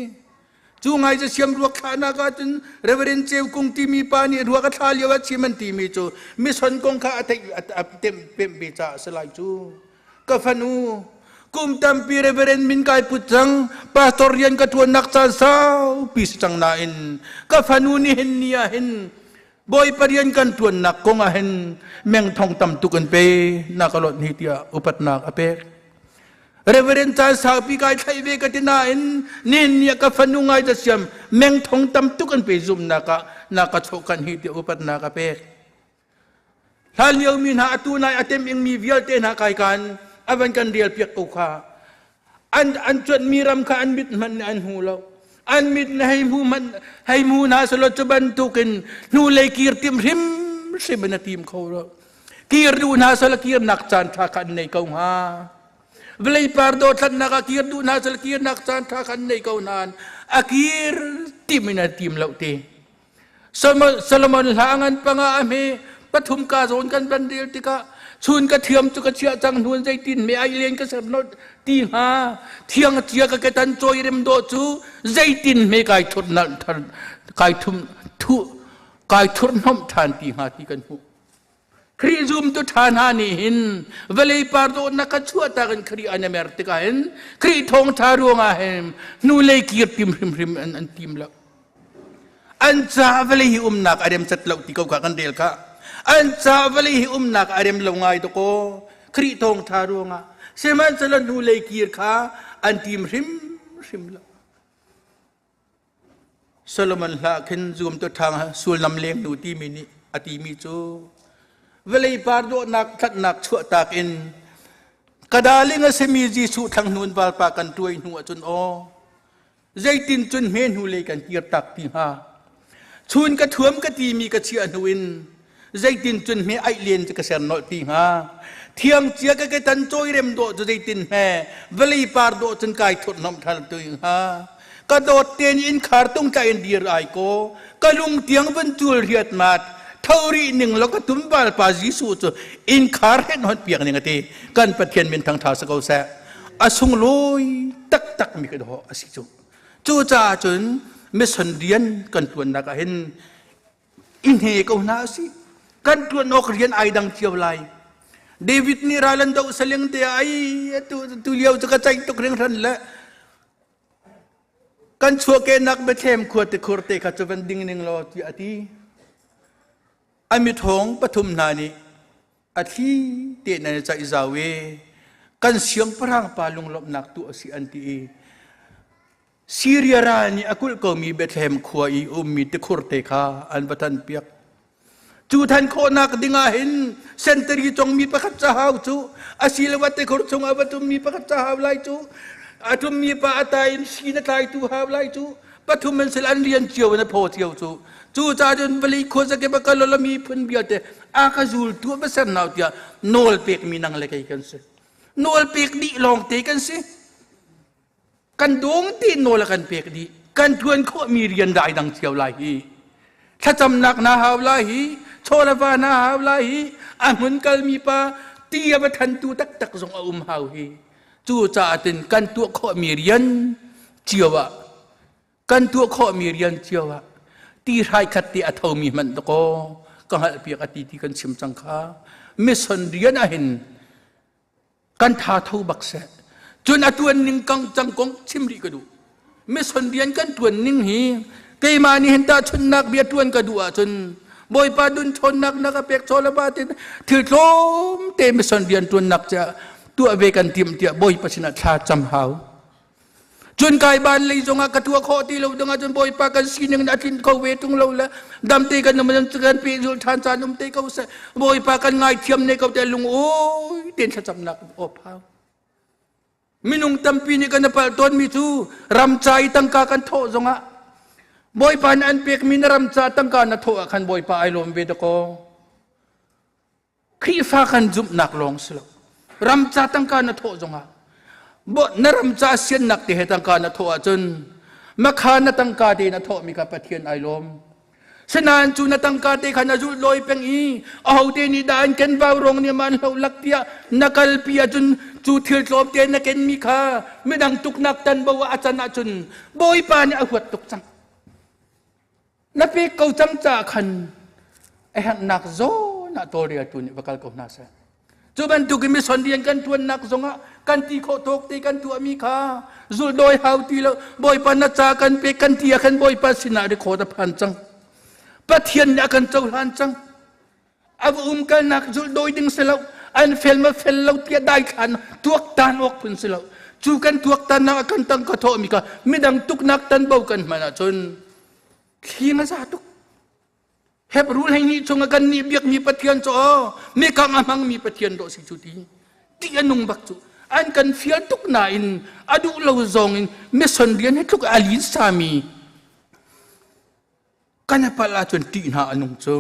S13: Cu ngai za siam ruak thlahnak ah cun Reverend Ceu Kung timi pa nih ruak a thla lio ah chim an timi cu mission kong kha a theih a temh pemh ve caah a si lai cu. Ka fanu, kum tampi Reverend min kai put cang, pastor rian ka ṭuannak caan saupi si cang nain ka fanu nih hin ni ah hin Bawipa rian kan ṭuannak kong ah hin meng thong tam tuk an pe na ka lawt ni tiah upatnak a pek. Reverend caan saupi kai thlaih ve ka ti nain nihin ni ah ka fanu ngai da siam meng thong tam tuk an pe zumnak ah na ka chawh kan hi tiah upatnak a pek. Hlan lio mi hna atu nai a tem ingmi vialte hna kai kan a van kan rial piak ko kha. An cuanh mi ram kha an mit hmanh nih an hmu lo. An mit na hei hmu hmanh hei hmu hna selaw cu bantukin hnulei kir tim hrim hrim in a tim kho lo. Kir duh hna selaw kirnak caan ṭha kha an nei ko hnga. Vawlei par dothlatnak ah kir duh hna selaw kirnak caan ṭha kha an nei ko nain a kir tim in a tim lo ti. Solomon hla ngan panga a hme pathum ka zawn kan van rel tikah chun ka thiam cu ka chiah cang hnun zeitin me ai len ka ser no ti hnga thiang chia ka ketan cawi rem do cu zeitin me kai thur nal thar kai thum thu kai thur hnom than ti hnga ti kan hmuh. Khrih zumtu ṭha hna nih hin vawlei par dawtnak kha chuahtak in Khrih an i mer tikah hin Khrih thawngṭha ruangah hin hnulei kir tim hrimhrim an tim lo. An ca vawlei hi umnak a rem cat lo ti ko kha kan rel kha. An ca vawlei hi umnak a rem lo ngai dakaw Khrih thawngṭha ruangah sihmanhsehlaw hnulei kir kha an tim hrimhrim lo. Solomon hla khin zuamtu ṭha sullam lengnu timi nih a timi cu vawlei par dawhnak tlatnak chuahtak in ka darling a simi Jesuh thlanghnu in valpa kan tuai hnu ahcun aw zeitin cun hme hnu lei kan kir tak ti hnga chun ka thuam ka timi ka chiah hnu in zeitin cun hme aih len cu ka ser nolh ti hnga thiang cia ka ke tan cawi rem dawh cu zeitin hme vawlei par dawh cun kai thurhnomh thal tu hnga ka dawt te nih innkhar tung tla in dir ai ko ka lung tiang van cul riat mat thori ning lo ka tumbal pa Jesuh cu innkhar hen hon piak ning ati kan Pathian min thang tha sa ko seh a sunglawi taktak mi ka dawh asi cu cu caah cun mission rian kan tuannak ah hin i hne ko hna a si. Kan ṭuan awk rian ai dang cio lai. David nih ral an doh saling te ai tu lio cu ka ceih tuk hringhran le kan chuahkehnak Bethlehem khua te khur te kha cu van ding ning law tiah a ti. A mithawng pathum hna nih a thli te nan i caih zau i kan siangpahrang pa lunglawmhnak tu a si an ti i. Siria ral nih a kulh komi Bethlehem khua i ummi tikhur te kha an va thanpiak. Cu than khawhnak ding ah hin sentari congmi pakhat ca hau cu asiloah tikhur chung a va tummi pakhat ca hau lai cu a tummi pa a tai in si na tlaitu hau lai cu pathum an sel an rian cio in a phaw cio cu cu ca cun vali khua zakip a kal mi phun vialte a ka zultu a va ser nau tiah nawl pekmi nang le kei kan si nawl pek dih lawng te kan si kan dong ti nawl a kan pek dih kan tuan khawhmi rian dai dang cio lai hi thlacamnak na hau lai hi chawlava na hau lai hi a hmun kalmi pa ti a va thantu taktak zong a um hau hi cu caah tin kan tuah khawhmi rian cio ah kan tuah khawhmi rian cio ah ti hrai khat te a thomi hmanh dakaw ka hngalh piak a ti ti kan chim cang kha mission rian ah hin kan tha tho bak seh cun a tuan ning kang cang kong chim rih ka duh mission rian kan tuan ning hi keimah nih hin tahchunhnak bia tuan ka duh ahcun Bawipa dun ṭhawnnak na ka pek chawlapa tin thil tlawm te mission rian tuannak ca tuah ve kan tim tiah Bawipa sinah thla cam hau Cun kai ban lei zongah ka tuah khawh ti lo ding ahcun Bawipa kan sining a tlin kho ve tung lo le damte kan um kan pehzulh ṭhan caan um te ko seh Bawipa kan ngaithiam ne ko te lung oi ten thlacamnak awp hau minung tampi nih kan palh tawnmi cu ramca i tangka kan thawh zongah Bawipa nih an pekmi na ramca tangka na thawh ah khan Bawipa ai lawm ve dakaw Khrihfa kan zumhnak lawng si lo ramca tangka na thawh zongah na ramca siannak te he tangka na thawh ahcun makha na tangka te na thawhmi kha Pathian ai lawm Sinain cu na tangka te kha na zulh lawi peng i ahote nih dah an ken vau rong nih man hlo lak tiah na kalpi ahcun cu thil tlawm te na kenmi kha midang tuknak tan bo ah a can ahcun Bawipa nih a huat tuk cang. Na pek ko cang caah khan a herhnak zawn ah tawlreltu nih va kal ko hna seh. Cu bantuk in mission rian kan ṭuannak zongah kan ti khawh tawk te kan tuahmi kha zulhdawi hau ti lo Bawipa na ca kan pek kan ti ah khan Bawipa sinah record a phan cang. Pathian nih a kan cohlan cang. A va umkalnak zulhdawi ding si lo an fel ma fel lo tiah daithlan tuaktan awk phun si lo. Cu kan tuaktannak a kan tang ka thawhmi kha midang tuknak tanbo kan hman ahcun thli na za tuk. Hebrew 12 chung ah kan nih biakmi Pathian cu aw mikang a hmangmi Pathian dawh si cu ti ti a nung bak cu an kan fial tuk nain a duh lo zong in mission rian hi tluk a lin sami kan palh ahcun ṭih hna a nung cu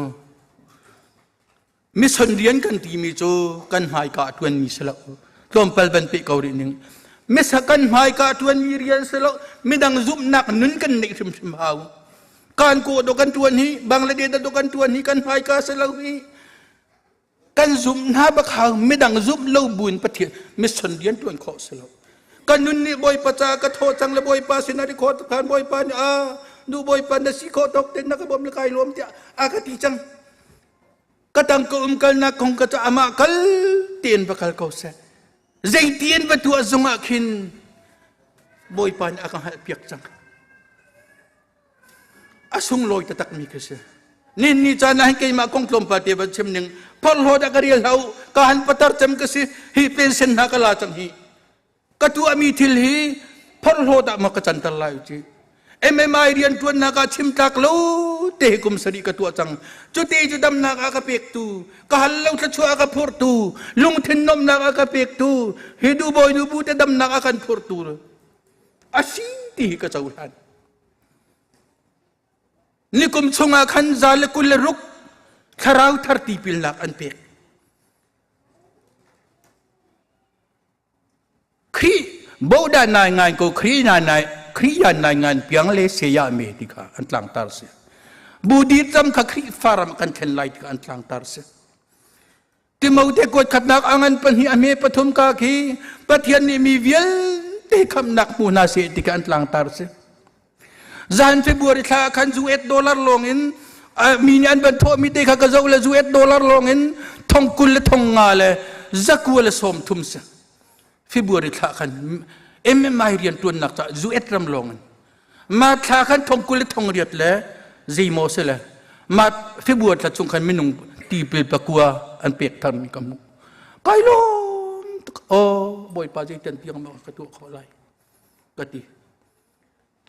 S13: mission rian kan timi cu kan hmaika ṭuanmi si lo tlawmpal ban pe ko rih ning misa kan hmaika ṭuanmi rian si lo midang zumhnak nun kan neih hrimhrim hau kan ko do kan ṭuan hi Bangladesh do kan ṭuan hi kan hmaika si lo hi kan zumh hna bak hau midang zumh lo buin Pathian mission rian ṭuan khawh si lo kan nun nih Bawipa ca ka thaw cang le Bawipa sinah ri khawh khan Bawipa nih a nu Bawipa na si khawh tawk ten na ka bawm le kai lawm tiah a ka ti cang ka tang ka um kalnak kong ka ca amah kal tein va kal ko seh zeitin va tuah zongah khin Bawipa nih a ka hngalh piak cang a sunglawi taktak mi khi si nin ni caan ah hin keimah kong tlawmpal te van chim ning phorhlawt ah ka rial hau ka han patar cem ka si hi pension hna ka la cang hi ka tuahmi thil hi phorhlawt ah maw ka canter lai ti MMI rian ṭuannak ah chim tlak lo te hi kum sarih ka tuah cang cuti cu damnak ah ka pektu ka hal lo thluachuah a ka phurtu lungthin nomnak a ka pektu hi du bawi nu bu te damnak a kan phurtu asi ti hi ka cohlan nikum chungah khan 126 thlarau thar tipilnak an pek Khrih bodah nai ngai ko Khrih na nai Khrih ya nai ngan piang le se ya me ti kha an tlangtar si Buddhism kha Khrih faram kan thlen lai ti kha an tlangtar si Timote kuat khatnak angan pahnih a me pathum ka khi Pathian nih mi vialte khamnak hmu hna se ti kha an tlangtar si Zan February thla khan US dollar lawng in mi nih an van thawh mi te kha ka zoh le US dollar lawng in thong kul le thong nga le zakua le sawm thum si February thla khan MMI rian tuannak ca US ram lawng in ma thla khan thong kul le thong riat le zeimaw si le ma February thla chung khan minung tipil pakua an pek thar mi ka hmuh kai lawm tuk oh bawipa zeiten tiang ma ka tuah khawh lai ka ti.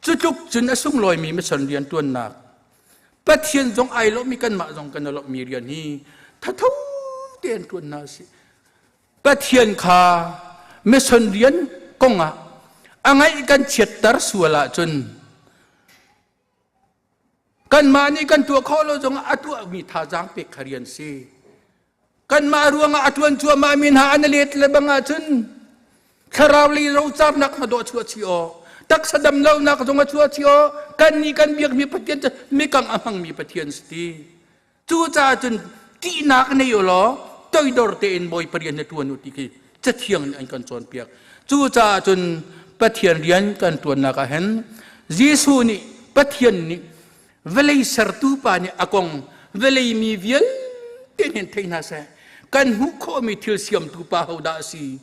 S13: Cutluk cun a sunglawi mi mission rian ṭuannak Pathian zong ai lawmmi kanmah zong kan i lawmhmi rian hi thatho tein ṭuan hna usih. Pathian kha mission rian kongah a ngaih kan chiatter sual ahcun kanmah nih kan tuah khawh lo zongah a tuahmi thazaang pek kha rian si. Kanmah ruangah a ṭuan cuahmah mi hna an let le bang ahcun thlarau lei rocarnak ma dawh chuah chi aw taksa dam lonak zong a chuah chi aw kan nih kan biakmi Pathian cu mikang a hmangmi Pathian si ti. Cucaah cun ṭihnak nei u law toidor tein Bawipa rian na ṭuan u ti khi Cathiang nih an kan cawnpiak. Cucaah cun Pathian rian kan ṭuannak ah hin Jesuh nih Pathian nih vawlei sertu pa nih a kong vawlei mi vialte nih thei hna seh kan hmuh khawhmi thil siamtu pa hodah a si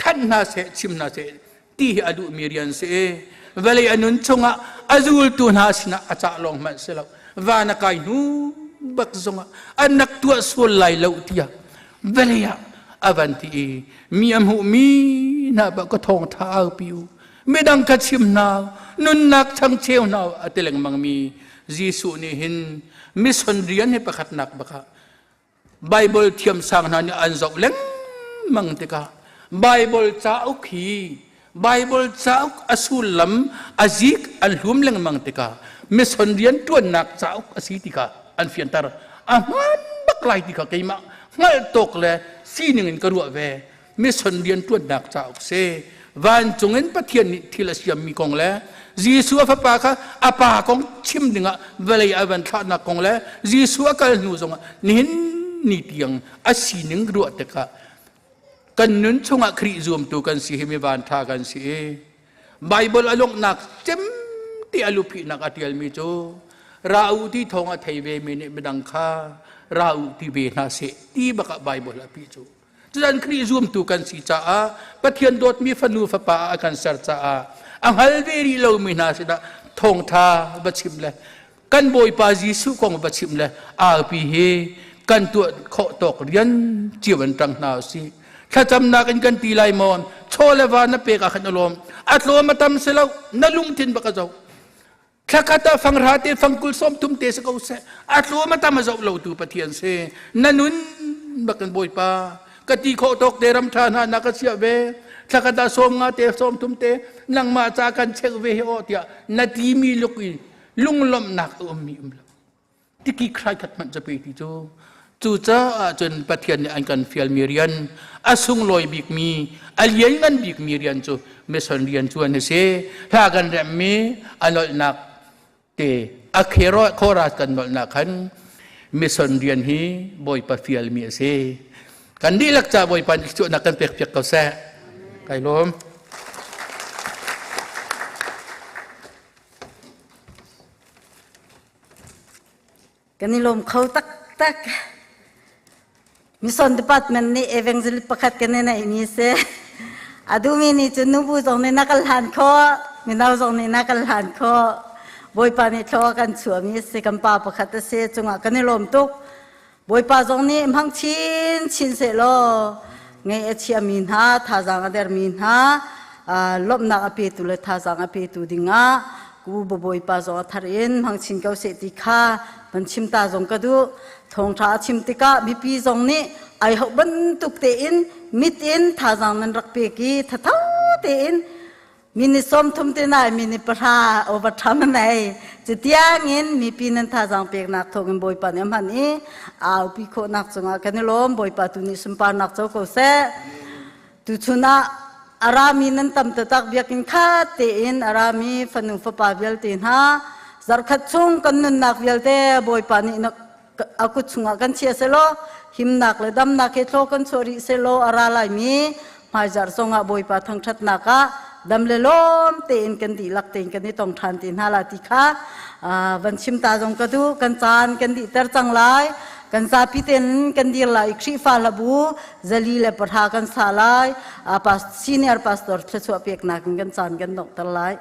S13: thanh hna seh chim hna seh ti hi a duhmi rian si vawlei a nun chungah a zultu hna sinah a cah lawng hmanh si lo van a kai hnu bak zongah an rak tuah sual lai lo tiah vawlei ah a van ti i mi a hmuhmi hna bak ka thawng ṭha au pi u midang ka chim hna nunnak changcheu hna a ti lengmang mi Jesuh nih hin mission rian hi pakhatnak bakah Bible thiamsang hna nih an zoh lengmang tikah Bible cauk hi Bible cauk a sullam a zik an hlum lengmang tikah mission rian ṭuannak cauk a si tikah an fianter. A hmaan bak lai ti kha keimah hngalh tawk le sining in ka ruah ve. Mission rian ṭuannak cauk si. Vancung in Pathian nih thil a siammi kong le Jesuh a fapa kha a pa kong chim dingah vawlei a van thlahnak kong le Jesuh a kal hnu zongah nihin ni tiang a sining ruah tikah kan nun chungah Khrih zuamtu kan si hi mi van ṭha kan si i Bible a longhnak cem ti a luphihnak a ṭialmi cu ra u ti thawng a thei ve mi nih midang kha ra u ti ve hna seh ti bakah Bible a pih cu. Cucan Khrih zumtu kan si caah Pathian dawtmi fanu fapa ah a kan ser caah a hngal ve rih lomi hna sinah thawngṭha va chim le kan Bawipa Jesuh kong va chim le aupi hi kan tuah khawh tawk rian cio in ṭang hna usih. Thlacamnak in kan ti lai maw? Chaw le va na pek ah khan a lawm. A tlawm a tam si lo, na lungthin bak a zo. Thlakhat ah fanghra te fangkul 30 te si ko seh a tlawm a tam a zoh lo tu Pathian si na nun bakin Bawipa ka ti khawh tawk te ram ṭha hna na ka chiah ve thlakhat ah 50 te 30 te nangmah ca kan chek ve hi aw tiah na ti mi luk i lunglawmhnak a ummi um lo tiki khrai khat hmanh cape ti cu cucaah cun Pathian nih an kan fialmi rian a sunglawi bikmi a lianngan bikmi rian cu mission rian cu an si hla kan remmi a nolhnak te a khero khoras kan nolhnak khan mission rian hi Bawipa fialmi a si kan dihlak ca Bawipa nih cuahnak kan pek piak ko seh kai lawm.
S6: Kan i lawm kho taktak. Mission Department nih evangelist pakhat kan i neihmi si. A duhmi nih cun nubu zong nih na kal hlan khawh, mino zong nih na kal hlan khawh. Bawipa nih thlaw a kan chuahmi a si, kan pa pakhat a si, cungah kan i lawm tuk. Bawipa zong nih hmang chin chin sehlaw ngeih a chiami hna, thazaang a dermi hna, lawmhnak a petu le thazaang a petu dingah ku Bawipa zong a thar in hmang chin ko seh ti kha van chim ta zong ka duh. Thawngṭha a chim tikah mipi zong nih ai hoh bantuk tein mit in thazaang nan rak pek i thatho tein Mini 30 te nai mini 10 overtime nei cutiangin mipi nan thazaang peknak thawngin Bawipa nih a hman i aupi khawhnak cungah kan i lawm. Bawipa tu nih sunparnak co ko seh. Tuchun ah arami nan tam taktak. Biakinn khat tein arami fanu fapa vialte hna, zarkhat chung kan nunnak vialte Bawipa nih a kut chungah kan chia selaw, himnak le damnak he thlaw kan chuah rih selaw, a ra laimi hmaizarh zongah Bawipa thangṭhatnak ah dam le lawm tein kan dihlak tein kan i tong ṭhan te hna la ti kha van chim ta zong ka duh. Kan caan kan dihter cang lai. Kan zapi tein kan dir lai i Khrihfa hlabu 110 kan sa lai. Senior pastor thluachuah peknak in kan caan kan donghter lai.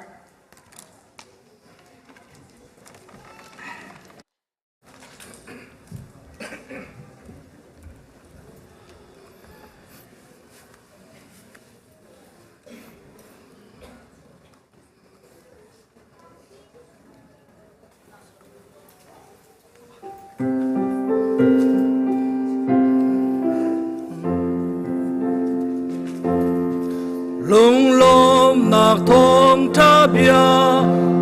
S14: Thawngṭha bia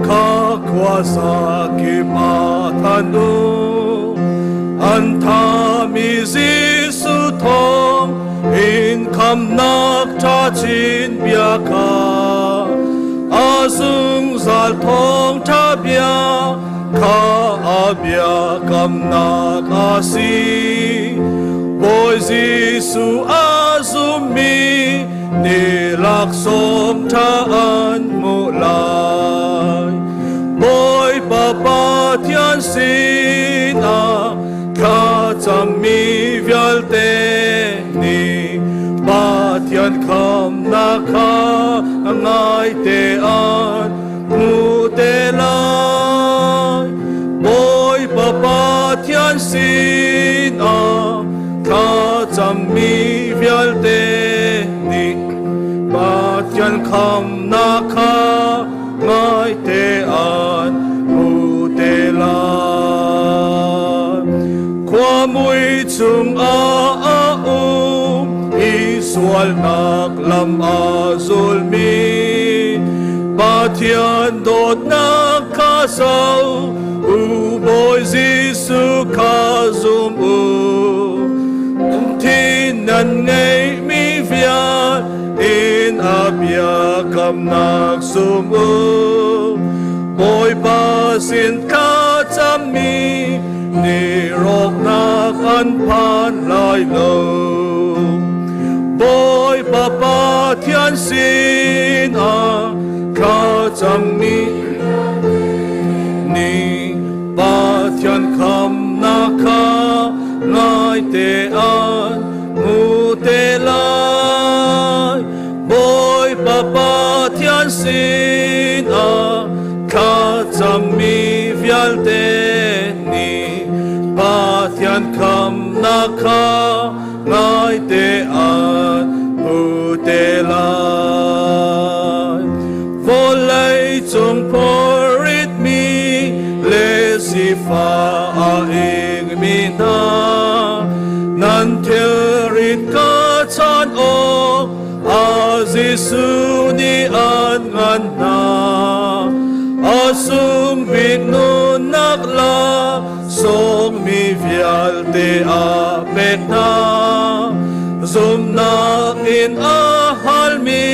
S14: kha khuaza kip ah thanh u. An thami Jesuh thawng in khamnak ṭha chin bia kha a zungzal thawngṭha bia kha a biakamnak a si. Bawi Jesuh a zummi nih laksawng ṭha an hmuh lai. Bawipa Pathian sinah thlacammi vialte nih Pathian khamnak kha ngaite an hmu te lai. Bawipa Pathian sinah thlacammi vialte nih Pathian khamnak kha ngaite an hmu te lai. Khuamui chungah a um i sualnak lam a zulmi Pathian dawtnak kha zoh u Bawi Jesuh kha zum u. Thin nan ngeihmi vial in a biakamnak zum u. Bawipa sin thla cammi nih rawknak an phan lai lo. Bawipa Pathian sinah thla cammi nih Pathian khamnak kha ngaite an hmu te lai. Bawipa Pathian sinah thlacammi vialte nih Pathian khamnak kha ngaite an hmu te lai. Vawlei cung phorritmi le sifah a ingmi hna nan thilrit kha chan awk a Jesuh nih an ngan hna. A sung bik nunnak la sawmmi vialte a pek hna. Zumhnak in a halmi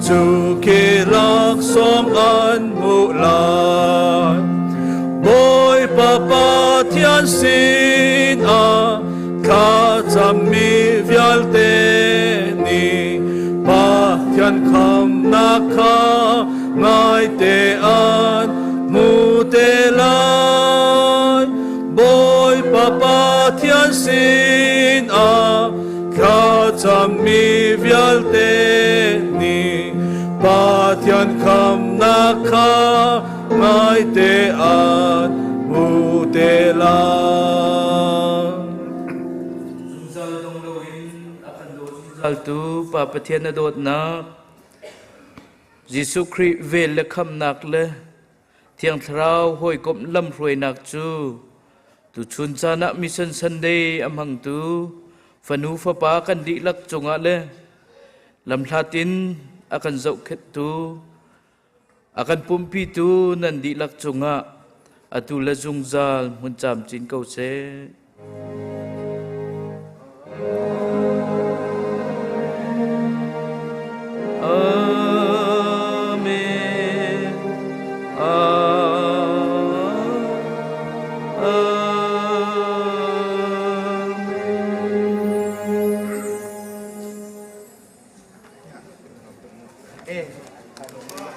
S14: cu khi laksawng an hmuh lai. Bawipa Pathian sinah thlacammi vialte nih Pathian khamnak kha ngaite an hmu te lai. Bawipa Pathian sinah thlacammi vialte nih Pathian khamnak kha ngaite an hmu te lai.
S4: Zungzal dong loin a kan daw zungzaltu Pa Pathian na dawtnak, Jesuh Khrih vel le khamnak le Thiang Thlarau hawikomh lamhruainak cu tuchun caan ah Mission Sunday a hmangtu fanu fapa kan dihlak cungah le lamhlat in a kan zohkhenhtu a kan pumpitu nan dihlak cungah atu le zungzal hmun camcin ko seh. Amen. Amen.